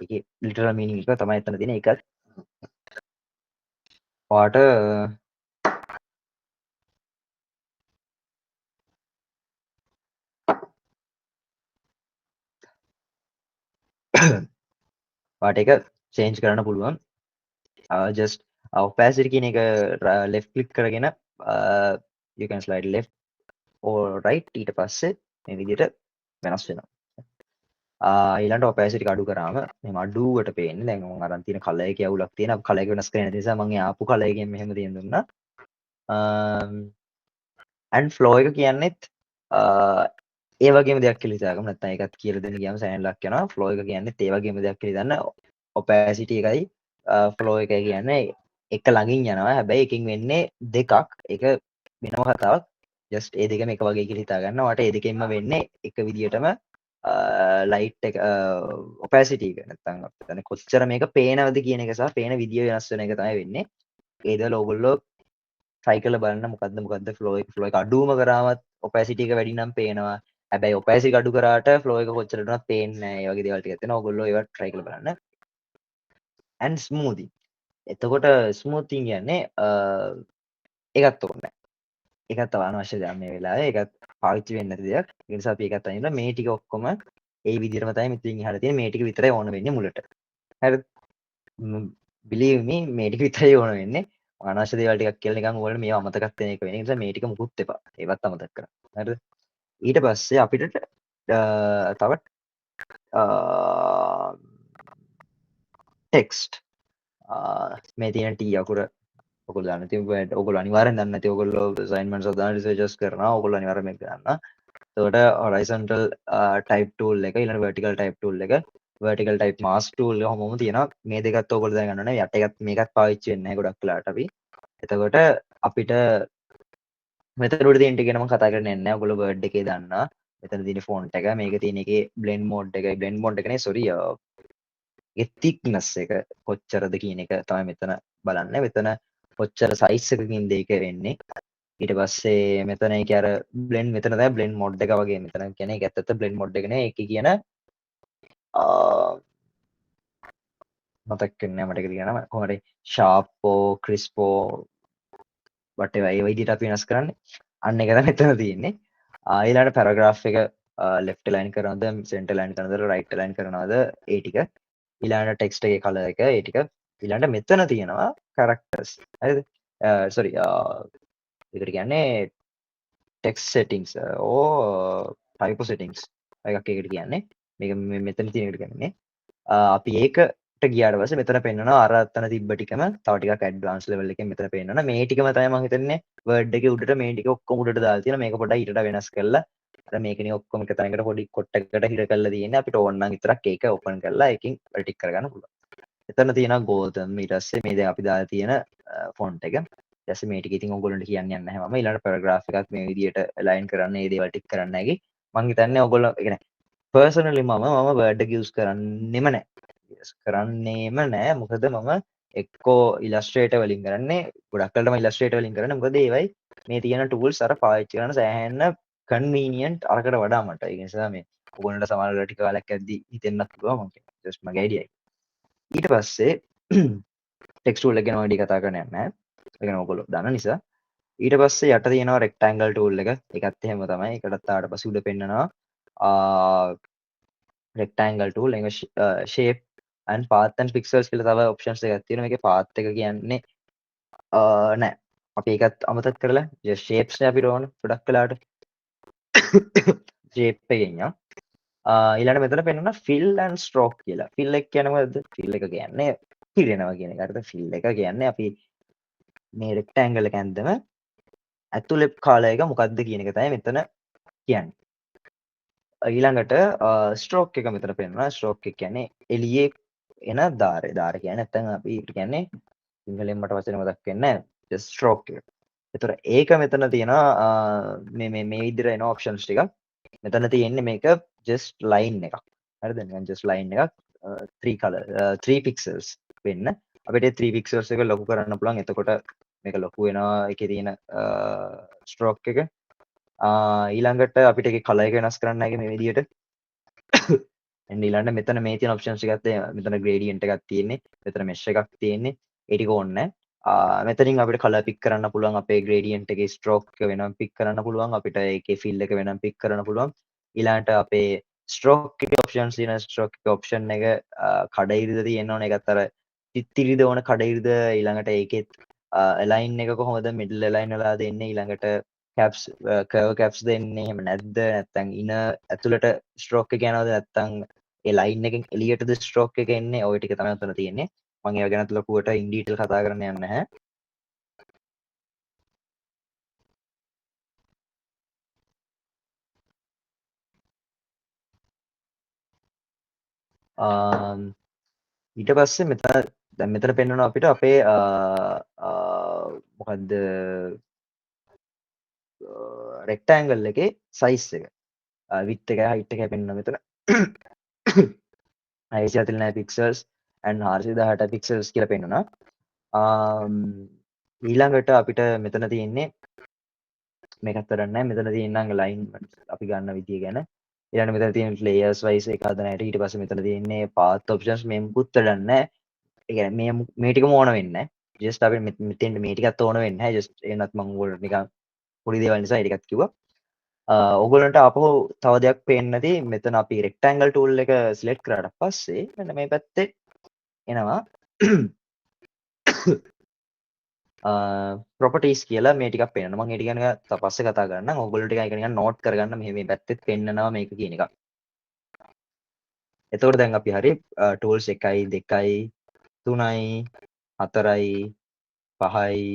ඒකේ ලිටරල් මීනින් එක තමයි එතන තියෙන. ඒකත් ඔයාට ඔයාට ඒක චේන්ජ් කරන්න පුළුවන්. ජස්ට් ඔපැසිටි කියන එක ලෙෆ්ට් ක්ලික් කරගෙන you can slide left or right. ඊට පස්සේ මේ විදිහට වෙනස් වෙනවා. ඊළඟට ඔපැසිටි එක අඩු කරාම මෙහෙම අඩුවට පේන්නේ. දැන් මම අරන් තියෙන කලර් එකේ අවුලක් තියෙනවා. කලර් එක වෙනස් කරේ නැති නිසා මම ඒ ආපු කලර් එකෙන් මෙහෙම තියෙන දුන්නා. And flow එක කියන්නේත් ඒ වගේම දෙයක් කියලා හිතාගමු. නැත්නම් ඒකත් කියලා දෙන්න ගියාම සෑහෙන ලක් යනවා. ෆ්ලෝ එක කියන්නේත් ඒ වගේම දෙයක් කියලා හිතන්න. ඔපැසිටි එකයි ෆ්ලෝ එකයි කියන්නේ එක ළඟින් යනවා. හැබැයි එකකින් වෙන්නේ දෙකක්. ඒක වෙනම කතාවක්. ජස්ට් ඒ දෙකම එක වගේ කියලා හිතා ගන්න. ඔයාට ඒ දෙකෙන්ම වෙන්නේ එක විදියටම ලයිට් එක ඔපැසිටි එක. නැත්නම් අපිට දැන් කොච්චර මේක පේනවද කියන එක සහ පේන විදිය වෙනස් වෙන එක තමයි වෙන්නේ. ඒ දේවල් ඕගොල්ලෝ try කරලා බලන්න මොකද්ද ෆ්ලෝ එක. ෆ්ලෝ එක අඩුවම කරාමත් ඔපැසිටි එක වැඩි නම් පේනවා. හැබැයි ඔපැසිටි එක අඩු කරාට ෆ්ලෝ එක කොච්චර වුණත් පේන්නේ නැහැ. ඒ වගේ දේවල් ටිකක් තියෙනවා. ඕගොල්ලෝ ඒවා try කරලා බලන්න. And smoothing. එතකොට ස්මූතිං කියන්නේ ඒකත් ඕනේ නැහැ. ඒකත් තව අනවශ්‍ය දෙයක් මේ වෙලාවේ. ඒකත් පාවිච්චි වෙන්නේ නැති දෙයක්. ඒ නිසා අපි ඒකත් අයින් කරලා මේ ටික ඔක්කොම ඒ විදිහටම තමයි මෙතනින් එහාට තියෙන්නේ. මේ ටික විතරයි ඕන වෙන්නේ මුලට. හරිද? Believe me, මේ ටික විතරයි ඕන වෙන්නේ. අනවශ්‍ය දේවල් ටිකක් කියලා නිකන් ඔයාලට මේවා අමතකත් වෙන එක වෙන නිසා මේ ටික මුකුත් එපා. ඒවත් අමතක කරන්න. හරිද? ඊට පස්සේ අපිට තව ටෙක්ස්ට් මේ තියෙන T අකුර ඔයගොල්ලෝ දන්න ඉතින් ඔයගොල්ලෝ අනිවාර්යෙන් දන්නේ නැති ඔයගොල්ලෝ අසයින්මන්ට්ස් හදන රිසර්චස් කරනවා. ඔයගොල්ලෝ අනිවාර්යෙන් මේක දන්නවා. එතකොට හොරිසොන්ටල් ටයිප් ටූල් එක, ඊළඟ වර්ටිකල් ටයිප් ටූල් එක, වර්ටිකල් ටයිප් මාස්ක් ටූල් එක හැමෝම තියෙනවා. මේ දෙකත් ඔයගොල්ලෝ දැනගන්න ඕනේ. යට එකත් මේකත් පාවිච්චි වෙන්නේ නැහැ ගොඩක් වෙලාවට අපි. එතකොට අපිට මෙතන උඩ තියෙන ටික ගැන මම කතා කරන්නේ නැහැ. ඔයගොල්ලෝ Word එකේ දන්නා. මෙතන තියෙන ෆොන්ට් එක, මේක තියෙන එකේ බ්ලෙන්ඩ් මෝඩ් එක, බ්ලෙන්ඩ් මෝඩ් එක නේ සෝරි, ඒකේ තික්නස් එක කොච්චරද කියන එක තමයි මෙතන බලන්නේ. මෙතන කොච්චර සයිස් එකකින්ද ඒක වෙන්නේ. ඊට පස්සේ මෙතන ඒකේ අර බ්ලෙන්ඩ්, මෙතන තමයි බ්ලෙන්ඩ් මෝඩ් එක වගේ. මෙතන කියන්නේ ඒක ඇත්ත ඇත්ත බ්ලෙන්ඩ් මෝඩ් එක නේ. ඒකේ කියන මතක් වෙන්නේ නැහැ මට ඒක දිගට නම. කොහොම හරි ෂාප් හෝ ක්‍රිස්ප් හෝ වටේවර් ඒ විදිහට අපි වෙනස් කරන්නේ. අන්න ඒක තමයි මෙතන තියෙන්නේ. ඊළඟට පැරග්‍රාෆ් එක ලෙෆ්ට් ලයින් කරනවද, සෙන්ටර් ලයින් කරනවද, රයිට් ලයින් කරනවද ඒ ටික. ඊළඟට ටෙක්ස්ට් එකේ කලර් එක ඒ ටික. ඊළඟට මෙතන තියෙනවා කැරක්ටර්ස්. හරිද? සෝරි, ඒකට කියන්නේ ටෙක්ස්ට් සෙටින්ග්ස් ඕ ටයිපෝ සෙටින්ග්ස් එකක් ඒකට කියන්නේ. මේක මෙතන තියෙන එකට කියන්නේ. අපි ඒකට ගියාට පස්සේ මෙතන පෙන්නනවා අර අතන තිබ්බ ටිකම තව ටිකක් ඇඩ්වාන්ස් ලෙවල් එකෙන් මෙතන පෙන්නනවා. මේ ටිකම තමයි මං හිතන්නේ Word එකේ උඩට මේ ටික ඔක්කොම උඩට දාලා තියෙනවා. මේක පොඩ්ඩක් ඊට වඩා වෙනස් කරලා අර මේකනේ ඔක්කොම එක තැනකට පොඩි කොට්ටකට හිර කරලා තියෙන්නේ. අපිට ඕන නම් විතරක් ඒක ඕපන් කරලා ඒකෙන් වැඩ ටික කරගන්න පුළුවන්. එතන තියෙනවා ගෝතම්. ඊට පස්සේ මේ දැන් අපි දාලා තියෙන ෆොන්ට් එක. ඊට පස්සේ මේ ටික ඉතින් ඔයගොල්ලන්ට කියන්න යන්නේ නැහැ මම. ඊළඟ පැරග්‍රාෆ් එකත් මේ විදියට ලයින් කරන්න, මේ දේවල් ටික කරන්න හැකි. මං හිතන්නේ ඔයගොල්ලෝ, ඒ කියන්නේ පර්සනලි මම Word එක යූස් කරන්නෙම නැහැ. යූස් කරන්නේම නැහැ. මොකද මම එක්කෝ ඉලස්ට්‍රේටර් වලින් කරන්නේ. ගොඩක් වෙලාවට මම ඉලස්ට්‍රේටර් වලින් කරන්නේ. මොකද ඒවයි මේ තියෙන ටූල්ස් අර පාවිච්චි කරන සෑහෙන කන්වීනියන්ට් අරකට වඩා මට. ඒ නිසා මේ ඔයගොල්ලන්ට සමහර වෙලාවට ටික කාලයක් යද්දි හිතෙන්නත් පුළුවන් මං කියන්නේ. ජස්ට් මගේ අයිඩියා එක. ඊට පස්සේ ටෙක්ස්ට් ටූල් එක ගැන මම වැඩි කතා කරන්න යන්නේ නැහැ. ඒ ගැන ඔයගොල්ලෝ දන්න නිසා. ඊට පස්සේ යට තියෙනවා රෙක්ටැන්ගල් ටූල් එක. ඒකත් එහෙම තමයි. ඒකටත් ආවට පස්සේ උඩ පෙන්නනවා රෙක්ටැන්ගල් ටූල් එක shape and path and pixels කියලා තව ඔප්ෂන්ස් දෙකක් තියෙනවා. මේකේ path එක කියන්නේ නෑ. අපි ඒකත් අමතක කරලා just shapes නේ අපිට ඕන ගොඩක් වෙලාවට. shape එකෙන් යන්. ඊළඟට මෙතන පෙන්නන fill and stroke කියලා. fill එක කියන්නේ මොකද්ද? fill එක කියන්නේ පිරෙනවා කියන එක. හරිද? fill එක කියන්නේ අපි මේ රෙක්ටැන්ගල් එක ඇන්දම ඇතුලේ කාලය එක මොකද්ද කියන එක තමයි මෙතන කියන්නේ. ඊළඟට ස්ට්‍රෝක් එක මෙතන පෙන්වනවා. ස්ට්‍රෝක් එක කියන්නේ එළියේ එන ධාරය. ධාරය කියන්නේ නැත්තම් අපි ඒකට කියන්නේ සිංහලෙන් මට වචන මතක් වෙන්නේ නැහැ. ජස්ට් ස්ට්‍රෝක් එක. ඒතර ඒක මෙතන තියෙනවා මේ මේ මේ විදිහට එන ඔප්ෂන්ස් ටිකක්. මෙතන තියෙන්නේ මේක ජස්ට් ලයින් එකක්. හරිද? නිකන් ජස්ට් ලයින් එකක් 3 color 3 pixels වෙන්න. අපිට 3 pixels එක ලොකු කරන්න පුළුවන්. එතකොට මේක ලොකු වෙනවා ඒකේ තියෙන ස්ට්‍රෝක් එක. ඊළඟට අපිට ඒකේ කලර් එක වෙනස් කරන්න හැකි මේ විදිහට. එන්න ඊළඟට මෙතන මේ තියෙන ඔප්ෂන්ස් ටිකත් මෙතන ග්‍රේඩියන්ට් එකක් තියෙන්නේ. මෙතන මෙෂ් එකක් තියෙන්නේ. ඒ ටික ඕනේ නැහැ. මෙතනින් අපිට කලර් පික් කරන්න පුළුවන්. අපේ ග්‍රේඩියන්ට් එකේ ස්ට්‍රෝක් එක වෙනම පික් කරන්න පුළුවන්. අපිට ඒකේ ෆිල් එක වෙනම පික් කරන්න පුළුවන්. ඊළඟට අපේ ස්ට්‍රෝක් එකේ ඔප්ෂන්ස් තියෙන ස්ට්‍රෝක් එකේ ඔප්ෂන් එක කඩ ඉරිද තියෙන්න ඕන. ඒකත් අර තිත්තිරිද ඕන කඩ ඉරිද. ඊළඟට ඒකෙත් ඇලයින් එක කොහොමද මිඩල් ඇලයින් වෙලා දෙන්නේ. ඊළඟට කැප්ස් කර්ව් කැප්ස් දෙන්නේ එහෙම නැද්ද, නැත්නම් ඉන ඇතුළට ස්ට්‍රෝක් එක යනවද, නැත්නම් ඒ ලයින් එකෙන් එළියටද ස්ට්‍රෝක් එක එන්නේ. ඔය ටික තමයි උතන තියෙන්නේ. මම ඒවා ගැනත් ලොකුවට ඉන් ඩීටේල් කතා කරන්න යන්නේ නැහැ. ඊට පස්සේ මෙතන දැන් මෙතන පෙන්වනවා අපිට අපේ මොකද්ද රෙක්ටැන්ගල් එකේ සයිස් එක. විඩ්ත් එකයි හයිට් එකයි පෙන්වනවා මෙතන. 649 pixels and 418 pixels කියලා පෙන්වනවා. ඊළඟට අපිට මෙතන තියෙන්නේ මේකත් වැඩක් නැහැ. මෙතන තියෙන නම් ලයින් අපි ගන්න විදිය ගැන. ඊළඟට මෙතන තියෙන layers wise එක හදන හැටි. ඊට පස්සේ මෙතන තියෙන්නේ path options මේ මුකුත් වැඩක් නැහැ. ඒ කියන්නේ මේ ටිකම ඕන වෙන්නේ නැහැ. ජස්ට් අපි මෙතෙන්ට මේ ටිකත් ඕන වෙන්නේ නැහැ. ජස්ට් එනත් මම ඔයගොල්ලන්ට නිකන් පොඩි දේවල් නිසා ඒ ටිකත් කිව්වා. ඔයගොල්ලන්ට ආපහු තව දෙයක් පේන්නේ නැති මෙතන අපි රෙක්ටැන්ගල් ටූල් එක සිලෙක්ට් කරාට පස්සේ මෙන්න මේ පැත්තේ එනවා ප්‍රොපර්ටිස් කියලා මේ ටිකක් පේනවා. මම ඒ ටික ගැන පස්සේ කතා කරන්නම්. ඔයගොල්ලෝ ටික ඒක නිකන් නෝට් කරගන්න. මෙහෙ මේ පැත්තෙත් පෙන්නනවා මේක කියන එක. එතකොට දැන් අපි හරි ටූල්ස් 1යි 2යි 3යි 4යි 5යි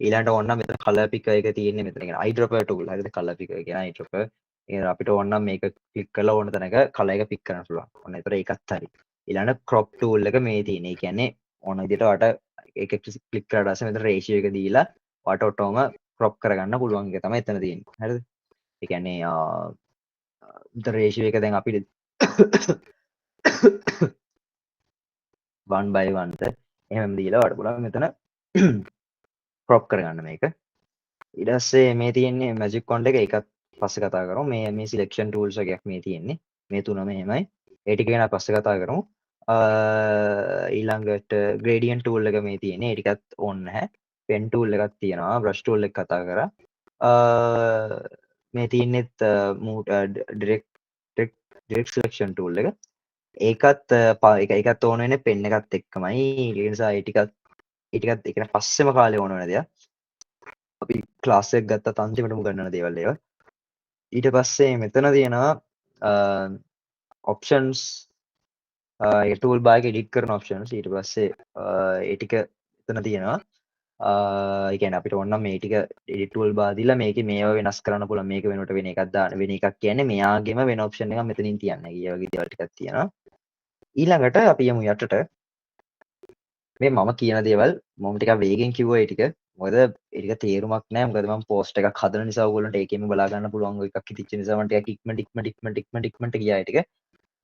ඊළඟට ඕන නම් මෙතන කලර් පිකර් එක තියෙන්නේ මෙතන. කියන්නේ අයි ඩ්‍රොපර් ටූල්. හරිද? කලර් පිකර් කියන අයි ඩ්‍රොපර්. ඒ අපිට ඕන නම් මේක ක්ලික් කරලා ඕන තැනක කලර් එක පික් කරන්න පුළුවන්. ඔන්න ඒතර ඒකත් හරි. ඊළඟට ක්‍රොප් ටූල් එක මේ තියෙන්නේ. ඒ කියන්නේ ඕන විදිහට ඔයාට ඒක ක්ලික් කරාට පස්සේ මෙතන රේෂියෝ එක දීලා ඔයාට ඔටෝම ක්‍රොප් කරගන්න පුළුවන් එක තමයි එතන තියෙන්නේ. හරිද? ඒ කියන්නේ මෙතන රේෂියෝ එක දැන් අපිට 1 by 1 ද එහෙම දීලා ඔයාට පුළුවන් මෙතන ක්‍රොප් කරගන්න මේක. ඊට පස්සේ මේ තියෙන්නේ මැජික් වොන්ඩ් එක. ඒකත් පස්සේ කතා කරමු. මේ මේ සිලෙක්ෂන් ටූල්ස් එකක් මේ තියෙන්නේ. මේ තුනම එහෙමයි. ඒ ටික ගැන පස්සේ කතා කරමු. ඊළඟට ග්‍රේඩියන්ට් ටූල් එක මේ තියෙන්නේ. ඒ ටිකත් ඕන නැහැ. පෙන් ටූල් එකක් තියෙනවා. බ්‍රෂ් ටූල් එක කතා කරා. මේ තියෙන්නේත් ඩිරෙක්ට් සිලෙක්ෂන් ටූල් එක. ඒකත් ඒකත් ඕන වෙන්නේ පෙන් එකත් එක්කමයි. ඒ නිසා ඒ ටිකත් ඒ ටිකත් ඒ කියන්නේ පස්සෙම කාලේ ඕන වෙන දෙයක්. අපි ක්ලාස් එක ගත්තත් අන්තිමටම ගන්නන දේවල් ඒවා. ඊට පස්සේ මෙතන තියෙනවා ඔප්ෂන්ස්, ඒ ටූල් බාර් එක එඩිට් කරන ඔප්ෂන්ස්. ඊට පස්සේ ඒ ටික එතන තියෙනවා. ඒ කියන්නේ අපිට ඕන නම් මේ ටික එඩිට් ටූල් බාර් දීලා මේකේ මේවා වෙනස් කරන්න පුළුවන්. මේක වෙනුවට වෙන එකක් දාන්න. වෙන එකක් කියන්නේ මෙයාගෙම වෙන ඔප්ෂන් එකක් මෙතනින් තියන්න. ඒ වගේ දේවල් ටිකක් තියෙනවා. ඊළඟට අපි යමු යටට. මේ මම කියන දේවල් මම ටිකක් වේගෙන් කිව්වා ඒ ටික. මොකද ඒ ටික තේරුමක් නෑ. මොකද මම පෝස්ට් එකක් හදන නිසා ඔයගොල්ලන්ට ඒකෙම බලා ගන්න පුළුවන් එකක් හිතිච්ච නිසා මම ටිකක් ඉක්මනට ඉක්මනට ඉක්මනට ඉක්මනට ඉක්මනට ගියා ඒ ටික.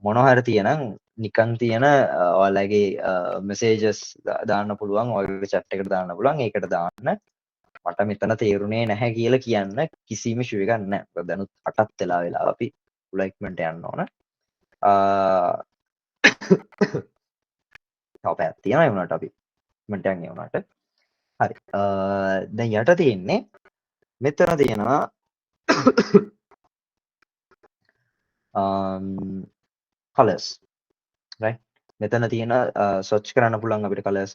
මොනවා හරි තියෙනම් නිකන් තියෙන ඔයාලගේ මෙසේජස් දාන්න පුළුවන්, ඔයාලගේ chat එකට දාන්න පුළුවන්. ඒකට දාන්න මට මෙතන තේරුනේ නැහැ කියලා කියන්න කිසිම ඉෂුව එකක් නැහැ. මොකද දැනුත් 8ක් වෙලා වෙලා අපි පුළුවන් ඉක්මනට යන්න ඕන. තව පැයක් තියෙනවා ඒ වුණාට අපි ඉක්මනට යන් ඒ වුණාට. හරි. දැන් යට තියෙන්නේ මෙතන තියෙනවා colors, right? මෙතන තියෙන සර්ච් කරන්න පුළුවන් අපිට colors.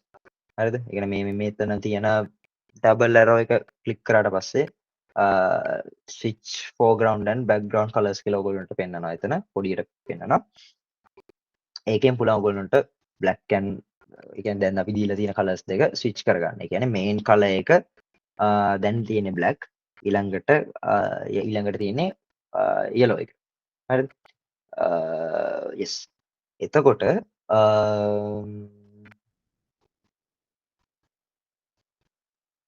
හරිද? ඒ කියන්නේ මේ මෙතන තියෙන ඩබල් ඇරෝ එක ක්ලික් කරාට පස්සේ switch foreground and background colors කියලා ඔයගොල්ලන්ට පෙන්නනවා. එතන පොඩියට පෙන්නනවා. ඒකෙන් පුළුවන් ඔයගොල්ලන්ට black and ඒ කියන්නේ දැන් අපි දීලා තියෙන colors දෙක switch කරගන්න. ඒ කියන්නේ main color එක දැන් තියෙන්නේ black, ඊළඟට ඊළඟට තියෙන්නේ yellow එක. හරිද? Yes. එතකොට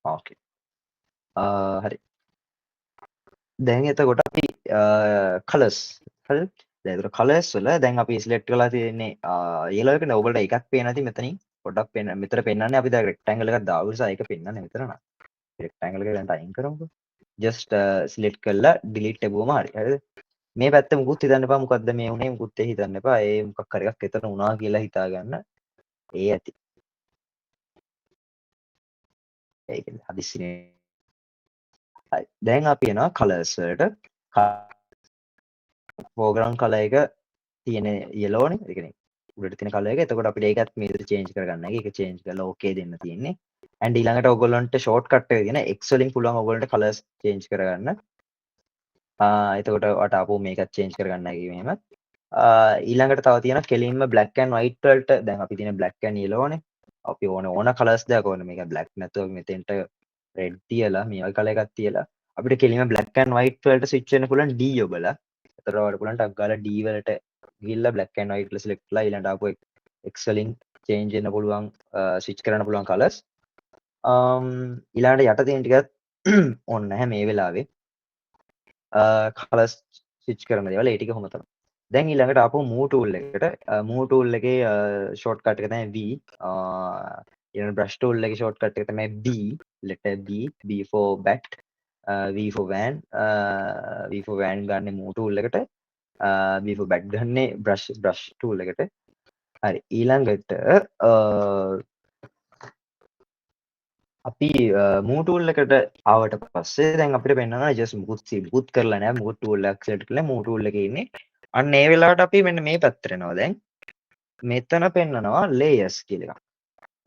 ඕකේ. හරි. දැන් එතකොට අපි කලර්ස් හරිද? දැන් එතකොට කලර්ස් වල දැන් අපි සිලෙක්ට් කරලා තියෙන්නේ yellow එකනේ. ඔයගොල්ලෝ එකක් පේන නැති මෙතනින් පොඩ්ඩක් පේන මෙතන පෙන්නන්නේ අපි දැන් රෙක්ටැන්ගල් එකක් දාපු නිසා ඒක පෙන්නන්නේ මෙතන නා. රෙක්ටැන්ගල් එක දැන් අයින් කරමුකෝ. ජස්ට් සිලෙක්ට් කරලා ඩිලීට් එබුවම හරි. හරිද? මේ පැත්ත මුකුත් හිතන්න එපා. මොකද්ද මේ වුනේ මුකුත් ඒ හිතන්න එපා. ඒ මොකක් හරි එකක් එතන වුණා කියලා හිතා ගන්න. ඒ ඇති. ඒක හදිස්සිනේ. හරි. දැන් අපි එනවා කලර්ස් වලට. ෆෝග්‍රවුන්ඩ් කලර් එක තියෙන yellow නේ. ඒ කියන්නේ උඩට තියෙන කලර් එක. එතකොට අපිට ඒකත් මේ විදිහට චේන්ජ් කරගන්න හැකි. ඒක චේන්ජ් කරලා ඕකේ දෙන්න තියෙන්නේ. ඇන්ඩ් ඊළඟට ඔයගොල්ලන්ට ෂෝට්කට් එක තියෙන X වලින් පුළුවන් ඔයගොල්ලන්ට කලර්ස් චේන්ජ් කරගන්න. එතකොට ඔයාට ආපහු මේකත් චේන්ජ් කරගන්න හැකි මෙහෙම. ඊළඟට තව තියෙනවා කෙලින්ම black and white වලට. දැන් අපි තියෙන black and yellow නේ. අපි ඕන ඕන කලර්ස් දෙයක් ඕන. මේක black නැතුව අපි මෙතෙන්ට red තියලා මේ වගේ කලර් එකක් තියලා අපිට කෙලින්ම black and white වලට ස්විච් වෙන්න පුළුවන් D ඔබලා. එතකොට ඔයාලට පුළුවන් ටක් ගාලා D වලට ගිහිල්ලා black and white වල සිලෙක්ට් කරලා ඊළඟට ආපහු X වලින් චේන්ජ් වෙන්න පුළුවන්, ස්විච් කරන්න පුළුවන් කලර්ස්. ඊළඟට යට තියෙන ටිකත් ඕන නැහැ මේ වෙලාවේ. කලර්ස් ස්විච් කරන දේවල් ඒ ටික කොහොම තමයි. දැන් ඊළඟට ආපහු move tool එකට. Move tool එකේ ෂෝට්කට් එක තමයි V. ඊළඟ brush tool එකේ ෂෝට්කට් එක තමයි B, letter B, B for bat, V for van, V for van ගන්න move tool එකට, B for bat ගන්නේ brush tool එකට. හරි. ඊළඟට අපි move tool එකට ආවට පස්සේ දැන් අපිට පෙන්නනවා just මුකුත් කරලා නෑ, මුකුත් tool එකක් select කරලා move tool එකේ ඉන්නේ. අන්න ඒ වෙලාවට අපි මෙන්න මේ පැත්තට එනවා. දැන් මෙතන පෙන්නනවා layers කියලා එකක්.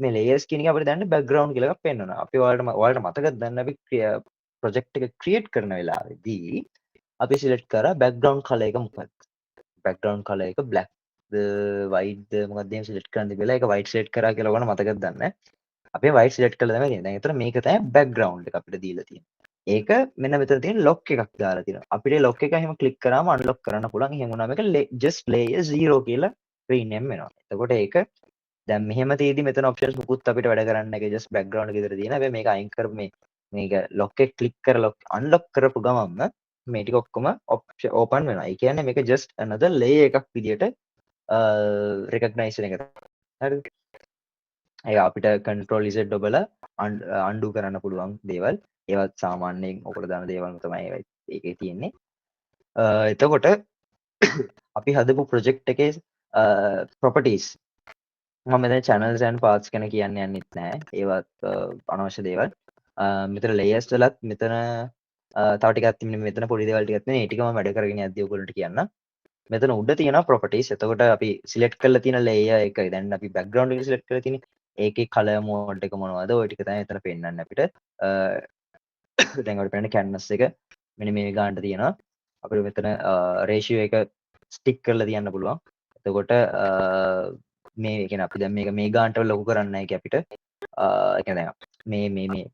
මේ layers කියන එක අපිට දැන් background කියලා එකක් පෙන්නනවා. අපි ඔයාලට මතකද දැන් අපි project එක create කරන වෙලාවේදී අපි select කරා background color එක මොකක්ද? Background color එක black ද white ද මොකක්ද එහෙම select කරන්න තිබිලා ඒක white select කරා කියලා ඔයාලට මතකද දන්නේ නෑ. අපි white select කරලා තමයි තියෙන්නේ. දැන් ඒතර මේක තමයි background එක අපිට දීලා තියෙන්නේ. ඒක මෙන්න මෙතන තියෙන lock එකක් දාලා තියෙනවා. අපිට lock එක එහෙම click කරාම unlock කරන්න පුළුවන්. එහෙම වුණාම ඒක just layer 0 කියලා rename වෙනවා. එතකොට ඒක දැන් මෙහෙම තියෙදි මෙතන options මුකුත් අපිට වැඩ කරන්න නැහැ. ඒක just background එක විතර තියෙන. හැබැයි මේක අයින් කරපු මේක lock එක click කරලා lock unlock කරපු ගමන්ම මේ ටික ඔක්කොම open වෙනවා. ඒ කියන්නේ මේක just another layer එකක් විදියට recognize වෙන එක. හරිද? ඒ අපිට control Z ඔබලා undo කරන්න පුළුවන් දේවල්. ඒවත් සාමාන්‍යයෙන් ඔකට දාන දේවල්ම තමයි ඒවා ඒකේ තියෙන්නේ. එතකොට අපි හදපු ප්‍රොජෙක්ට් එකේ ප්‍රොපර්ටිස් මම මෙතන channels and paths ගැන කියන්න යන්නෙත් නෑ. ඒවත් අනවශ්‍ය දේවල්. මෙතන layers වලත් මෙතන තව ටිකක් තියෙන මෙතන පොඩි දේවල් ටිකක් තියෙන. ඒ ටික මම වැඩ කරගෙන යද්දී ඔයගොල්ලන්ට කියන්න. මෙතන උඩ තියෙනවා ප්‍රොපර්ටිස්. එතකොට අපි සිලෙක්ට් කරලා තියෙන ලේයර් එක දැන් අපි බෑග්ග්‍රවුන්ඩ් එක සිලෙක්ට් කරලා තියෙන්නේ. ඒකේ කලර් මෝඩ් එක මොනවද ඔය ටික තමයි එතන පෙන්වන්නේ අපිට. දැන් අපිට පෙන්නන්නේ කැන්වස් එක මෙන්න මේ ගානට තියෙනවා. අපිට මෙතන රේෂියෝ එක ස්ටික් කරලා තියන්න පුළුවන්. එතකොට මේ කියන්නේ අපි දැන් මේක මේ ගානට ලොකු කරන්න නැහැ අපිට. ඒ කියන්නේ දැන් මේ මේ මේ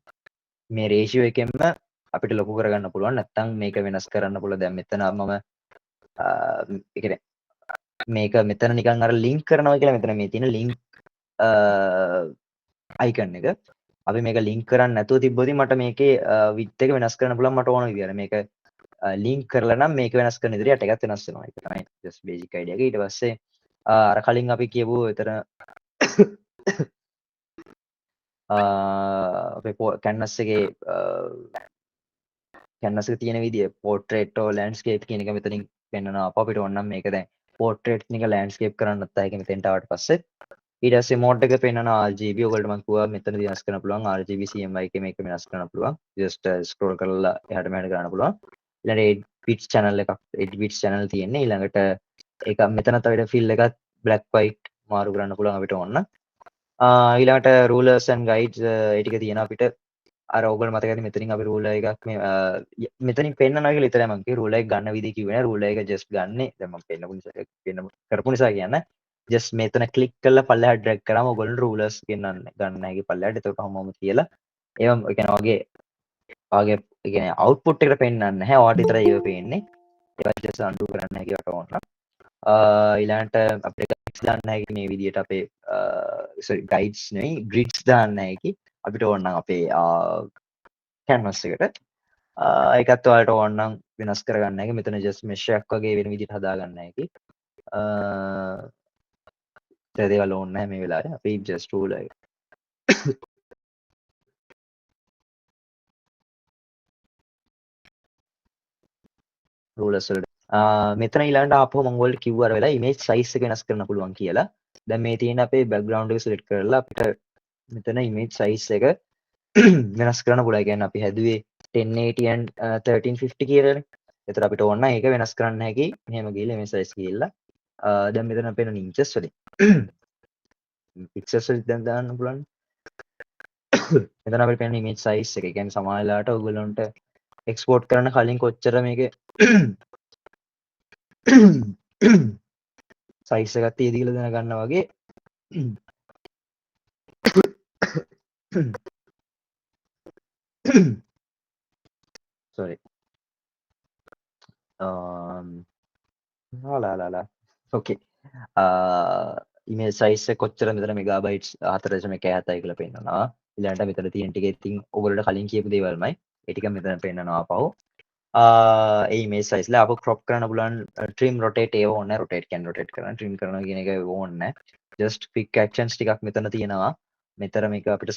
මේ රේෂියෝ එකෙන්ම අපිට ලොකු කරගන්න පුළුවන්. නැත්තම් මේක වෙනස් කරන්න පුළුවන්. දැන් මෙතන මම ඒ කියන්නේ මේක මෙතන නිකන් අර ලින්ක් කරනවා කියලා මෙතන මේ තියෙන ලින්ක් අයිකන් එක අපි මේක ලින්ක් කරන්න නැතුව තිබ්බොත් මට මේකේ විඩ්ත් එක වෙනස් කරන්න පුළුවන් මට ඕන විදියට. මේක ලින්ක් කරලා නම් මේක වෙනස් කරන විදිහට එකත් වෙනස් වෙනවා. ඒක තමයි just basic idea එක. ඊට පස්සේ අර කලින් අපි කියපු එතන අපේ කැන්වස් එකේ කැන්වස් එක තියෙන විදිය පෝට්‍රේට් ඕ ලෑන්ඩ්ස්කේප් කියන එක මෙතනින් පෙන්නනවා. අපිට ඕන නම් මේක දැන් පෝට්‍රේට් එක ලෑන්ඩ්ස්කේප් කරන්නත් ඒක මෙතෙන්ට ආවට පස්සේ ඊට පස්සේ මෝඩ් එක පෙන්නනවා RGB. ඔයගොල්ලෝ මං කිව්වා මෙතනදී වෙනස් කරන්න පුළුවන් RGB CMYK මේක වෙනස් කරන්න පුළුවන්. Just scroll කරලා එහාට මෙහාට කරන්න පුළුවන්. ඊළඟට 8 bits channel එකක් 8 bits channel තියෙන්නේ. ඊළඟට ඒක මෙතනත් අපිට fill එකත් black white මාරු කරන්න පුළුවන් අපිට ඕන නම්. ඊළඟට rulers and guides ඒ ටික තියෙනවා අපිට. අර ඔයගොල්ලෝ මතක ඇති මෙතනින් අපි ruler එකක් මේ මෙතනින් පෙන්නනවා කියලා විතරයි මං කිව්වේ. Ruler එක ගන්න විදිය කිව්වේ නෑ. Ruler එක just ගන්නෙ. දැන් මං පෙන්නපු නිසා පෙන්න කරපු නිසා කියන්න. Just මෙතන ක්ලික් කරලා පල්ලෙහාට ඩ්‍රැග් කරාම ඔයගොල්ලෝ rulers ගෙන්නන්න ගන්න හැකි පල්ලෙහාට. එතකොට හැමෝම කියලා ඒවම ඒ කියන්නේ ඔයගේ ඒ කියන්නේ අවුට්පුට් එකට පෙන්නන්නේ නැහැ. ඔයාට විතරයි ඒව පේන්නේ. ඒවා ජස්ට් අන්ඩු කරන්න හැකි වට ඕන නම්. ඊළඟට අපිට ගයිඩ්ස් දාන්න හැකි මේ විදියට අපේ සෝරි ගයිඩ්ස් නෙවෙයි ග්‍රිඩ්ස් දාන්න හැකි අපිට ඕන නම් අපේ කැන්වස් එකට. ඒකත් ඔයාලට ඕන නම් වෙනස් කරගන්න හැකි. මෙතන ජස්ට් මෙෂ් එකක් වගේ වෙන විදියට හදාගන්න හැකි. ඒ දේවල් ඕනේ නැහැ මේ වෙලාවේ. අපි ජස්ට් රූලර් එක රූලර්ස් වලට මෙතන ඊළඟට ආපහු මම ඔයාලට කිව්වා අර වෙලාවේ ඉමේජ් සයිස් එක වෙනස් කරන්න පුළුවන් කියලා. දැන් මේ තියෙන අපේ බෑග්ග්‍රවුන්ඩ් එක සිලෙක්ට් කරලා අපිට මෙතන ඉමේජ් සයිස් එක වෙනස් කරන්න පුළුවන්. ඒ කියන්නේ අපි හැදුවේ 1080 and 1350 කියලානේ. ඒතර අපිට ඕන නම් ඒක වෙනස් කරන්න හැකි. මෙහෙම ගිහලා ඉමේජ් සයිස් ගිහිල්ලා දැන් මෙතන පේන ඉන්චස් වලින් පික්සල්ස් වලින් දැන් දාන්න පුළුවන්. මෙතන අපිට පේන ඉමේජ් සයිස් එක. ඒ කියන්නේ සමහර වෙලාවට ඔයගොල්ලන්ට එක්ස්පෝර්ට් කරන්න කලින් කොච්චර මේකේ සයිස් එකක් තියෙද කියලා දැනගන්න වගේ. Sorry. ලා ලා ලා. Okay. Image size එක කොච්චර මෙතන මෙගාබයිට්ස් 4.17යි කියලා පෙන්නනවා. ඊළඟට මෙතන තියෙන ටික ඉතින් ඔයගොල්ලන්ට කලින් කියපු දේවල්මයි. ඒ ටික මෙතන පෙන්නනවා ආපහු. ඒ ඉමේජ් සයිස් ලා ආපහු ක්‍රොප් කරන්න පුළුවන්, ට්‍රිම් රොටේට් ඒව ඕනේ නැහැ. රොටේට් කියන්නේ රොටේට් කරන්න, ට්‍රිම් කරනවා කියන එක ඕනේ නැහැ. ජස්ට් ක්වික් ඇක්ෂන්ස් ටිකක් මෙතන තියෙනවා. මෙතන මේක අපිට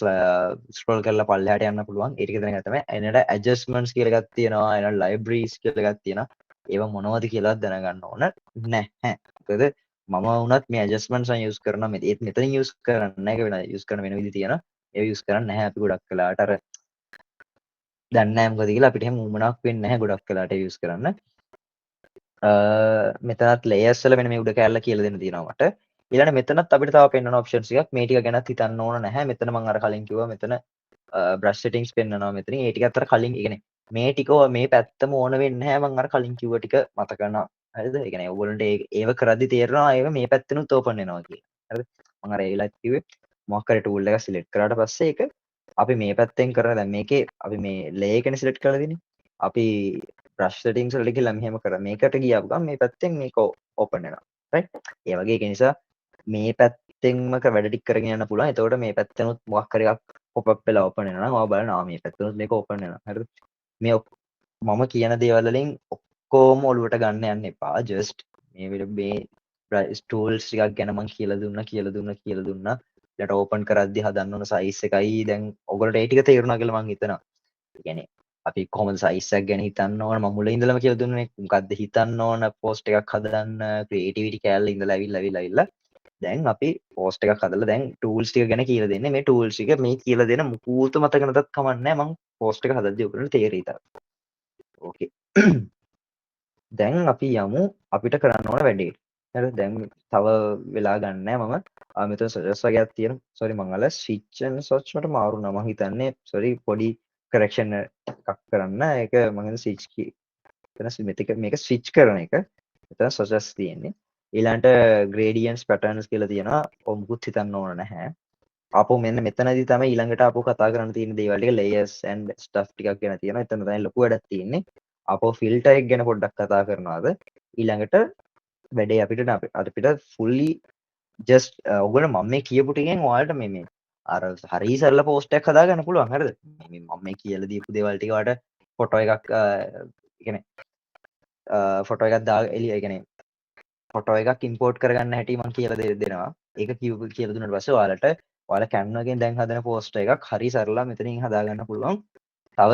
ස්ක්‍රෝල් කරලා පල්ලෙහාට යන්න පුළුවන්. ඒ ටික දැනගන්න තමයි. එනට ඇඩ්ජස්ට්මන්ට්ස් කියලා එකක් තියෙනවා. එනට ලයිබ්‍රරීස් කියලා එකක් තියෙනවා. ඒවා මොනවද කියලා දැනගන්න ඕන නැහැ. මොකද මම වුණත් මේ ඇඩ්ජස්ට්මන්ට්ස් නම් යූස් කරනවා. ඒත් මෙතනින් යූස් කරන්නේ නැහැ. ඒක වෙන යූස් කරන වෙන විදි තියෙනවා. ඒව යූස් කරන්නේ නැහැ අපි ගොඩක් වෙලාවට. අර දන්නේ නැහැ මොකද කියලා අපිට එහෙම උවමනාවක් වෙන්නේ නැහැ ගොඩක් වෙලාවට යූස් කරන්න. මෙතනත් ලේයර්ස් වල මෙන්න මේ උඩ කෑල්ල කියලා දෙන්න තියෙනවා මට. ඊළඟ මෙතනත් අපිට තව පෙන්වන ඔප්ෂන්ස් ටිකක්. මේ ටික ගැනත් හිතන්න ඕන නැහැ. මෙතන මම අර කලින් කිව්වා මෙතන බ්‍රෂ් සෙටින්ග්ස් පෙන්වනවා මෙතනින්. ඒ ටිකත් අර කලින්, ඒ කියන්නේ මේ ටික මේ පැත්තම ඕන වෙන්නේ නැහැ. මං අර කලින් කිව්ව ටික මතක නම්. හරිද? ඒ කියන්නේ ඔයගොල්ලන්ට ඒව කරද්දි තේරෙනවා ඒව මේ පැත්තෙනුත් ඕපන් වෙනවා කියලා. හරිද? මං අර ඒ වෙලාවත් කිව්වේ මොකක් හරි ටූල් එකක් සිලෙක්ට් කරාට පස්සේ ඒක අපි මේ පැත්තෙන් කරන දැන් මේකේ අපි මේ ලේයර් එකනේ සිලෙක්ට් කරලා තියෙන්නේ. අපි බ්‍රෂ් සෙටින්ග්ස් වලට ගිහලා මෙහෙම කරා. මේකට ගියාම ගමන් මේ පැත්තෙන් මේක ඕපන් වෙනවා. රයිට්? ඒ වගේ ඒක නිසා මේ පැත්තෙන්ම වැඩ ටික කරගෙන යන්න පුළුවන්. එතකොට මේ පැත්තෙනුත් මොකක් හරි එකක් පොප් අප් වෙලා ඕපන් වෙනවා නම් ඔයා බලනවා මේ පැත්තෙනුත් මේක ඕපන් වෙනවා. හරිද? මේ මම කියන දේවල් වලින් ඔක්කොම ඔලුවට ගන්න යන්න එපා. ජස්ට් මේ මේ ටූල්ස් ටිකක් ගැන මං කියලා දුන්නා, කියලා දුන්නා, කියලා දුන්නා. ඊට ඕපන් කරද්දි හදන්න ඕන සයිස් එකයි දැන් ඔයගොල්ලන්ට ඒ ටික තේරුණා කියලා මං හිතනවා. ඒ කියන්නේ අපි කොහොමද සයිස් එකක් ගැන හිතන්න ඕන මම මුලින් ඉඳලම කියලා දුන්නේ මොකද්ද හිතන්න ඕන පෝස්ට් එකක් හදන්න ක්‍රියේටිවිටි කෑල්ල ඉඳලා ඇවිල්ලා ඇවිල්ලා ඇවිල්ලා දැන් අපි පෝස්ට් එකක් හදලා දැන් ටූල්ස් ටික ගැන කියලා දෙන්නේ. මේ ටූල්ස් ටික මේ කියලා දෙන මුකුත් මතක නැතත් කමක් නැහැ මං පෝස්ට් එක හදද්දි ඔයගොල්ලන්ට තේරෙයි තාම. ඕකේ. දැන් අපි යමු අපිට කරන්න ඕන වැඩේ. හරිද? දැන් තව වෙලා ගන්න නෑ මම. මෙතන සජස් වගේක් තියෙනවා. සෝරි මං අර ස්විච් ඇන්ඩ් සොච් මට මාරු වුණා. මං හිතන්නේ සෝරි පොඩි කරෙක්ෂන් එකක් කරන්න. ඒක මං හිතන්නේ ස්විච් කී. එතන මේක ස්විච් කරන එක. එතන සජස් තියෙන්නේ. ඊළඟට ග්‍රේඩියන්ට්ස් පැටර්න්ස් කියලා තියෙනවා. ඔව් මුකුත් හිතන්න ඕන නැහැ. ආපහු මෙන්න මෙතනදී තමයි ඊළඟට ආපහු කතා කරන්න තියෙන දේවල් ටික ලේයර්ස් ඇන්ඩ් ස්ටෆ් ටිකක් ගැන තියෙනවා. එතන තමයි ලොකු වැඩක් තියෙන්නේ. ආපහු ෆිල්ටර් එක ගැන පොඩ්ඩක් කතා කරනවාද? ඊළඟට වැඩේ අපිට අපිට ෆුල්ලි ජස්ට් ඔයගොල්ලෝ මම මේ කියපු ටිකෙන් ඔයාලට මේ අර හරි සරල පෝස්ට් එකක් හදාගන්න පුළුවන්. හරිද? මේ මම මේ කියලා දීපු දේවල් ටික ඔයාලට ෆොටෝ එකක්, ඒ කියන්නේ ෆොටෝ එකක් දා එළිය, ඒ කියන්නේ ෆොටෝ එකක් ඉම්පෝට් කරගන්න හැටි මම කියලා දෙනවා. ඒක කියලා දුන්නාට පස්සේ ඔයාලට ඔයාලා Canva එකෙන් දැන් හදන පෝස්ටර් එකක් හරි සරලව මෙතනින් හදාගන්න පුළුවන්. තව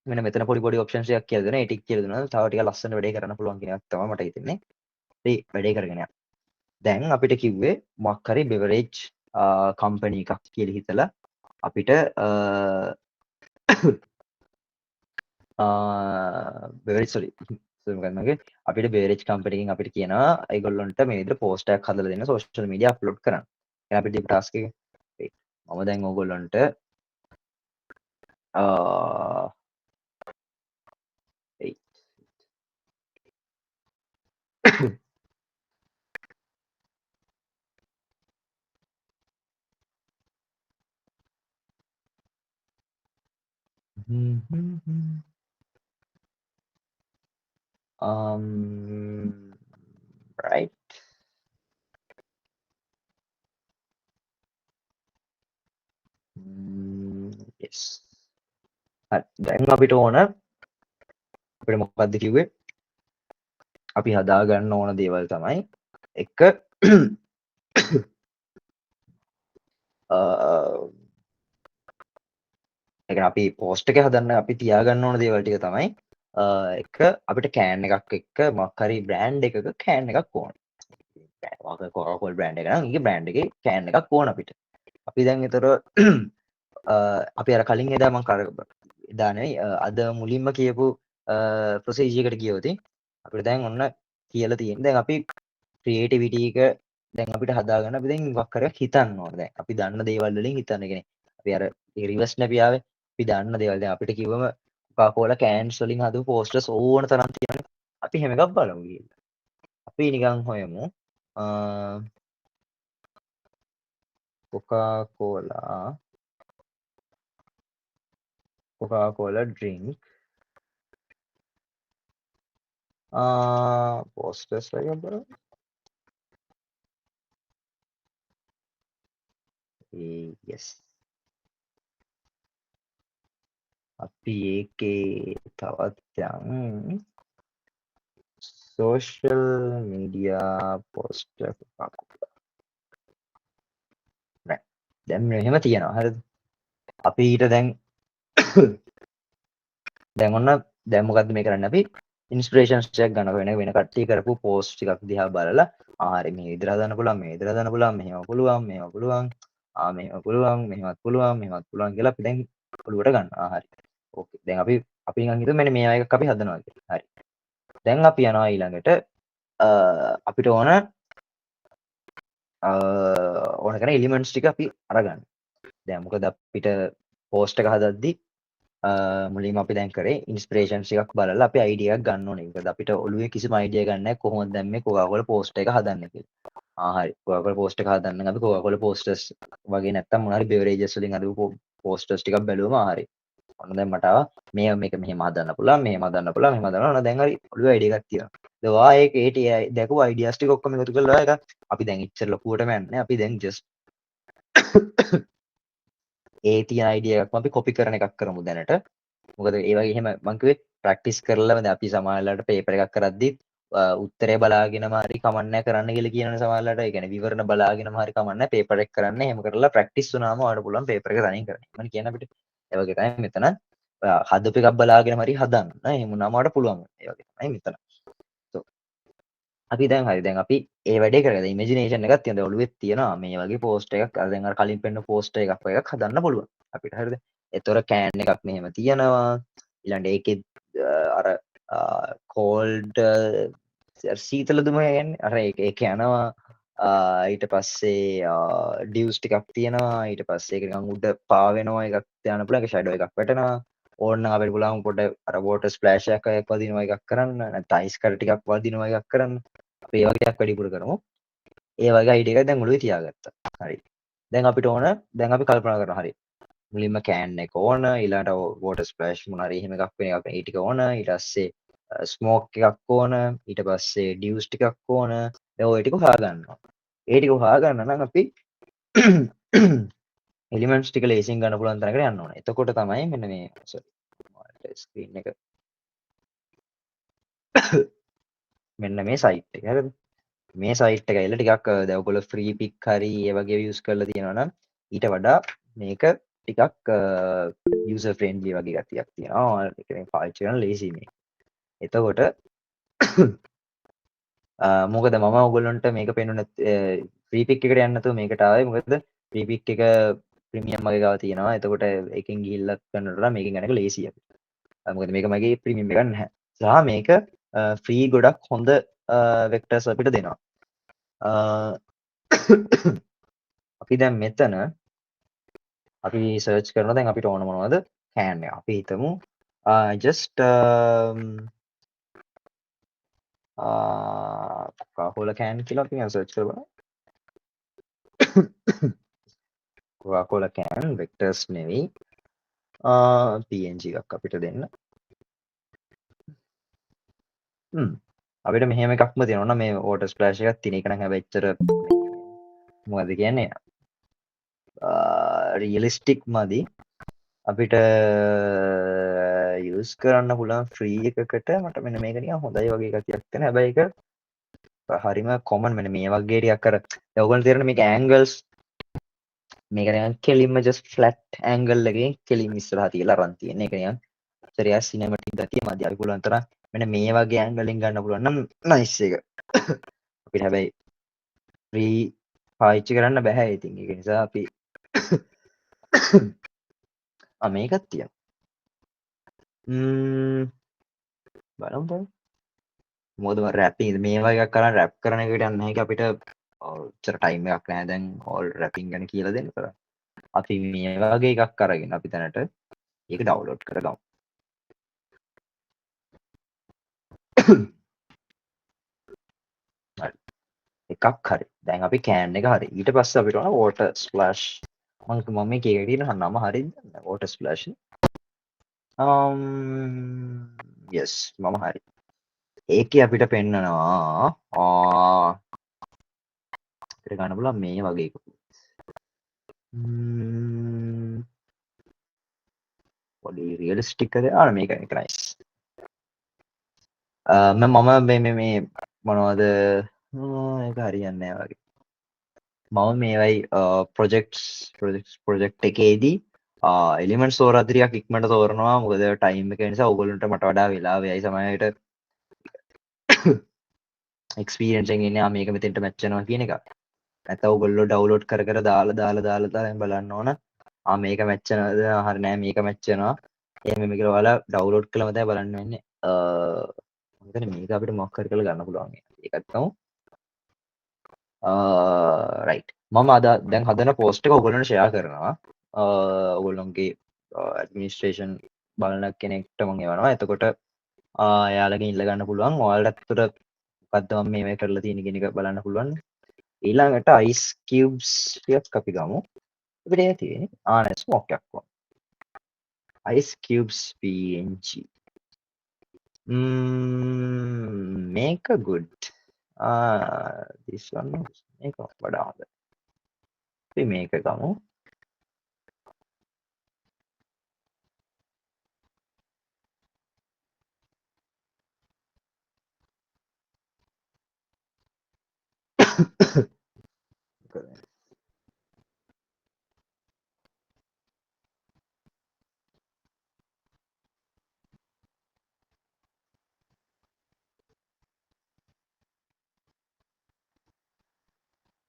මෙන්න මෙතන පොඩි පොඩි ඔප්ෂන්ස් ටිකක් කියලා දෙනවා. ඒ ටික කියලා දුන්නා තව ටිකක් ලස්සන වැඩේ කරන්න පුළුවන් කියන එකක් තමයි මට හිතෙන්නේ. ඉතින් වැඩේ කරගෙන යන්න. දැන් අපිට කිව්වේ මොකක් හරි බෙවරේජ් කම්පැනි එකක් කියලා හිතලා අපිට බෙවරේජ් සෝරි මොකක්ද මගේ අපිට බෙවරේජ් කම්පැනි එකෙන් අපිට කියනවා ඒගොල්ලන්ට මේ විදිහට පෝස්ට් එකක් හදලා දෙන්න සෝෂල් මීඩියා අප්ලෝඩ් කරන්න. එහෙනම් අපිට දීපු ටාස්ක් එක. මම දැන් ඕගොල්ලන්ට right. Yes. හරි. දැන් අපිට ඕන අපිට මොකද්ද කිව්වේ? අපි හදා ගන්න ඕන දේවල් තමයි එක ඒ කියන්නේ අපි පෝස්ට් එක හදන්න අපි තියාගන්න ඕන දේවල් ටික තමයි එක අපිට can එකක් එක්ක මොකක් හරි බ්‍රෑන්ඩ් එකක can එකක් ඕන. මොකක් Coca-Cola brand එක නම් ඒකේ බ්‍රෑන්ඩ් එකේ can එකක් ඕන අපිට. අපි දැන් ඒතර අපි අර කලින් එදා මං එදා නෙවෙයි අද මුලින්ම කියපු ප්‍රොසීජර් එකට ගියොත් අපිට දැන් ඔන්න කියලා තියෙන. දැන් අපි ක්‍රියේටිවිටි එක දැන් අපිට හදාගන්න අපි දැන් මොකක් හරි හිතන්න ඕන. දැන් අපි දන්න දේවල් වලින් හිතන්න. ඒ කියන්නේ අපි අර රිවර්ස් නැපි ආවේ අපි දන්න දේවල්. දැන් අපිට කිව්වම Coca-Cola cans වලින් හදපු පෝස්ටර්ස් ඕන තරම් තියෙනවනේ. අපි එහෙම එකක් බලමු ගිහිල්ලා. අපි නිකන් හොයමු Coca-Cola drink posters වගේ බලමු. Yes. අපි ඒකේ තවත් යන් සෝෂල් මීඩියා පෝස්ටර් එකක්. නෑ. දැන් මෙහෙම තියෙනවා. හරිද? අපි ඊට දැන් දැන් ඔන්න දැන් මොකද්ද මේ කරන්නේ අපි ඉන්ස්පිරේෂන්ස් ටිකක් ගන්න වෙන වෙන කට්ටිය කරපු පෝස්ට් ටිකක් දිහා බලලා හරි මේ විදිහට හදන්න පුළුවන් මේ විදිහට හදන්න පුළුවන් මෙහෙම පුළුවන් මෙහෙම පුළුවන් මෙහෙම පුළුවන් මෙහෙමත් පුළුවන් මෙහෙමත් පුළුවන් කියලා අපි දැන් ඔළුවට ගන්නවා. හරි. ඕකේ. දැන් අපි අපි නිකන් හිතුව මෙන්න මේ එකක් අපි හදනවා කියලා. හරි. දැන් අපි යනවා ඊළඟට අපිට ඕන ඕන කරන එලිමන්ට්ස් ටික අපි අරගන්න. දැන් මොකද අපිට පෝස්ට් එක හදද්දි මුලින්ම අපි දැන් කරේ ඉන්ස්පිරේෂන්ස් ටිකක් බලලා අපි අයිඩියා එකක් ගන්න ඕනේ. මොකද අපිට ඔළුවේ කිසිම අයිඩියා එකක් නැහැ කොහොමද දැන් මේ Coca-Cola post එක හදන්නේ කියලා. හරි. Coca-Cola post එක හදන්න අපි Coca-Cola posters වගේ නැත්තම් මොන හරි බෙවරේජස් වලින් හදපු පෝස්ටර්ස් ටිකක් බැලුවම හරි. ඔන්න දැන් මට ආවා මේ මේක මෙහෙම හදන්න පුළුවන් මෙහෙම හදන්න පුළුවන් මෙහෙම හදන්න. ඔන්න දැන් හරි ඔළුවේ අයිඩියා එකක් තියෙනවා. දැන් ඔයා ඒක ඒ ටික දැකපු අයිඩියාස් ටික ඔක්කොම එකතු කරලා එක අපි දැන් ඉච්චර ලොකුවටම යන්නේ. අපි දැන් ජස්ට් ඒ තියෙන අයිඩියා එකක්ම අපි කොපි කරන එකක් කරමු දැනට. මොකද ඒ වගේ එහෙම මං කිව්වේ ප්‍රැක්ටිස් කරලම දැන් අපි සමහරලාට පේපර් එකක් කරද්දිත් උත්තරේ බලාගෙනම හරි කමන්නේ කරන්න කියලා කියනවනේ සමහරලාට. ඒ කියන්නේ විවරණ බලාගෙනම හරි කමන්නේ පේපර් එක කරන්න. එහෙම කරලා ප්‍රැක්ටිස් වුණාම ඔයාලට පුළුවන් පේපර් එක තනියෙන් කරන්න. මම කියන්නේ අපිට ඒ වගේ තමයි මෙතන ඔයා හදපු එකක් බලාගෙනම හරි හදන්න. එහෙම වුණාම ඔයාලට පුළුවන්. ඒ වගේ තමයි මෙතන. අපි දැන් හරි දැන් අපි ඒ වැඩේ කරගත්තා. ඉමේජිනේෂන් එකක් තියෙනවා. දැන් ඔළුවෙත් තියෙනවා මේ වගේ පෝස්ට් එකක්. අර දැන් අර කලින් පෙන්න පෝස්ට් එකක් වගේ එකක් හදන්න පුළුවන් අපිට. හරිද? ඒතොර can එකක් මෙහෙම තියෙනවා. ඊළඟට ඒකෙත් අර කෝල්ඩ් සීතල දුම කියන්නේ අර ඒක යනවා. ඊට පස්සේ ඩියුස් ටිකක් තියෙනවා. ඊට පස්සේ ඒක නිකන් උඩ පා වෙනවා එකක් තියන්න පුළුවන්. ඒක ෂැඩෝ එකක් වැටෙනවා. ඕන නම් අපිට පුළුවන් පොඩ අර වෝටර් ස්ප්ලෑෂ් එකක් වගේ වදිනවා එකක් කරන්න. නැත්නම් අයිස් කර ටිකක් වදිනවා එකක් කරන්න. අපි ඒ වගේ එකක් වැඩිපුර කරමු. ඒ වගේ අයිඩියා එකක් දැන් ඔළුවේ තියාගත්තා. හරි. දැන් අපිට ඕන දැන් අපි කල්පනා කරනවා. හරි. මුලින්ම can එක ඕන, ඊළඟට වෝටර් ස්ප්ලෑෂ් මොන හරි එහෙම එකක් වෙන එකක් ඒ ටික ඕන. ඊට පස්සේ ස්මෝක් එකක් ඕන. ඊට පස්සේ ඩියුස් ටිකක් ඕන. දැන් ඔය ටික හොයාගන්නවා. ඒ ටික හොයාගන්න නම් අපි එලිමන්ට්ස් ටික ලේසියෙන් ගන්න පුළුවන් තැනකට යන්න ඕන. එතකොට තමයි මෙන්න මේ සෝරි ස්ක්‍රීන් එක මෙන්න මේ සයිට් එක. හරිද? මේ සයිට් එක ඇවිල්ලා ටිකක් දැන් ඔයගොල්ලෝ ෆ්‍රී පික් හරි ඒ වගේ යූස් කරලා තියෙනවා නම් ඊට වඩා මේක ටිකක් යූසර් ෆ්‍රෙන්ඩ්ලි වගේ ගතියක් තියෙනවා. ඔයාලට ඒක මේ පාවිච්චි කරන්න ලේසි මේ. එතකොට මොකද මම ඔයගොල්ලන්ට මේක පෙන්නුනේ ෆ්‍රී පික් එකට යන්න නැතුව මේකට ආවේ. මොකද ෆ්‍රී පික් එක ප්‍රීමියම් මගේ ගාව තියෙනවා. එතකොට ඒකෙන් ගිහිල්ලා කරනකොට වඩා මේකෙන් ගන්න එක ලේසි අපිට. මොකද මේක මගේ ප්‍රීමියම් එකක් නැහැ. සහ මේක ෆ්‍රී ගොඩක් හොඳ වෙක්ටර්ස් අපිට දෙනවා. අපි දැන් මෙතන අපි සර්ච් කරනවා. දැන් අපිට ඕන මොනවද? Can එක. අපි හිතමු just Coca-Cola can කියලා අපි සර්ච් කරලා බලමු. Coca-Cola can vectors නෙවෙයි, PNG එකක් අපිට දෙන්න. අපිට මෙහෙම එකක්ම තියෙනවා නම් මේ water splash එකක් තියෙන එක නම් හැබැයි එච්චර මොකද කියන්නේ රියලිස්ටික් මදි. අපිට යූස් කරන්න පුළුවන් ෆ්‍රී එකකට මට මෙන්න මේක නිකන් හොඳයි වගේ ගතියක් තියෙන. හැබැයි ඒක හරිම කොමන්. මෙන්න මේ වගේ ටිකක් අර දැන් ඔයගොල්ලෝ තේරෙන මේක ඇන්ගල්ස් මේක නිකන් කෙලින්ම ජස්ට් ෆ්ලැට් ඇන්ගල් එකකින් කෙලින්ම ඉස්සරහා තියලා අරන් තියෙන. ඒක නිකන් සරියා සිනමැටික් ගතිය මදි. අපි පුළුවන් තරම් මෙන්න මේ වගේ ඇන්ගල් එකකින් ගන්න පුළුවන් නම් නයිස් එක. අපිට හැබැයි ෆ්‍රී පාවිච්චි කරන්න බෑ ඉතින්. ඒක නිසා අපි මේකත් තියෙනවා. බලමු තව. මොකද මම රැපින් මේ වගේ එකක් කරන් රැප් කරන එකට යන්නේ නැහැ. ඒක අපිට ඔච්චර ටයිම් එකක් නෑ දැන් ඕල් රැපින් ගැන කියලා දෙන්න තරම්. අපි මේ වගේ එකක් අරගෙන අපි දැනට ඒක ඩවුන්ලෝඩ් කරගමු. හරි. එකක් හරි. දැන් අපි can එක හරි. ඊට පස්සේ අපිට ඕන වෝටර් ස්ප්ලෑෂ්. මම මේ කේක කියන නම හරිද? Water splash. yes මම හරි. ඒකේ අපිට පෙන්නනවා අපිට ගන්න පුළුවන් මේ වගේ එකක්. පොඩි රියලිස්ටික් එකද? මේක මේක නයිස්. මම මේ මේ මේ මොනවද? ඒක හරියන්නේ නෑ වගේ. මම මේවයි ප්‍රොජෙක්ට් එකේදී එලිමන්ට්ස් තෝරා ටිකක් ඉක්මනට තෝරනවා. මොකද ටයිම් එක නිසා ඕගොල්ලන්ට මට වඩා වෙලාව යයි සමහර විට එක්ස්පීරියන්ස් එකෙන් ඉන්නේ මේක මෙතෙන්ට මැච් වෙනවා කියන එක. නැත්නම් ඕගොල්ලෝ ඩවුන්ලෝඩ් කර කර දාලා දාලා දාලා දාලා බලන්න ඕන. මේක මැච් වෙනවද? හරි නෑ මේක මැච් වෙනවා. එහෙම මේ කියලා ඔයාලා ඩවුන්ලෝඩ් කළාම තමයි බලන්න වෙන්නේ. මම හිතන්නේ මේක අපිට මොකක් හරි කරලා ගන්න පුළුවන්. ඒකත් තමයි. රයිට්. මම අද දැන් හදන පෝස්ට් එක ඔයගොල්ලන්ට ෂෙයා කරනවා. ඔයගොල්ලන්ගේ ඇඩ්මිනිස්ට්‍රේෂන් බලන කෙනෙක්ට මම එවනවා. එතකොට එයාලගෙන් ඉල්ල ගන්න පුළුවන්. ඔයාලට ඇත්තට මොකද්ද මම මේ කරලා තියෙන කියන එක බලන්න පුළුවන්. ඊළඟට අයිස් කියුබ්ස් ටිකක් අපි ගමු. අපිට ඒ තියෙන්නේ. නෑ ස්මෝක් එකක් වුණා. Ice cubes PNG. මේක good. This one මේක වඩා හොඳයි. අපි මේක ගමු.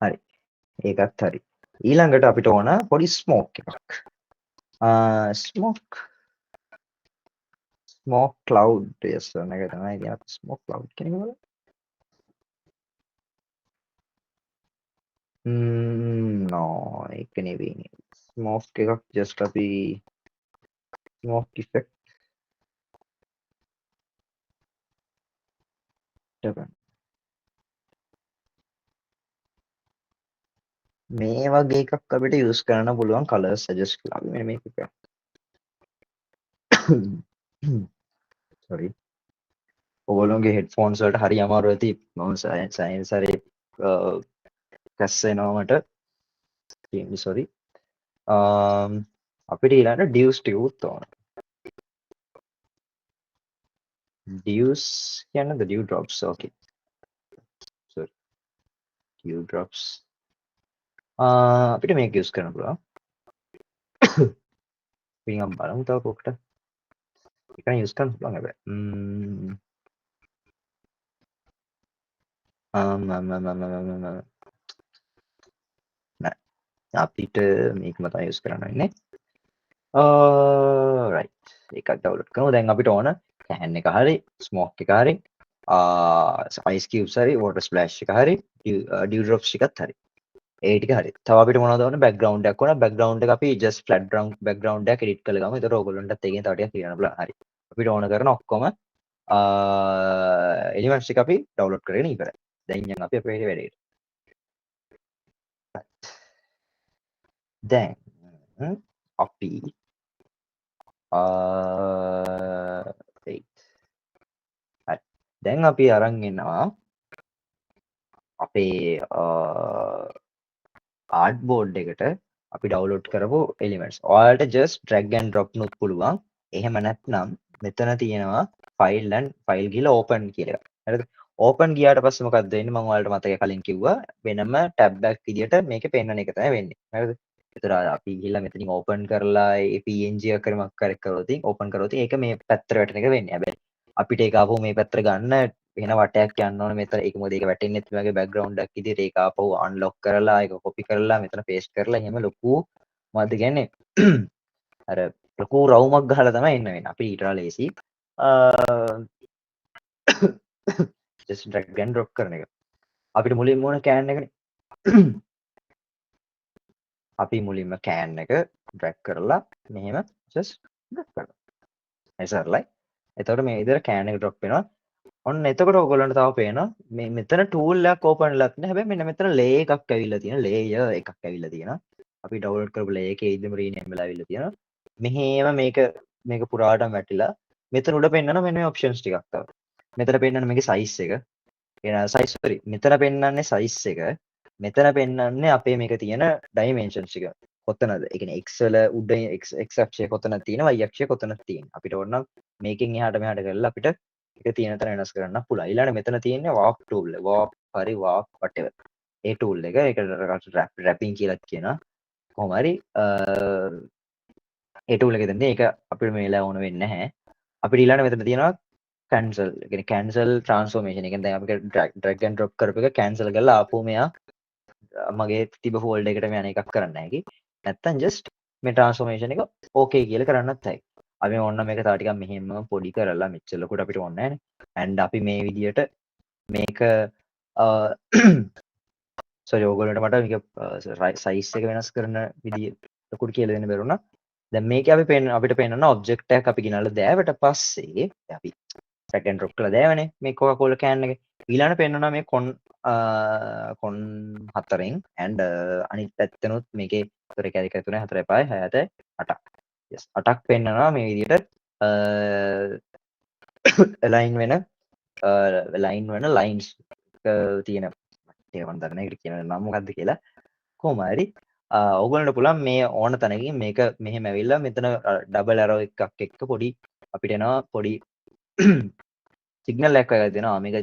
හරි. ඒකත් හරි. ඊළඟට අපිට ඕන පොඩි ස්මෝක් එකක්. ස්මෝක් ක්ලවුඩ් yes ඔන්න එක තමයි ඉතින් අපි ස්මෝක් ක්ලවුඩ් කියන එක බලමු. No ඒක නෙවෙයි. ස්මෝක් එකක් ජස්ට් අපි ස්මෝක් ඉෆෙක්ට් එක මේ වගේ එකක් අපිට යූස් කරන්න පුළුවන් කලර්ස් සජෙස්ට් කරලා. අපි මෙන්න මේක කරමු. සෝරි. ඔයගොල්ලෝගේ හෙඩ්ෆෝන්ස් වලට හරි අමාරු ඇති. මම සයන්ස් හරි කැස් එනවා මට. Extremely sorry. අපිට ඊළඟට ඩියුස් ටිකකුත් ඕන. Dews කියන්නද, dew drops. Okay, sorry, dew drops. අපිට මේක යූස් කරන්න පුළුවන්. අපි නිකන් බලමු තව පොකට. ඒක නම් යූස් කරන්න පුළුවන් හැබැයි. ම් ම් ම් ම් ම් ම් නෑ, අපිට මේකම තමයි යූස් කරන්න වෙන්නේ. රයිට්, ඒකත් ඩවුන්ලෝඩ් කරමු. දැන් අපිට ඕන can එක හරි, ස්මෝක් එක හරි, අයිස් කියුබ්ස් හරි, වෝටර් ස්ප්ලෑෂ් එක හරි, ඩියු ඩ්‍රොප්ස් ටිකත් හරි. ඒ ටික හරි. තව අපිට මොනවද ඕන? බෑග්ග්‍රවුන්ඩ් එකක් ඕන. බෑග්ග්‍රවුන්ඩ් එක අපි ජස්ට් ෆ්ලැට් බෑග්ග්‍රවුන්ඩ් එකක් එඩිට් කරලා ගමු. එතකොට ඕගොල්ලන්ටත් ඒකෙන් තව ටිකක් කියන්න පුළුවන්. හරි. අපිට ඕන කරන ඔක්කොම එලිමන්ට්ස් ටික අපි ඩවුන්ලෝඩ් කරගෙන ඉවරයි. දැන් යන් අපි අපේ වැඩේට. දැන් අපි wait. හරි. දැන් අපි අරන් එනවා අපේ ආර්ට් බෝඩ් එකට අපි ඩවුන්ලෝඩ් කරපු එලිමන්ට්ස්. ඔයාලට ජස්ට් ඩ්‍රැග් ඇන්ඩ් ඩ්‍රොප් නුත් පුළුවන්. එහෙම නැත්නම් මෙතන තියෙනවා ෆයිල් ඇන්ඩ් ෆයිල් ගිහලා ඕපන් කියලා එකක්. හරිද? ඕපන් ගියාට පස්සේ මොකක්ද වෙන්නේ? මම ඔයාලට මතකයි කලින් කිව්වා වෙනම ටැබ් එකක් විදියට මේකේ පෙන්වන එක තමයි වෙන්නේ. හරිද? ඒතර අපි ගිහලා මෙතනින් ඕපන් කරලා ඒ PNG එක කර මොකක් හරි කරොත් ඕපන් කරොත් ඒක මේ පැත්තට වැටෙන එක වෙන්නේ. හැබැයි අපිට ඒක ආපහු මේ පැත්තට ගන්න වෙන වටයක් යන්න ඕන මෙතන. ඒක මොකද ඒක වැටෙන්නෙත් මේ වගේ බෑග්ග්‍රවුන්ඩ් එකක් විදියට. ඒක ආපහු අන්ලොක් කරලා ඒක කොපි කරලා මෙතන පේස්ට් කරලා එහෙම ලොකු මොකද්ද කියන්නේ අර ලොකු රවුමක් ගහලා තමයි එන්න වෙන්නේ. අපි ඊට වඩා ලේසි ජස්ට් ඩ්‍රැග් ඇන්ඩ් ඩ්‍රොප් කරන එක. අපිට මුලින්ම ඕන can එකනේ. අපි මුලින්ම can එක ඩ්‍රැග් කරලා මෙහෙම ජස්ට් ඩ්‍රොප් කරනවා. ඒ සරලයි. එතකොට මේ විදිහට can එක ඩ්‍රොප් වෙනවා. ඔන්න එතකොට ඔයගොල්ලන්ට තව පේනවා මේ මෙතන ටූල් එකක් ඕපන් වෙලා තියෙනවා. හැබැයි මෙන්න මෙතන ලේයර් එකක් ඇවිල්ලා තියෙනවා. ලේයර් එකක් ඇවිල්ලා තියෙනවා. අපි ඩවුන්ලෝඩ් කරපු ලේයර් එකේ ඉදිරියම රීනේම් වෙලා ඇවිල්ලා තියෙනවා. මෙහෙම මේක පුරාටම වැටිලා මෙතන උඩ පෙන්නන මෙන්න මේ ඔප්ෂන්ස් ටිකක් තව. මෙතන පෙන්නන මේකේ සයිස් එක. ඒ සයිස් සෝරි, මෙතන පෙන්නන්නේ සයිස් එක. මෙතන පෙන්නන්නේ අපේ මේක තියෙන ඩයිමන්ෂන්ස් ටික. කොතනද? ඒ කියන්නේ x වල උඩ x අක්ෂය කොතනද තියෙන, y අක්ෂය කොතනද තියෙන. අපිට ඕන නම් මේකෙන් එහාට මෙහාට කරලා අපිට ඒක තියෙන තැන වෙනස් කරන්න පුළුවන්. ඊළඟට මෙතන තියෙන්නේ warp tool එක. Warp හරි warp whatever. ඒ tool එක ඒකට wrapping කියලාත් කියනවා. කොහොම හරි ඒ tool එක දෙන්නේ. ඒක අපිට මේ වෙලාව ඕන වෙන්නේ නැහැ. අපිට ඊළඟට මෙතන තියෙනවා cancel. ඒ කියන්නේ cancel transformation. ඒ කියන්නේ දැන් අපි drag and drop කරපු එක cancel කරලා ආපහු මෙයා මගේ තිබ ෆෝල්ඩර් එකට මෙයා එකක් කරන්න හැකි. නැත්තම් just මේ transformation එක okay කියලා කරන්නත් හැකි. අපි ඕන්න මේක තව ටිකක් මෙහෙම පොඩි කරලා මෙච්චර ලොකුට අපිට ඕනේ නැහැනේ. And අපි මේ විදියට මේක sorry ඕගොල්ලන්ට මට මේක සයිස් එක වෙනස් කරන විදිය ලොකුට කියලා දෙන්න බැරුණා. දැන් මේකේ අපි අපිට පෙන්වන ඔබ්ජෙක්ට් එකක් අපි ගෙනල්ලා දෑවට පස්සේ අපි drag and drop කරලා දෑවනේ මේ Coca-Cola can එක. ඊළඟට පෙන්වනවා මේ කොන් හතරෙන් and අනිත් පැත්තෙනුත් මේකේ 1 2 3 4 5 6 7 8. Yes, 8ක් පෙන්වනවා මේ විදියට align වෙන line වෙන lines තියෙන ඒක මම දන්නේ නැහැ ඒකට කියන නම මොකද්ද කියලා. කොහොම හරි ඕගොල්ලන්ට පුළුවන් මේ ඕන තැනකින් මේක මෙහෙම ඇවිල්ලා මෙතන ඩබල් ඇරෝ එකක් එක්ක පොඩි අපිට එනවා පොඩි සිග්නල් එකක් වගේ දෙනවා. මේක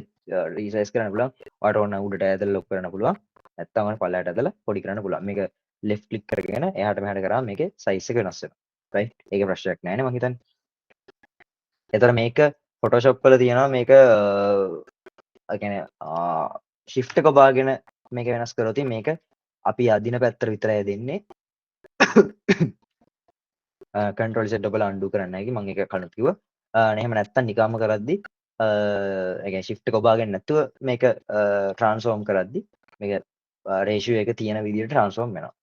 රීසයිස් කරන්න පුළුවන්. ඔයාලට ඕන උඩට ඇදලා ලොක් කරන්න පුළුවන්. නැත්නම් ඔයාලට පල්ලයට ඇදලා පොඩි කරන්න පුළුවන්. මේක ලෙෆ්ට් ක්ලික් කරගෙන එහාට මෙහාට කරාම මේකේ සයිස් එක වෙනස් වෙනවා. රයිට්? ඒක ප්‍රශ්නයක් නෑ නේ මං හිතන්නේ. එතකොට මේක Photoshop වල තියෙනවා මේක ඒ කියන්නේ shift එක ඔබාගෙන මේක වෙනස් කරොත් මේක අපි අදින පැත්තට විතරයි දෙන්නේ. Control Z ඔබලා undo කරන්න හැකි. මං ඒක කලින් කිව්වා. එහෙම නැත්තම් නිකම්ම කරද්දි ඒ කියන්නේ shift එක ඔබාගෙන නැතුව මේක ට්‍රාන්ස්ෆෝම් කරද්දි මේක රේෂියෝ එක තියෙන විදිහට ට්‍රාන්ස්ෆෝම් වෙනවා.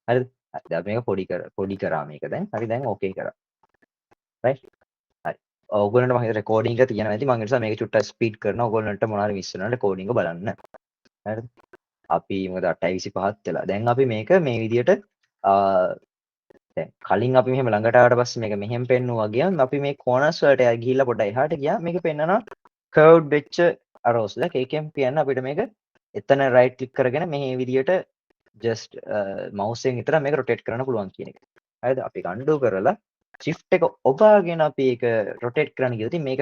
හරිද? හරි. දැන් මේක පොඩි කරා මේක දැන්. හරි දැන් ඕකේ කරා. රයිට්? හරි. ඔයගොල්ලන්ට මම හිතුවා රෙකෝඩින් එක තියෙනවා ඇති. මං ඒ නිසා මේක චුට්ටක් ස්පීඩ් කරනවා. ඔයගොල්ලන්ට මොනවා හරි මිස් වෙනවා නම් රෙකෝඩින් එක බලන්න. හරිද? අපි මොකද 8:25ත් වෙලා. දැන් අපි මේක මේ විදිහට දැන් කලින් අපි මෙහෙම ළඟට ආවට පස්සේ මේක මෙහෙම පෙන්නුවා වගේම අපි මේ කෝනර්ස් වලට ගිහිල්ලා පොඩ්ඩක් එහාට ගියා මේක පෙන්නනවා කර්ව්ඩ් වෙච්ච ඇරෝස් එකක්. ඒකෙන් කියන්නේ අපිට මේක එතන රයිට් ක්ලික් කරගෙන මේ විදිහට ජස්ට් මවුස් එකෙන් විතර මේක රොටේට් කරන්න පුළුවන් කියන එක. හරිද? අපි අන්ඩු කරලා shift එක ඔබාගෙන අපි ඒක රොටේට් කරන්න ගියොත් මේක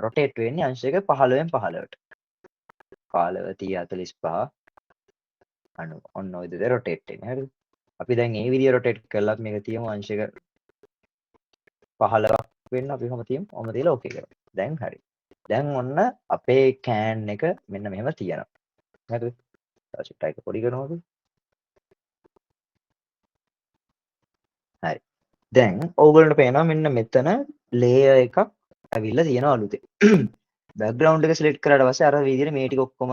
රොටේට් වෙන්නේ අංශයක 15න් 15ට. 15 30 45 90 ඔන්න ඔය විදිහට රොටේට් වෙන්නේ. හරිද? අපි දැන් මේ විදිය රොටේට් කරලා මේක තියමු අංශයක 15ක් වෙන්න අපි කොහොම තියමු? ඔහොම තියලා ඕකේ කරමු. දැන් හරි. දැන් ඔන්න අපේ can එක මෙන්න මෙහෙම තියෙනවා. හරිද? තව චුට්ටක් එක පොඩි කරමු අපි. හරි. දැන් ඕගොල්ලන්ට පේනවා මෙන්න මෙතන ලේයර් එකක් ඇවිල්ලා තියෙනවා අලුතෙන්. බෑග්ග්‍රවුන්ඩ් එක සිලෙක්ට් කරාට පස්සේ අර විදිහට මේ ටික ඔක්කොම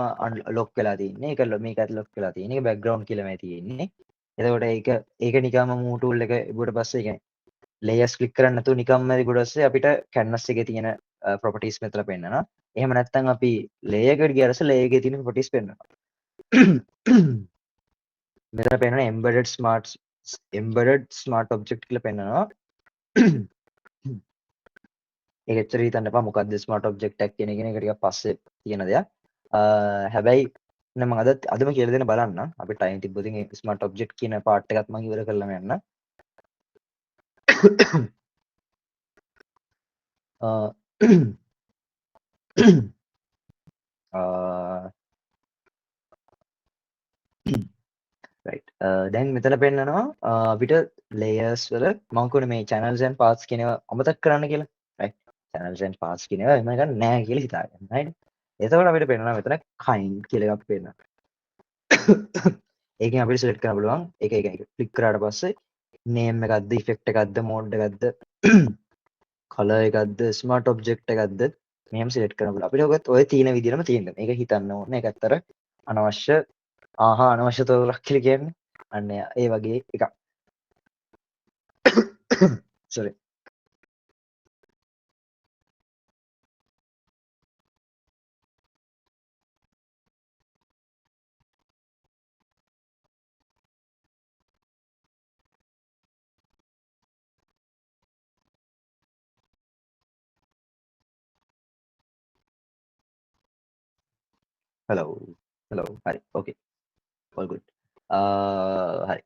ලොක් වෙලා තියෙන්නේ. ඒක මේකත් ලොක් වෙලා තියෙන්නේ. ඒක බෑග්ග්‍රවුන්ඩ් කියලාමයි තියෙන්නේ. එතකොට ඒක ඒක නිකම්ම මූව් ටූල් එක ඉබුවට පස්සේ ඒ කියන්නේ ලේයර්ස් ක්ලික් කරන්නේ නැතුව නිකම්ම ඉබුවට පස්සේ අපිට කැන්වස් එකේ තියෙන ප්‍රොපර්ටිස් මෙතන පෙන්නනවා. එහෙම නැත්නම් අපි ලේයර් එකට ගියාට පස්සේ ලේයර් එකේ තියෙන ප්‍රොපර්ටිස් පෙන්නනවා. මෙතන පෙන්නන embedded smart object කියලා පෙන්නනවා. ඒක එච්චර හිතන්න එපා මොකද්ද ස්මාර්ට් ඔබ්ජෙක්ට් එකක් කියන එක නේ, ඒක ටිකක් පස්සේ තියෙන දෙයක්. හැබැයි නෑ මම අදම කියලා දෙන්න බලන්න. අපි ටයිම් තිබ්බොත් ඉතින් ඒ ස්මාර්ට් ඔබ්ජෙක්ට් කියන පාර්ට් එකත් මම ඉවර කරලම යන්න. රයිට්. දැන් මෙතන පෙන්නනවා අපිට ලේයර්ස් වල මම කියන්නේ මේ channels and paths කියන ඒවා අමතක කරන්න කියලා. රයිට්. Channels and paths කියන ඒවා එහෙම එකක් නෑ කියලා හිතාගන්න. රයිට්. එතකොට අපිට පෙන්නනවා මෙතන kind කියලා එකක් පෙන්නනවා. ඒකෙන් අපිට සිලෙක්ට් කරන්න පුළුවන්. ඒක ඒක ඒක ක්ලික් කරාට පස්සේ name එකක්ද, effect එකක්ද, mode එකක්ද, color එකක්ද, smart object එකක්ද මෙහෙම සිලෙක්ට් කරන්න පුළුවන්. අපිට ඔකත් ඔය තියෙන විදිහටම තියෙන්න. මේක හිතන්න ඕනේ. ඒකත් අර අනවශ්‍ය ආහා අනවශ්‍ය තොරතුරක් කියලා කියන්නේ. අන්න ඒ වගේ එකක්. Sorry. Hello. Hello. හරි. Okay. All good. හරි.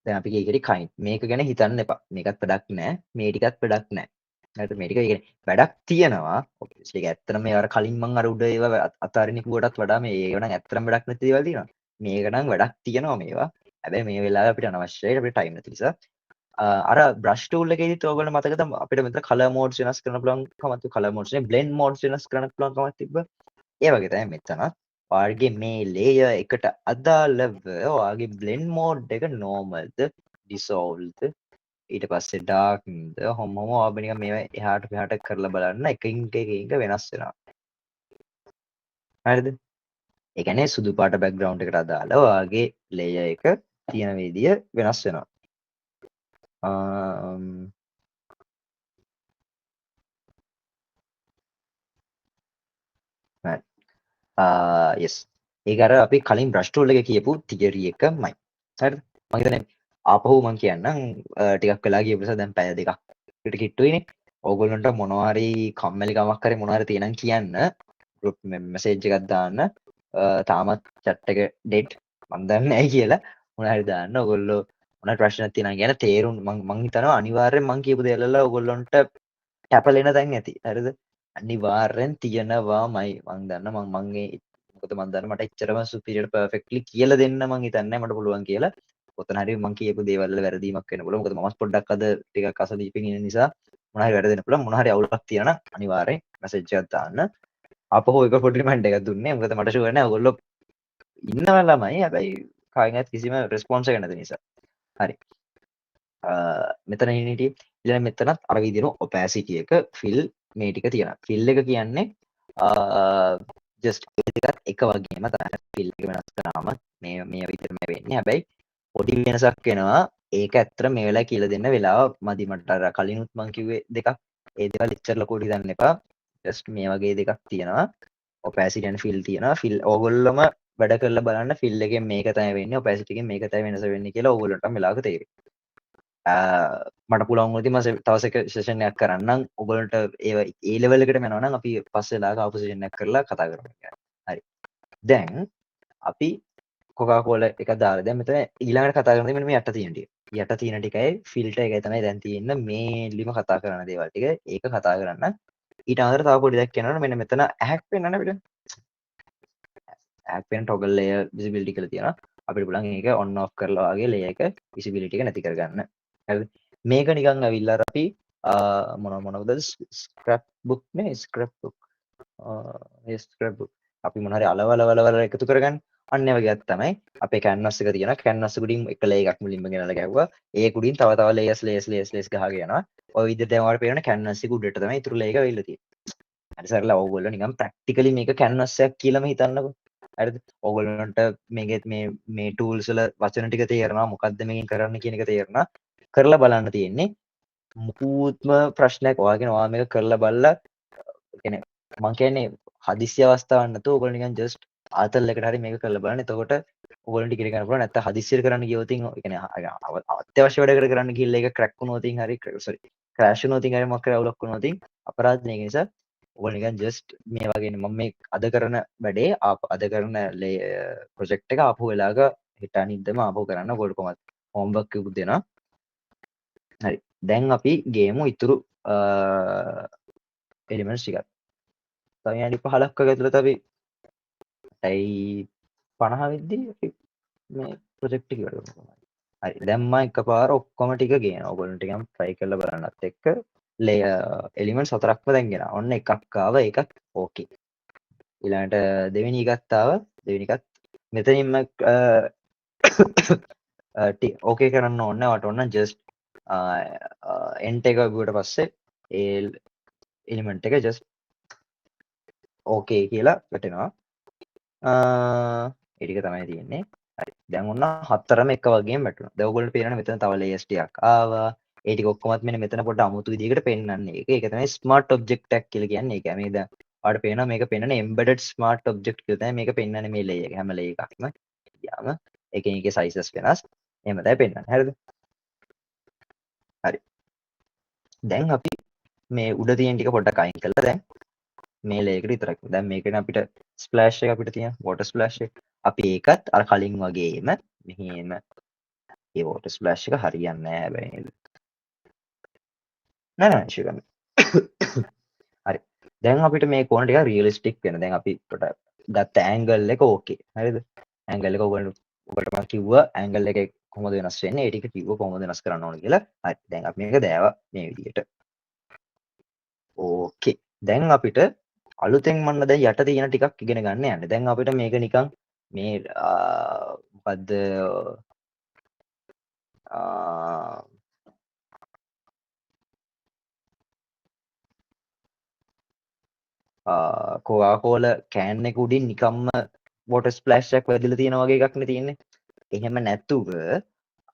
දැන් අපි කීකරි kind. මේක ගැන හිතන්න එපා. මේකත් වැඩක් නෑ. මේ ටිකත් වැඩක් නෑ. හරිද? මේ ටික ඒ කියන්නේ වැඩක් තියෙනවා. ඔබ්වියස්ලි ඒක ඇත්තටම මේ අර කලින් මං අර උඩ ඒවා අතාරින්න කිව්වටත් වඩා මේ ඒව නම් ඇත්තටම වැඩක් නැති දේවල් තියෙනවා. මේක නම් වැඩක් තියෙනවා මේවා. හැබැයි මේ වෙලාවේ අපිට අනවශ්‍යයි අපිට ටයිම් නැති නිසා. අර බ්‍රෂ් ටූල් එකේදීත් ඔයගොල්ලෝ මතකද අපිට මෙතන කලර් මෝඩ්ස් වෙනස් කරන්න පුළුවන් කමක් තිබ්බ. කලර් මෝඩ්ස් නේ බ්ලෙන්ඩ් මෝඩ්ස් වෙනස් කරන්න පුළුවන් කමක් තිබ්බ. ඒ වගේ තමයි මෙතනත් ඔයාගේ මේ ලේයර් එකට අදාළව ඔයාගේ බ්ලෙන්ඩ් මෝඩ් එක නෝමල්ද ඩිසෝල්ව්ද ඊට පස්සේ ඩාර්ක්ද ඔහොම ඔහොම ඔයා නිකන් මේවා එහාට මෙහාට කරලා බලන්න එකින් එක එකින් එක වෙනස් වෙනවා. හරිද? ඒ කියන්නේ සුදු පාට බෑග්ග්‍රවුන්ඩ් එකට අදාළව ඔයාගේ ලේයර් එක තියෙන විදිය වෙනස් වෙනවා. හරි. Yes. ඒක අර අපි කලින් බ්‍රෂ් ටූල් එකේ කියපු තියරි එකමයි. හරිද? මම හිතන්නේ ආපහු මං කියන්නම් ටිකක් වෙලා ගිය නිසා දැන් පැය දෙකක් කට කිට්ටුයිනේ. ඕගොල්ලන්ට මොනවා හරි කම්මැලි කමක් හරි මොනවා හරි තියෙනම් කියන්න. ගෲප් මැසේජ් එකක් දාන්න. තාමත් චැට් එක ඩෙඩ් මං දන්නේ නැහැ කියලා මොනවා හරි දාන්න. ඕගොල්ලෝ මොන හරි ප්‍රශ්නයක් තියෙනවා කියන තේරුම් මං හිතනවා අනිවාර්යෙන් මං කියපු දේවල් වල ඕගොල්ලන්ට කැපලෙන තැන් ඇති. හරිද? අනිවාර්යෙන් තියෙනවාමයි. මං දන්න මං මං ඒ මොකද මං දන්න මට එච්චරම සුපීරියර් පර්ෆෙක්ට්ලි කියලා දෙන්න මං හිතන්නේ නැහැ මට පුළුවන් කියලා. ඔතන හරි මං කියපු දේවල් වල වැරදීමක් වෙන්න පුළුවන්. මොකද මමත් පොඩ්ඩක් අද ටිකක් අසනීපෙන් ඉන්න නිසා මොන හරි වැරදෙන්න පුළුවන්. මොන හරි අවුලක් තියෙනවා නම් අනිවාර්යෙන් මැසේජ් එකක් දාන්න. ආපහු එක පොඩි රිමයින්ඩ් එකක් දුන්නේ. මොකද මට ෂුවර් නෑ ඔයගොල්ලෝ ඉන්නවා ළමයි. හැබැයි කාගෙන්වත් කිසිම රෙස්පොන්ස් එකක් නැති නිසා. හරි. මෙතන ඉන්නේ හිටියේ. ඊළඟ මෙතනත් අර විදිහම ඔපැසිටි එක ෆිල් මේ ටික තියෙනවා. ෆිල් එක කියන්නේ ජස්ට් ඒ දෙකත් එක වගේම තමයි. ෆිල් එක වෙනස් කරාම මේ මේ විදිහටම වෙන්නේ. හැබැයි පොඩි වෙනසක් වෙනවා. ඒක ඇත්තට මේ වෙලාවේ කියලා දෙන්න වෙලාව මදි මට. අර කලිනුත් මං කිව්වේ දෙකක්. ඒ දේවල් එච්චර ලොකුවට හිතන්න එපා. ජස්ට් මේ වගේ දෙකක් තියෙනවා. ඔපැසිටි ඇන්ඩ් ෆිල් තියෙනවා. ෆිල් ඕගොල්ලොම වැඩ කරලා බලන්න ෆිල් එකෙන් මේක තමයි වෙන්නේ, ඔපැසිටි එකෙන් මේක තමයි වෙනස වෙන්නේ කියලා ඕගොල්ලන්ටම වෙලාවක තේරෙයි. මට පුළුවන් වුණොත් මම තව සෙෂන් එකක් කරන්නම්. ඔයගොල්ලන්ට ඒව ඒ ලෙවල් එකටම යනවා නම් අපි පස්සේ වෙලාවක ආපහු සෙෂන් එකක් කරලා කතා කරමු. හරි. දැන් අපි කොකා කෝලා එක දාලා දැන් මෙතන ඊළඟට කතා කරන දේ මෙන්න මේ යට තියෙන ටික. යට තියෙන ටිකයි ෆිල්ටර් එකයි තමයි දැන් තියෙන්නේ මේන්ලිම කතා කරන දේවල් ටික. ඒක කතා කරන්න. ඊට අමතරව තව පොඩි දෙයක් කියනවනේ මෙන්න මෙතන ඇහැක් පෙන්වන්න අපිට. ඇහැක් පෙන්න ටොගල් ලේයර් විසිබිලිටි කියලා තියෙනවා. අපිට පුළුවන් ඒක ඔන් ඔෆ් කරලා වගේ ලේයර් එක විසිබිලිටි එක නැති කරගන්න. හරිද? මේක නිකන් ඇවිල්ලා අර අපි මොන මොනවද ස්ක්‍රැප් බුක් නේ ස්ක්‍රැප් බුක් ඒ ස්ක්‍රැප් බුක් අපි මොන හරි අලවල වල වල එකතු කරගන්න. අන්න ඒ වගේ එකක් තමයි අපේ කැන්වස් එක තියෙනවා. කැන්වස් එක උඩින් එක ලේයර් එකක් මුලින්ම ගෙනල්ලා ගැහුවා. ඒක උඩින් තව තව ලේයර්ස් ලේයර්ස් ලේයර්ස් ලේයර්ස් ගහගෙන යනවා. ඔය විදිහට දැන් ඔයාලට පේනවනේ කැන්වස් එක උඩට තමයි ඉතුරු ලේයර් එක වෙilla තියෙන්නේ. හරි සරල ඔයගොල්ලෝ නිකන් ප්‍රැක්ටිකලි මේක කැන්වස් එකක් කියලාම හිතන්නකෝ. හරිද? ඔයගොල්ලන්ට මේකෙත් මේ මේ ටූල්ස් වල වචන ටික තේරෙනවා. මොකද්ද මේකෙන් කරන්න කියන එක තේරෙනවා. කරලා බලන්න තියෙන්නේ. මුකුත්ම ප්‍රශ්නයක් ඔයාගෙන ඔයා මේක කරලා බලලා කියන්නේ මං කියන්නේ හදිසි අවස්ථාවක් නැතුව ඔයගොල්ලෝ නිකන් ජස්ට් ආතල් එකට හරි මේක කරලා බලන්න. එතකොට ඔයගොල්ලන්ට ඉගෙන ගන්න පුළුවන්. නැත්තම් හදිස්සියට කරන්න ගියොත් ඉතින් ඒ කියන්නේ අත්‍යවශ්‍ය වැඩකට කරන්න ගිහිල්ලා ඒක ක්‍රැක් වුණොත් ඉතින් හරි සෝරි ක්‍රෑෂ් වුණොත් ඉතින් හරි මොකක් හරි අවුලක් වුණොත් ඉතින් අපරාධ නේ. ඒක නිසා ඔයගොල්ලෝ නිකන් ජස්ට් මේ වගේ මම මේ අද කරන වැඩේ අද කරන ප්‍රොජෙක්ට් එක ආපහු වෙලාවක හිට අනිද්දාම ආපහු කරන්න ඔයගොල්ලෝ කොහොමද හෝම්වර්ක් එකකුත් දෙනවා. හරි. දැන් අපි ගේමු ඉතුරු එලිමන්ට්ස් ටිකක්. තව විනාඩි 15ක් වගේ ඇතුළත අපි 8:50 වෙද්දී අපි මේ ප්‍රොජෙක්ට් එක ඉවර කරමු. හරි. දැන් මම එකපාර ඔක්කොම ටික ගේනවා. ඔයගොල්ලෝ ටිකක් try කරලා බලන්නත් එක්ක එලිමන්ට්ස් හතරක්ම දැන් ගෙනා. ඔන්න එකක් ආවා. ඒකත් ඕකේ. ඊළඟට දෙවෙනි එකත් ආවා. දෙවෙනි එකත් මෙතනින්ම ඕකේ කරන්න ඕනේ නෑ. ඔයාලට ඕන නම් ජස්ට් එන්ටර් එක ගිහුවට පස්සේ ඒ එලිමන්ට් එක ජස්ට් ඕකේ කියලා වැටෙනවා. ඒ ටික තමයි තියෙන්නේ. හරි. දැන් ඔන්න හතරම එක වගේම වැටුණා. දැන් ඔයගොල්ලෝ පේනවනේ මෙතන තව ලේයර්ස් ටිකක් ආවා. ඒ ටික ඔක්කොමත් මෙන්න මෙතන පොඩ්ඩ අමුතු විදිහකට පෙන්වන්නේ. ඒක තමයි ස්මාර්ට් ඔබ්ජෙක්ට් එකක් කියලා කියන්නේ. ඒක මේ දැන් ඔයාලට පේනවා මේක පෙන්වන්නේ එම්බෙඩඩ් ස්මාර්ට් ඔබ්ජෙක්ට් කියලා තමයි මේක පෙන්වන්නේ මේ ලේයර් එක. හැම ලේයර් එකක්ම ගියාම එකින් එකේ සයිසස් වෙනස්. එහෙම තමයි පෙන්වන්නේ. හරිද? හරි. දැන් අපි මේ උඩ තියෙන ටික පොඩ්ඩක් අයින් කරලා දැන් මේ ලේයර් එකට විතරක්. දැන් මේකනේ අපිට ස්ප්ලෑෂ් එක අපිට තියෙන වෝටර් ස්ප්ලෑෂ් එක. අපි ඒකත් අර කලින් වගේම මෙහෙම ඒ වෝටර් ස්ප්ලෑෂ් එක හරියන්නේ නෑ හැබැයි නේද? නෑ නෑ ඉෂුව ගන්න. හරි. දැන් අපිට මේ කෝණ ටික රියලිස්ටික් වෙන. දැන් අපි පොඩ ගත්ත ඇන්ගල් එක ඕකේ. හරිද? ඇන්ගල් එක ඔයගොල්ලෝ ඔයාලට මම කිව්වා ඇන්ගල් එක කොහොමද වෙනස් වෙන්නේ? ඒ ටික කිව්වා කොහොමද වෙනස් කරන්න ඕන කියලා. හරි. දැන් අපි මේක දෑවා මේ විදිහට. ඕකේ. දැන් අපිට අලුතෙන් මන්න දැන් යට තියෙන ටිකක් ඉගෙන ගන්න යන්න. දැන් අපිට මේක නිකන් මේ මොකද්ද කොකාකෝලා can එක උඩින් නිකම්ම වෝටර් ස්ප්ලෑෂ් එකක් වැදිලා තියෙන වගේ එකක් නේ තියෙන්නේ. එහෙම නැතුව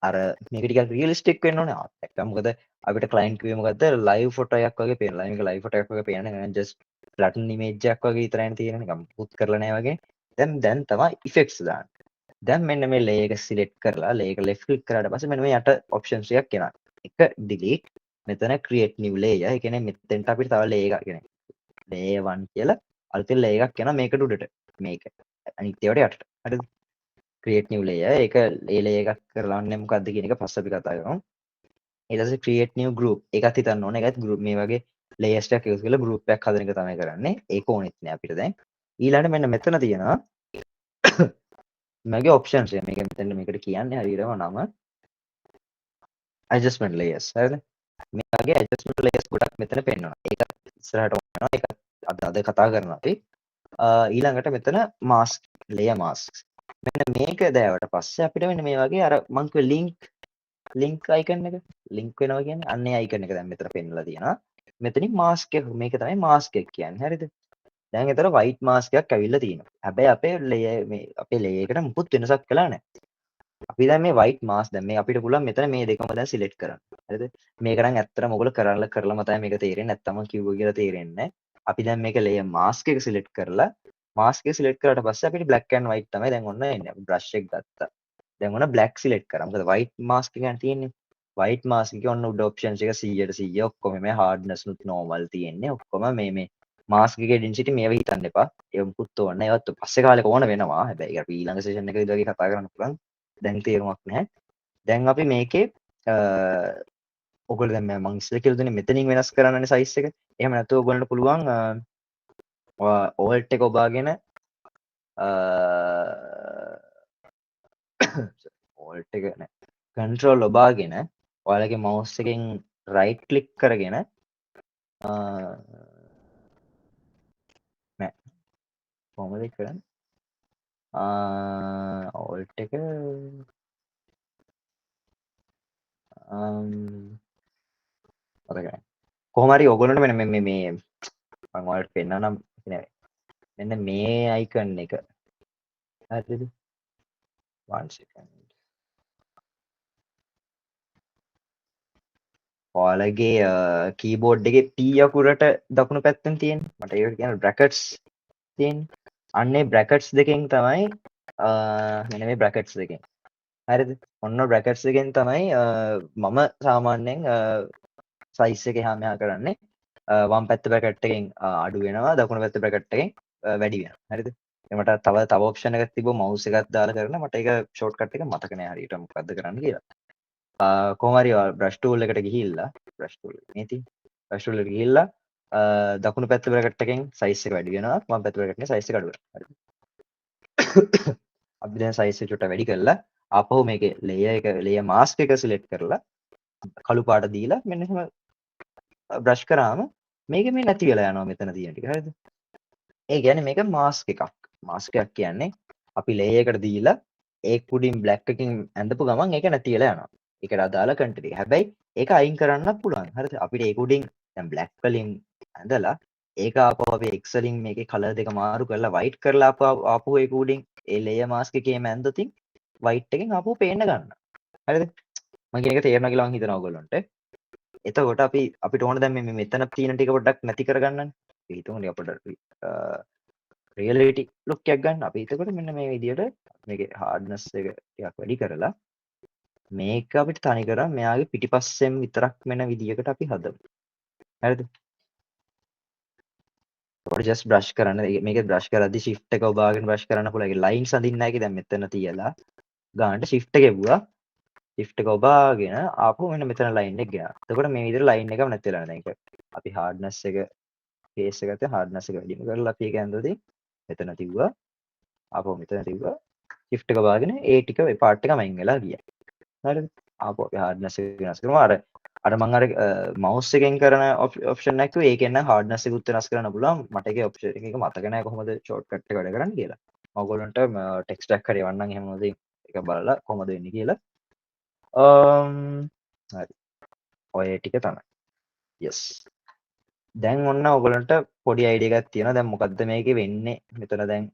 අර මේක ටිකක් රියලිස්ටික් වෙන්න ඕනේ. නැත්තම් මොකද අපිට ක්ලයන්ට් කිව්වේ මොකද්ද ලයිව් ෆොටෝ එකක් වගේ පේනවා. මේක ලයිව් ෆොටෝ එකක් වගේ පේන්නේ නැහැ. ජස්ට් ෆ්ලැටන් ඉමේජ් එකක් වගේ විතරයිනේ තියෙන්නේ. නිකන් පුත් කරලා නැහැ වගේ. දැන් තමයි ඉෆෙක්ට්ස් දාන්නේ. දැන් මෙන්න මේ ලේයර් එක සිලෙක්ට් කරලා ලේයර් එක ලෙෆ්ට් ක්ලික් කරාට පස්සේ මෙන්න මේ යට ඔප්ෂන්ස් ටිකක් එනවා. එක ඩිලීට්, මෙතන ක්‍රියේට් නිව් ලේයර්. ඒ කියන්නේ මෙතෙන්ට අපිට තව ලේයර් එකක් කියන්නේ ලේයර් 1 කියලා අලුතෙන් ලේයර් එකක් එනවා මේකට උඩට. මේක අනිත් ඒවාට යටට. හරිද? Create New layer. ඒක ඒ ලේයර් එකක් කරලා යන්නේ මොකද්ද කියන එක පස්සේ අපි කතා කරමු. ඊට පස්සේ ක්‍රියේට් නිව් ගෲප්. ඒකත් හිතන්න ඕනේ. ඒකත් ගෲප් මේ වගේ ලේයර්ස් ටිකක් එකතු කරලා ගෲප් එකක් හදන එක තමයි කරන්නේ. ඒක ඕනෙත් නෑ අපිට දැන්. ඊළඟට මෙන්න මෙතන තියෙනවා මගේ ඔප්ෂන්ස් එක. මේක මෙතන මේකට කියන්නේ හරියටම නම ඇඩ්ජස්ට්මන්ට් ලේයර්ස්. හරිද? මේ වගේ ඇඩ්ජස්ට්මන්ට් ලේයර්ස් ගොඩක් මෙතන පෙන්වනවා. ඒකත් ඉස්සරහට ඕන වෙනවා. ඒකත් අද කතා කරනවා අපි. ඊළඟට මෙතන මාස්ක් ලේයර් මාස්ක්ස්. මෙන්න මේක දැවට පස්සේ අපිට මෙන්න මේ වගේ අර මං කිව්ව ලින්ක් අයිකන් එක ලින්ක් වෙනවා කියන්නේ අන්න ඒ අයිකන් එක දැන් මෙතන පෙන්වලා තියෙනවා. මෙතනින් මාස්ක් එක මේක තමයි මාස්ක් එක කියන්නේ. හරිද? දැන් එතන වයිට් මාස්ක් එකක් ඇවිල්ලා තියෙනවා. හැබැයි අපේ ලේයර් මේ අපේ ලේයර් එකට මුකුත් වෙනසක් වෙලා නැහැ. අපි දැන් මේ වයිට් මාස්ක් දැන් මේ අපිට පුළුවන් මෙතන මේ දෙකම දැන් සිලෙක්ට් කරන්න. හරිද? මේක නම් ඇත්තටම ඔයගොල්ලෝ කරලම තමයි මේක තේරෙන්නේ. නැත්තම් මං කිව්වා කියලා තේරෙන්නේ නැහැ. අපි දැන් මේක ලේයර් මාස්ක් එක සිලෙක්ට් කරලා මාස්ක් එක සිලෙක්ට් කරාට පස්සේ අපිට බ්ලැක් ඇන්ඩ් වයිට් තමයි දැන් ඔන්න එන්නේ. අපි බ්‍රෂ් එක ගත්තා. දැන් ඔන්න බ්ලැක් සිලෙක්ට් කරා. මොකද වයිට් මාස්ක් එක ගැන තියෙන්නේ. වයිට් මාස්ක් එකේ ඔන්න උඩ ඔප්ෂන්ස් එක 100ට 100 ඔක්කොම මේ හાર્ඩ්නස් නුත් නෝමල් තියෙන්නේ. ඔක්කොම මේ මේ මාස්ක් එකේ ඩෙන්සිටි මේව හිතන්න එපා. ඒව මුකුත් ඕනේ නැහැ. ඒවත් පස්සේ කාලෙක ඕන වෙනවා. හැබැයි අපි ඊළඟ සෙෂන් එකේදී වගේ කතා කරන්න පුළුවන්. දැන් තේරුමක් නැහැ. දැන් අපි මේකේ ඔයගොල්ලෝ දැන් මම ඉස්සෙල්ලා කියලා දුන්නේ මෙතනින් වෙනස් කරන්නනේ සයිස් එක. එහෙම නැතුව ඔයගොල්ලන්ට පුළුවන් ඕල්ට් එක ඔබාගෙන ඕල්ට් එක නෑ කන්ට්‍රෝල් ඔබාගෙන ඔයාලගේ මවුස් එකෙන් රයිට් ක්ලික් කරගෙන නෑ කොහොමද ඒක කරන්නේ? ඕල්ට් එක මතක නෑ. කොහොම හරි ඔයගොල්ලන්ට මෙන්න මේ මේ මම ඔයාලට පෙන්නන්නම් නෙවෙයි. මෙන්න මේ අයිකන් එක. හරිද? 1 second. ඔයාලගේ කීබෝඩ් එකේ P අකුරට දකුණු පැත්තෙන් තියෙන මට ඒකට කියන බ්‍රැකට්ස් තියෙන. අන්න ඒ බ්‍රැකට්ස් දෙකෙන් තමයි මෙන්න මේ බ්‍රැකට්ස් දෙකෙන්. හරිද? ඔන්න බ්‍රැකට්ස් දෙකෙන් තමයි මම සාමාන්‍යයෙන් සයිස් එක එහා මෙහා කරන්නේ. වම් පැත්ත බ්‍රැකට් එකෙන් අඩු වෙනවා, දකුණු පැත්ත බ්‍රැකට් එකෙන් වැඩි වෙනවා. හරිද? මට තව තව ඔප්ෂන් එකක් තිබ්බ මවුස් එකක් දාලා කරන මට ඒක ෂෝට්කට් එක මතක නෑ හරියට මොකද්ද කරන්න කියලා. කොහොම හරි බ්‍රෂ් ටූල් එකට ගිහිල්ලා බ්‍රෂ් ටූල් මේ තියෙන බ්‍රෂ් ටූල් එකට ගිහිල්ලා දකුණු පැත්ත බ්‍රැකට් එකෙන් සයිස් එක වැඩි වෙනවා, වම් පැත්ත බ්‍රැකට් එකෙන් සයිස් එක අඩු වෙනවා. හරිද? අපි දැන් සයිස් එක චුට්ටක් වැඩි කරලා ආපහු මේකේ ලේයර් එක ලේයර් මාස්ක් එක සිලෙක්ට් කරලා කළු පාට දීලා මෙන්න එහෙම බ්‍රෂ් කරාම මේක මේ නැති වෙලා යනවා මෙතන තියෙන ටික. හරිද? ඒ කියන්නේ මේක මාස්ක් එකක්. මාස්ක් එකක් කියන්නේ අපි ලේයර් එකට දීලා ඒ කුඩින් බ්ලැක් එකකින් ඇඳපු ගමන් ඒක නැති වෙලා යනවා. ඒකට අදාළ කන්ටෙන්ට් එක. හැබැයි ඒක අයින් කරන්නත් පුළුවන්. හරිද? අපිට ඒ කුඩින් දැන් බ්ලැක් වලින් ඇඳලා ඒක ආපහු අපි X වලින් මේකේ කලර් දෙක මාරු කරලා වයිට් කරලා ආපහු ඒ කුඩින් ඒ ලේයර් මාස්ක් එකේම ඇඳොතින් වයිට් එකෙන් ආපහු පේන්න ගන්නවා. හරිද? මම කියන එක තේරෙනවා කියලා මං හිතනවා ඔයගොල්ලන්ට. එතකොට අපිට ඕන දැන් මේ මෙතන තියෙන ටික පොඩ්ඩක් නැති කරගන්නනේ. අපි හිතමු නිකන් පොඩ්ඩක් රියැලිටි ලුක් එකක් ගන්න. අපි එතකොට මෙන්න මේ විදියට මේකේ හાર્ඩ්නස් එක ටිකක් වැඩි කරලා මේක අපිට තනි කරා මෙයාගේ පිටිපස්සෙන් විතරක් වෙන විදියකට අපි හදමු. හරිද? එතකොට ජස්ට් බ්‍රෂ් කරන්න. මේක බ්‍රෂ් කරද්දි ෂිෆ්ට් එක ඔබාගෙන බ්‍රෂ් කරන්න පුළුවන්. ඒකේ ලයින්ස් අඳින්න නැහැ. දැන් මෙතන තියලා ගානට ෂිෆ්ට් එක එබුවා. ෂිෆ්ට් එක ඔබාගෙන ආපහු මෙන්න මෙතන ලයින් එක ගියා. එතකොට මේ විදිහට ලයින් එකම නැති වෙලා යනවා. දැන් ඒක අපි හાર્ඩ්නස් එක ෆේස් එක ගත්තේ හાર્ඩ්නස් එක වැඩිම කරලා අපි ඒක ඇඳුවොත් මෙතන තිව්වා. ආපහු මෙතන තිව්වා. ෂිෆ්ට් එක ඔබාගෙන ඒ ටික ඒ පාර්ට් එකම අයින් වෙලා ගියා. හරිද? ආපහු අපි හાર્ඩ්නස් එක වෙනස් කරමු. අර අර මං අර මවුස් එකෙන් කරන ඔප්ෂන් එකක් කිව්වේ. ඒකෙන් නම් හાર્ඩ්නස් එකකුත් වෙනස් කරන්න පුළුවන්. මට ඒකේ ඔප්ෂන් එක මතක නෑ කොහොමද ෂෝට්කට් එක වැඩ කරන්නේ කියලා. මම ඔයගොල්ලන්ට ටෙක්ස්ට් එකක් හරි එවන්නම් එහෙම වුණොත් ඒක බලලා කොහොමද වෙන්නේ කියලා. හරි. ඔය ටික තමයි. Yes. දැන් ඔන්න ඔයගොල්ලන්ට පොඩි අයිඩියා එකක් තියෙනවා. දැන් මොකද්ද මේකේ වෙන්නේ? මෙතන දැන්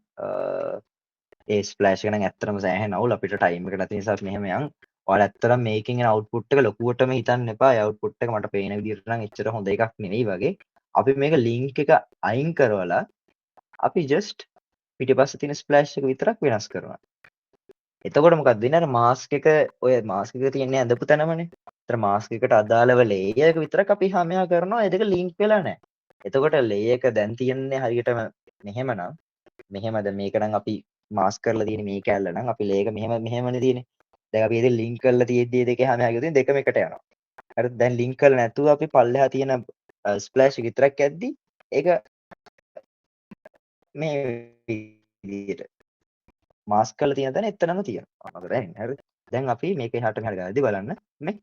ඒ ස්ප්ලෑෂ් එක නම් ඇත්තටම සෑහෙන අවුල්. අපිට ටයිම් එක නැති නිසා අපි මෙහෙම යන්. ඔයාලා ඇත්තටම මේකෙන් එන අවුට්පුට් එක ලොකුවටම හිතන්න එපා. ඒ අවුට්පුට් එක මට පේන විදිහට නම් එච්චර හොඳ එකක් නෙවෙයි වගේ. අපි මේක ලින්ක් එක අයින් කරවලා අපි ජස්ට් පිටිපස්සේ තියෙන ස්ප්ලෑෂ් එක විතරක් වෙනස් කරනවා. එතකොට මොකක්ද වෙන්නේ? අර මාස්ක් එක ඔය මාස්ක් එක තියෙන්නේ ඇඳපු තැනමනේ. ඒතර මාස්ක් එකට අදාළව ලේයර් එක විතරක් අපි එහා මෙහා කරනවා. ඒ දෙක ලින්ක් වෙලා නැහැ. එතකොට ලේයර් එක දැන් තියෙන්නේ හරියටම මෙහෙමනම් මෙහෙම දැන් මේක නම් අපි මාස්ක් කරලා තියෙන්නේ මේ කැලල නම් අපි ලේයර් එක මෙහෙම මෙහෙමනේ තියෙන්නේ. දැන් අපි ඒ ලින්ක් කරලා තියෙද්දි ඒ දෙක එහා මෙහා ගියොත් දෙකම එකට යනවා. හරිද? දැන් ලින්ක් කරලා නැතුව අපි පල්ලෙහා තියෙන ස්ප්ලෑෂ් එක විතරක් ඇද්දි ඒක මේ විදිහට මාස්ක් කරලා තියෙන තැන එතනම තියෙනවා. මම දැන් හරිද? දැන් අපි මේක එහාට මෙහාට ගාද්දි බලන්න මේ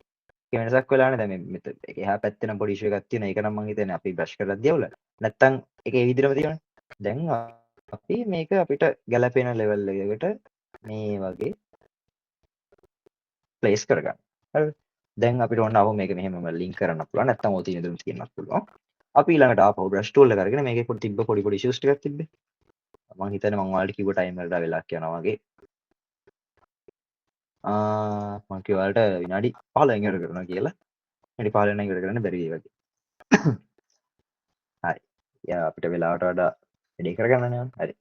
වෙනසක් වෙලානේ. දැන් මේ මෙතන ඒක එහා පැත්තේ නම් පොඩි ඉෂුව එකක් තියෙනවා. ඒක නම් මං හිතන්නේ අපි බ්‍රෂ් කරලා දියවල. නැත්තම් ඒක ඒ විදිහටම තියෙනවනේ. දැන් අපි මේක අපිට ගැලපෙන ලෙවල් එකකට මේ වගේ ප්ලේස් කරගන්න. හරිද? දැන් අපිට ඕන ආවොත් මේක මෙහෙමම ලින්ක් කරන්න පුළුවන්. නැත්තම් ඔය තියෙන දුම් තියෙන්නත් පුළුවන්. අපි ඊළඟට ආපහු බ්‍රෂ් ටූල් එක අරගෙන මේකේ පොඩි තිබ්බ පොඩි පොඩි ඉෂුස් ටිකක් තිබ්බේ. මං හිතන්නේ මං ඔයාලට කිව්ව ටයිම් වලට වෙලාවක් යනවා වගේ. මං කිව්වා ඔයාලට විනාඩි 15න් ඉවර කරනවා කියලා. විනාඩි 15 නම් ඉවර කරන්න බැරි වෙයි වගේ. හරි. යා අපිට වෙලාවට වඩා වැඩේ කරගන්න ඕනේ. හරි.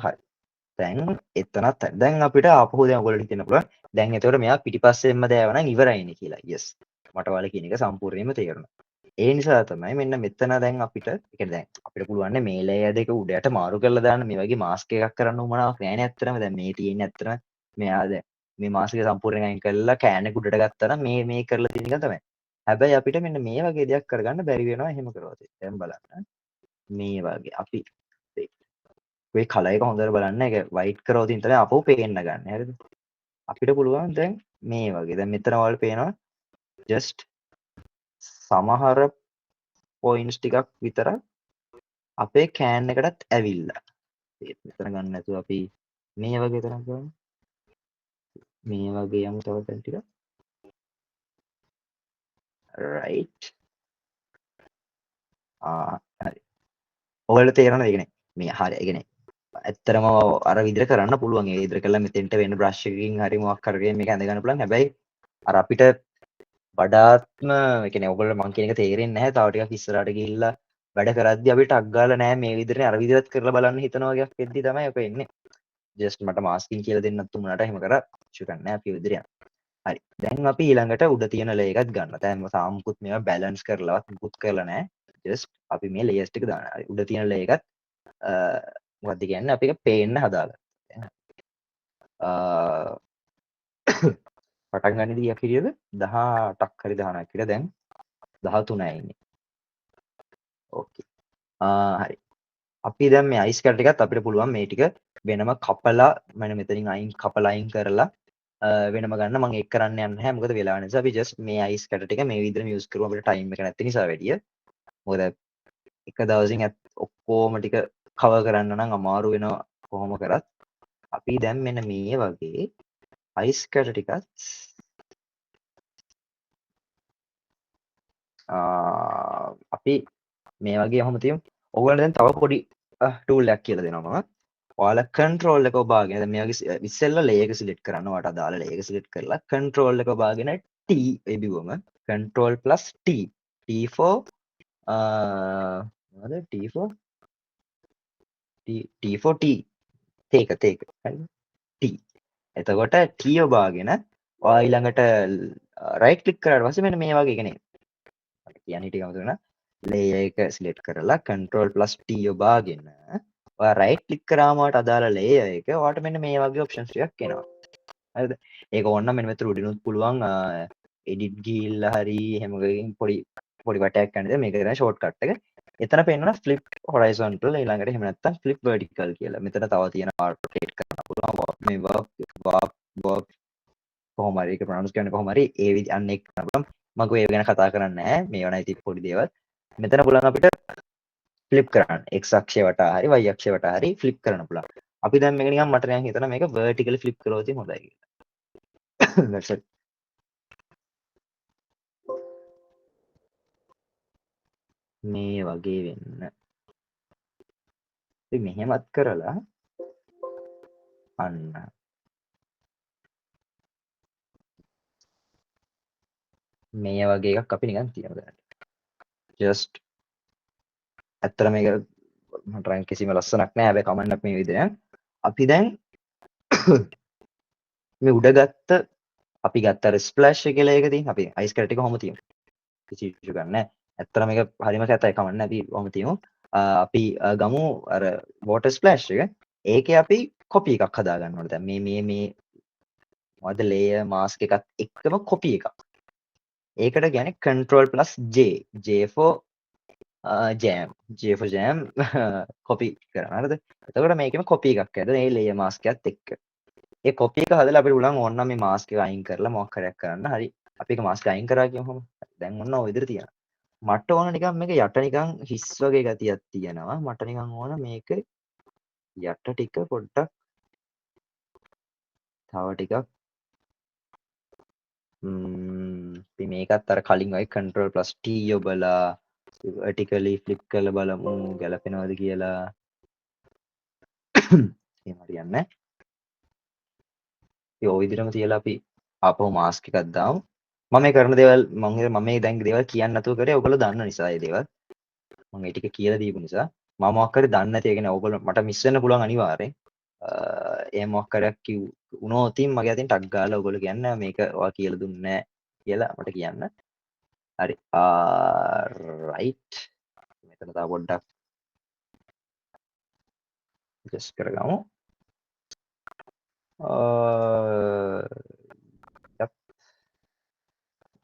හරි. දැන් එතනත් හරි. දැන් අපිට ආපහු දැන් ඔයගොල්ලෝ හිතන්න පුළුවන්. දැන් එතකොට මෙයා පිටිපස්සෙන්ම දෑව නම් ඉවරයිනේ කියලා. යස්. මට ඔයාලා කියන එක සම්පූර්ණයෙන්ම තේරුණා. ඒ නිසා තමයි මෙන්න මෙතන දැන් අපිට ඒ කියන්නේ දැන් අපිට පුළුවන් නේ මේ ලේයර් දෙක උඩ යට මාරු කරලා දාන්න මේ වගේ මාස්ක් එකක් කරන්න උවමනාවක් නෑනේ ඇත්තටම. දැන් මේ තියෙන්නේ ඇත්තටම මෙයා දැන් මේ මාස්ක් එක සම්පූර්ණයෙන් අයින් කරලා can එක උඩට ගත්තා නම් මේ මේ කරලා තියෙන එක තමයි. හැබැයි අපිට මෙන්න මේ වගේ දෙයක් කරගන්න බැරි වෙනවා එහෙම කරොත්. දැන් බලන්න. මේ වගේ අපි ඔය කලර් එක හොඳට බලන්න. ඒක වයිට් කරොත් තමයි අපව පේන්න ගන්න. හරිද? අපිට පුළුවන් දැන් මේ වගේ. දැන් මෙතන ඔයාලට පේනවා ජස්ට් සමහර පොයින්ට්ස් ටිකක් විතරක් අපේ can එකටත් ඇවිල්ලා. ඒත් මෙතන ගන්න නැතුව අපි මේ වගේ තරම් කරමු. මේ වගේ යමු තව තැන් ටිකක්. රයිට්. ආ හරි. ඔයාලට තේරෙනවද ඒ කියන්නේ මේ හරි ඒ කියන්නේ ඇත්තටම අර විදිහට කරන්න පුළුවන්. ඒ විදිහට කරලා මෙතෙන්ට වෙන බ්‍රෂ් එකකින් හරි මොකක් හරි මේක ඇඳ ගන්න පුළුවන්. හැබැයි අර අපිට වඩාත්ම ඒ කියන්නේ ඔයගොල්ලෝ මං කියන එක තේරෙන්නේ නැහැ. තව ටිකක් ඉස්සරහට ගිහිල්ලා වැඩ කරද්දි අපිට ටක් ගාලා නෑ මේ විදිහට අර විදිහට කරලා බලන්න හිතන වගේක් වෙද්දි තමයි ඔක එන්නේ. ජස්ට් මට මාස්කින් කියලා දෙන්නත් උනාට එහෙම කරා ඉෂු ගන්න නෑ අපි ඔය විදිහට යනවා. හරි. දැන් අපි ඊළඟට උඩ තියෙන ලේයර් එකත් ගන්නවා. දැන් තාම මුකුත් මේවා බැලන්ස් කරලවත් මුකුත් කරලා නෑ. ජස්ට් අපි මේ ලේයර්ස් ටික දානවා. හරි. උඩ තියෙන ලේයර් එකත් මොකද්ද කියන්නේ අපි එක පේන්න හදාගත්තා. පටන් ගන්න කීයක් හිටියද? 18ක් හරි 19ක් හිටියා. දැන් 13යි ඉන්නේ. ඕකේ. හරි. අපි දැන් මේ අයිස් කැට ටිකත් අපිට පුළුවන් මේ ටික වෙනම කපලා මම මෙතනින් අයින් කපලා අයින් කරලා වෙනම ගන්න. මම ඒක කරන්න යන්නේ නැහැ. මොකද වෙලාව නිසා අපි ජස්ට් මේ අයිස් කැට ටික මේ විදිහටම යූස් කරමු. අපිට ටයිම් එක නැති නිසා වැඩිය. මොකද එක දවසින් ඔක්කොම ටික කවර් කරන්න නම් අමාරු වෙනවා කොහොම කරත්. අපි දැන් මෙන්න මේ වගේ අයිස් කැට ටිකත් අපි මේ වගේ ඔහොම තියමු. ඔයගොල්ලන්ට දැන් තව පොඩි ටූල් එකක් කියලා දෙනවා මම. ඔයාලා කන්ට්‍රෝල් එක ඔබාගෙන දැන් මේ වගේ ඉස්සෙල්ලා ලේයර් එක සිලෙක්ට් කරන්න. ඔයාලට අදාළ ලේයර් එක සිලෙක්ට් කරලා කන්ට්‍රෝල් එක ඔබාගෙන T එබිවම control plus T T4 මොනවද T4 T T4 T තේක තේක හරිද T. එතකොට T ඔබාගෙන ඔයා ඊළඟට රයිට් ක්ලික් කරාට පස්සේ මෙන්න මේ වගේ කියන්නේ මට කියන්න හිටිය ගමන් තුන ලේයර් එක සිලෙක්ට් කරලා කන්ට්‍රෝල් ප්ලස් T ඔබාගෙන ඔයා රයිට් ක්ලික් කරාම ඔයාට අදාළ ලේයර් එක ඔයාට මෙන්න මේ වගේ ඔප්ෂන්ස් ටිකක් එනවා. හරිද? ඒක ඕන නම් මෙන්න මෙතන උඩිනුත් පුළුවන් එඩිට් ගිහිල්ලා හරි එහෙම ගිහින් පොඩි පොඩි වටයක් යන්න ඉතින් මේක තමයි ෂෝට්කට් එක. එතන පෙන්වන ෆ්ලිප් හොරිසොන්ටල් ඊළඟට එහෙම නැත්නම් ෆ්ලිප් වර්ටිකල් කියලා. මෙතන තව තියෙනවා රොටේට් කරන්න පුළුවන්. මේ වර්ක් වර්ක් වර්ක් කොහොම හරි ඒක ප්‍රොනවුන්ස් කරන්නේ කොහොම හරි ඒ විදි අන්න ඒක කරන්න පුළුවන්. මම කිව්වේ ඒව ගැන කතා කරන්නේ නැහැ. මේවා නම් ඉතින් පොඩි දේවල්. මෙතන පුළුවන් අපිට ෆ්ලිප් කරන්න. X අක්ෂය වටා හරි Y අක්ෂය වටා හරි ෆ්ලිප් කරන්න පුළුවන්. අපි දැන් මේක නිකන් මට නිකන් හිතෙනවා මේක වර්ටිකලි ෆ්ලිප් කරොත් හොඳයි කියලා. That's it. මේ වගේ වෙන්න. ඉතින් මෙහෙමත් කරලා අන්න මේ වගේ එකක් අපි නිකන් තියමු දැන්. ජස්ට් ඇත්තට මේක මට නම් කිසිම ලස්සනක් නෑ. හැබැයි කමන්නක් මේ විදිහට. අපි දැන් මේ උඩ ගත්ත අපි ගත්ත අර ස්ප්ලෑෂ් එක කියලා එක තියෙන අපි අයිස් කැට ටික කොහොම තියමු. කිසි ඉෂුව ගන්න නෑ. ඇත්තට මේක හරිම කැතයි කමන්න අපි කොහොම තියමු. අපි ගමු අර වෝටර් ස්ප්ලෑෂ් එක. ඒකේ අපි කොපි එකක් හදා ගන්න ඕනේ. දැන් මේ මේ මේ මොකද ලේයර් මාස්ක් එකත් එක්කම කොපි එකක්. ඒකට කියන්නේ control plus J J for jam J for jam copy කරනවා. හරිද? එතකොට මේකෙම කොපි එකක් හැදෙනවා මේ ලේයර් මාස්ක් එකත් එක්ක. ඒ කොපි එක හදලා අපිට පුළුවන් ඕන නම් මේ මාස්ක් එක අයින් කරලා මොකක් හරි එකක් කරන්න. හරි. අපි ඒක මාස්ක් අයින් කරා කියමු කොහොම. දැන් ඔන්න ඔය විදිහට තියෙනවා. මට ඕන නිකන් මේක යට නිකන් හිස් වගේ ගතියක් තියෙනවා. මට නිකන් ඕන මේක යට ටික පොඩ්ඩක් තව ටිකක් අපි මේකත් අර කලින් වගේ control plus T ඔබලා vertically flip කරලා බලමු ගැලපෙනවද කියලා. එහෙම හරියන්නේ නැහැ. ඉතින් ඔය විදිහටම තියලා අපි ආපහු මාස්ක් එකක් දාමු. මම මේ කරන දේවල් මම මේ දැන් දේවල් කියන්න නැතුව කරේ ඔයගොල්ලෝ දන්න නිසා ඒ දේවල්. මම ඒ ටික කියලා දීපු නිසා. මම මොකක් හරි දන්නේ නැති ඒ කියන්නේ ඔයගොල්ලෝ මට මිස් වෙන්න පුළුවන් අනිවාර්යෙන්. එහෙම මොකක් හරි වුණොත් ඉතින් මගේ අතින් ටක් ගාලා ඔයගොල්ලෝ කියන්න මේක ඔයා කියලා දුන්නේ නැහැ කියලා මට කියන්න. හරි. රයිට්. මෙතන තව පොඩ්ඩක් ඇඩ්ජස්ට් කරගමු. Yep.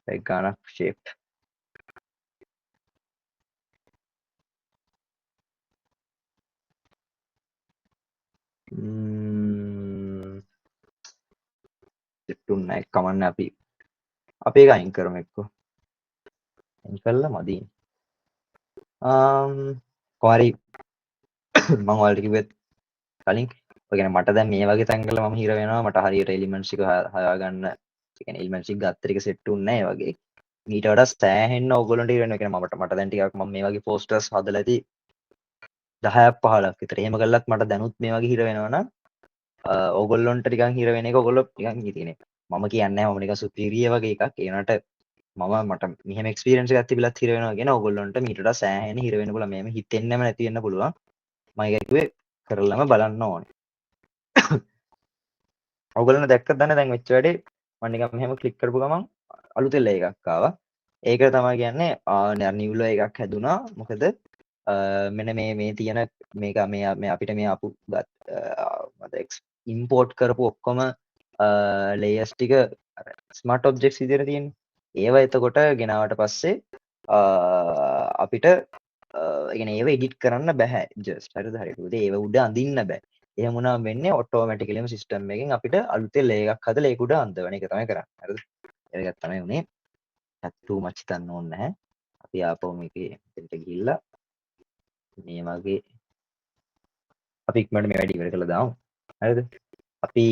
ඒ ගානක් ෂේප්. සෙට් උන්නේ නැහැ, කමන්නේ අපි අපි ඒක අයින් කරමු එක්කෝ. අයින් කළා මදි. කොහරි මං ඔයාලට කිව්වෙත් කලින් ඔය කියන්නේ මට දැන් මේ වගේ තැන්වල මම හිර වෙනවා. මට හරියට එලිමන්ට්ස් ටික හොයාගන්න, ඒ කියන්නේ එලිමන්ට්ස් ටික ගත්ත ටික සෙට් උන්නේ නැහැ. ඒ වගේ මීට වඩා සෑහෙන්න ඕගොල්ලන්ට හිර වෙනවා. ඒ කියන්නේ මට දැන් ටිකක් මම මේ වගේ පෝස්ටර්ස් හදලා ඇති 10ක් 15ක් විතර. එහෙම කළත් මට දැනුත් මේ වගේ හිර වෙනවා නම් ඕගොල්ලොන්ට නිකන් හිර වෙන එක ඕගොල්ලෝ නිකන් හිතන්නේ. මම කියන්නේ නැහැ මම නිකන් සුපීරියර් වගේ එකක්. ඒ වුණාට මට මෙහෙම එක්ස්පීරියන්ස් එකක් තිබිලත් හිර වෙනවා කියන ඕගොල්ලොන්ට මීට වඩා සෑහෙන හිර වෙන්න පුළුවන්. මෙහෙම හිතෙන්නෙම නැති වෙන්න පුළුවන්. මම ඒක කිව්වේ කරලම බලන්න ඕනේ. ඕගොල්ලෝ දැක්කද දන්නේ දැන් වෙච්ච වැඩේ. මම නිකන් මෙහෙම ක්ලික් කරපු ගමන් අලුතෙන් ලේ එකක් ආවා. ඒක තමයි කියන්නේ නිව් ලේ එකක් හැදුනා. මොකද මෙන්න මේ තියෙන මේක මේ අපිට මේ ආපු මත ඉම්පෝට් කරපු ඔක්කොම ලේයර්ස් ටික අර ස්මාර්ට් ඔබ්ජෙක්ට්ස් විදියට තියෙන්නේ. ඒවා එතකොට ගෙනාවට පස්සේ අපිට ඒ කියන්නේ ඒව එඩිට් කරන්න බෑ ජස්ට්. හරිද? හරියට. මොකද ඒව උඩ අඳින්න බෑ. එහෙම වුණාම වෙන්නේ ඔටෝමැටිකලිම සිස්ටම් එකෙන් අපිට අලුතෙන් ලේයර් එකක් හදලා ඒක උඩ අඳවන එක තමයි කරන්නේ. හරිද? ඒ එකක් තමයි උනේ. ටූ මච් හිතන්න ඕනේ නැහැ. අපි ආපහු මේකේ මෙතනට ගිහිල්ලා මේ වගේ අපි ඉක්මනට මේ වැඩ ඉවර කරලා දාමු. හරිද? අපි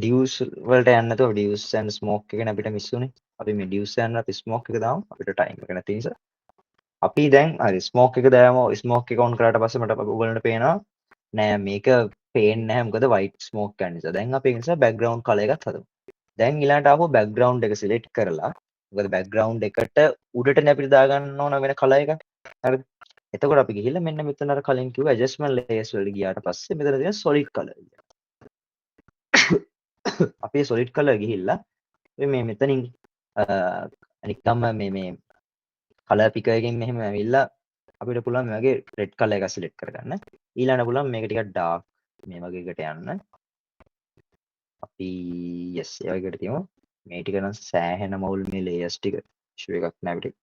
ඩියුස් වලට යන්න නැතුව ඩියුස් ඇන්ඩ් ස්මෝක් එකනේ අපිට මිස් වුනේ. අපි මේ ඩියුස් යන්න අපි ස්මෝක් එක දාමු. අපිට ටයිම් එක නැති නිසා. අපි දැන් හරි ස්මෝක් එක දාමු. ස්මෝක් එක ඔන් කරාට පස්සේ මට ඔයගොල්ලන්ට පේනවා නෑ මේක පේන්නේ නැහැ මොකද වයිට් ස්මෝක් යන නිසා. දැන් අපි ඒ නිසා බෑග්ග්‍රවුන්ඩ් කලර් එකක් හදමු. දැන් ඊළඟට ආපහු බෑග්ග්‍රවුන්ඩ් එක සිලෙක්ට් කරලා මොකද බෑග්ග්‍රවුන්ඩ් එකට උඩටනේ අපිට දාගන්න ඕන වෙන කලර් එකක්. හරිද? එතකොට අපි ගිහිල්ලා මෙන්න මෙතන අර කලින් කිව්ව ඇඩ්ජස්ට්මන්ට් ලේයර්ස් වලට ගියාට පස්සේ මෙතන තියෙන සොලිඩ් කලර් එක. අපි සොලිඩ් කලර් ගිහිල්ලා මේ මෙතනින් නිකම්ම මේ කලර් පිකර් එකෙන් මෙහෙම ඇවිල්ලා අපිට පුළුවන් මේ වගේ රෙඩ් කලර් එකක් සිලෙක්ට් කරගන්න. ඊළඟට පුළුවන් මේක ටිකක් ඩාර්ක් මේ වගේ එකට යන්න. අපි යස් ඒ වගේ එකට තියමු. මේ ටික නම් සෑහෙන මවුල් මේ ලේයර්ස් ටික. ඉෂුව එකක් නෑ අපිට.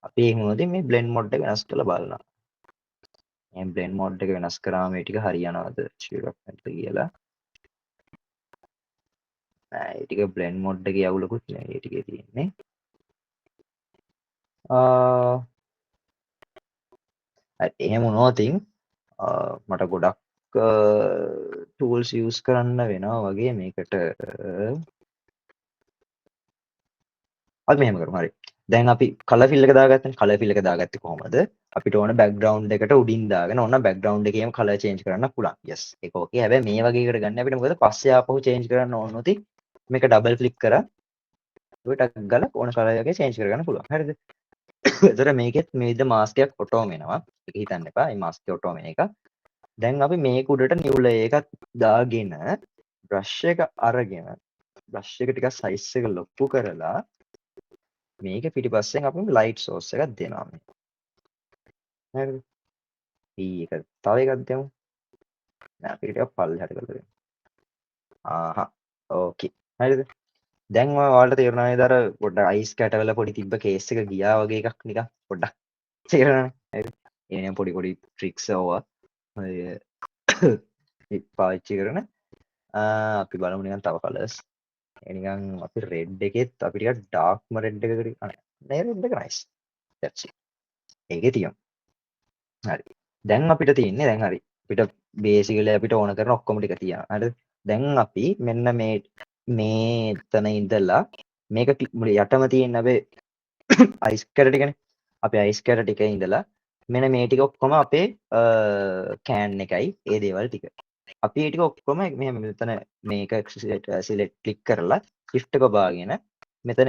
අපි එහෙම වුණොත් මේ බ්ලෙන්ඩ් මොඩ් එක වෙනස් කරලා බලනවා. මේ බ්ලෙන්ඩ් මොඩ් එක වෙනස් කරාම මේ ටික හරියනවද ඉෂුව එකක් නැද්ද කියලා. නෑ ඒ ටික බ්ලෙන්ඩ් මොඩ් එකේ අවුලකුත් නෑ ඒ ටිකේ තියෙන්නේ. හරි එහෙම වුණොත් මට ගොඩක් ටූල්ස් යූස් කරන්න වෙනවා වගේ මේකට. අපි මෙහෙම කරමු. හරි. දැන් අපි කලර් ෆිල් එක දාගත්තනේ. කලර් ෆිල් එක දාගත්තේ කොහොමද? අපිට ඕන බෑග්ග්‍රවුන්ඩ් එකට උඩින් දාගෙන ඕන බෑග්ග්‍රවුන්ඩ් එකේම කලර් චේන්ජ් කරන්න පුළුවන්. යස් ඒක ඕකේ. හැබැයි මේ වගේ එකට ගන්න අපිට මොකද පස්සේ ආපහු චේන්ජ් කරන්න ඕන නොති මේක ඩබල් ක්ලික් කරා ඔය ටක් ගාලා ඕන කලර් එකේ චේන්ජ් කරගන්න පුළුවන්. හරිද? එතකොට මේකෙත් මේ විදිහට මාස්ක් එකක් ඔටෝම එනවා. ඒක හිතන්න එපා. මේ මාස්ක් එක ඔටෝම එන එක. දැන් අපි මේක උඩට නිව් ලේයර් එකක් දාගෙන බ්‍රෂ් එක අරගෙන බ්‍රෂ් එක ටිකක් සයිස් එක ලොකු කරලා මේක පිටිපස්සෙන් අපි ලයිට් සෝස් එකක් දෙනවා මේ. හරිද? ඊ එක තව එකක් දෙමු. නෑ අපි ටිකක් පල්ලෙහාට කරලා දෙමු. ආහා ඕකේ. හරිද? දැන් ඔයාලට තේරුණා නේද අර පොඩ්ඩක් අයිස් කැටවල පොඩි තිබ්බ කේස් එක ගියා වගේ එකක් නිකන් පොඩ්ඩක් තේරුණානේ. හරිද? ඒ නිකන් පොඩි පොඩි ට්‍රික්ස් ඕවා ඔය පාවිච්චි කරන. අපි බලමු නිකන් තව කලර්ස්. ඒ නිකන් අපි රෙඩ් එකෙත් අපි ටිකක් ඩාර්ක්ම රෙඩ් එකකට අනේ මේ රෙඩ් එක නයිස්. That's it. ඒකේ තියෙනවා. හරි. දැන් අපිට තියෙන්නේ දැන් හරි. අපිට බේසිකලි අපිට ඕන කරන ඔක්කොම ටික තියෙනවා. හරිද? දැන් අපි මෙන්න මේ එතන ඉඳලා මේක යටම තියෙන අපේ අයිස් කැට ටිකනේ. අපේ අයිස් කැට ටිකේ ඉඳලා මෙන්න මේ ටික ඔක්කොම අපේ can එකයි ඒ දේවල් ටික. අපි ඒ ටික ඔක්කොම මෙහෙම මෙතන මේක සිලෙක්ට් ක්ලික් කරලා shift එක ඔබාගෙන මෙතන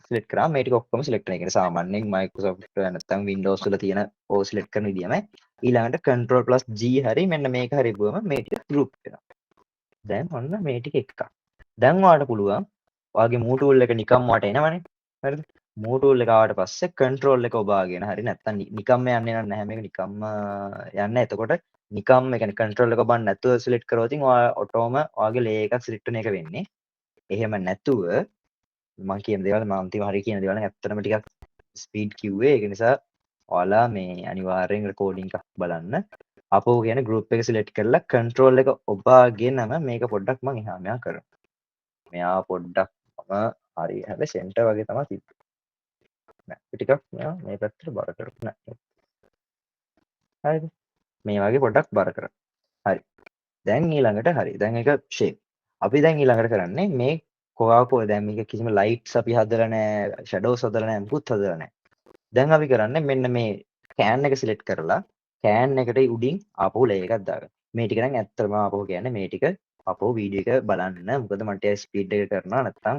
සිලෙක්ට් කරාම මේ ටික ඔක්කොම සිලෙක්ට් වෙනවා. ඒ කියන්නේ සාමාන්‍යයෙන් Microsoft නැත්නම් Windows වල තියෙන ඕ සිලෙක්ට් කරන විදියමයි. ඊළඟට Control plus G හරි මෙන්න මේක හරි ගිහුවම මේ ටික ගෲප් වෙනවා. දැන් ඔන්න මේ ටික එකක්. දැන් ඔයාලට පුළුවන් ඔයාගේ move tool එක නිකම්ම ඔයාට එනවනේ. හරිද? move tool එක ආවට පස්සේ control එක ඔබාගෙන හරි නැත්නම් නිකම්ම යන්නේ නැහැ මේක නිකම්ම යන්නේ. එතකොට නිකම් ඒ කියන්නේ කන්ට්‍රෝල් එක ඔබන්න නැතුව සිලෙක්ට් කරොත් ඉතින් ඔයා ඔටෝම ඔයාගේ ලේයර් එකක් සිලෙක්ට් වෙන එක වෙන්නේ. එහෙම නැතුව මං කියන දේවල් මම අන්තිම හරිය කියන දේවල් නම් ඇත්තටම ටිකක් ස්පීඩ් කිව්වේ. ඒක නිසා ඔයාලා මේ අනිවාර්යෙන් රෙකෝඩින් එකක් බලන්න. අපෝ කියන ගෲප් එක සිලෙක්ට් කරලා කන්ට්‍රෝල් එක ඔබාගෙනම මේක පොඩ්ඩක් මං එහා මෙහා කරනවා. මෙයා පොඩ්ඩක් මම හරි හැබැයි සෙන්ටර් වගේ තමයි තිබ්බේ. නෑ ටිකක් මෙයා මේ පැත්තට බර කරමු. නෑ, හරිද? මේ වගේ පොඩ්ඩක් බර කරමු. හරි. දැන් ඊළඟට හරි. දැන් ඒක ෂේප්. අපි දැන් ඊළඟට කරන්නේ මේ කොහාකෝ දැන් මේක කිසිම ලයිට්ස් අපි හදලා නෑ, ෂැඩෝස් හදලා නෑ, මුකුත් හදලා නෑ. දැන් අපි කරන්නේ මෙන්න මේ can එක සිලෙක්ට් කරලා can එකට උඩින් ආපහු ලේයර් එකක් දාගන්න. මේ ටික නම් ඇත්තටම ආපහු කියන්නේ මේ ටික ආපහු වීඩියෝ එක බලන්න. මොකද මට ටිකක් ස්පීඩ් එක කරනවා නැත්තම්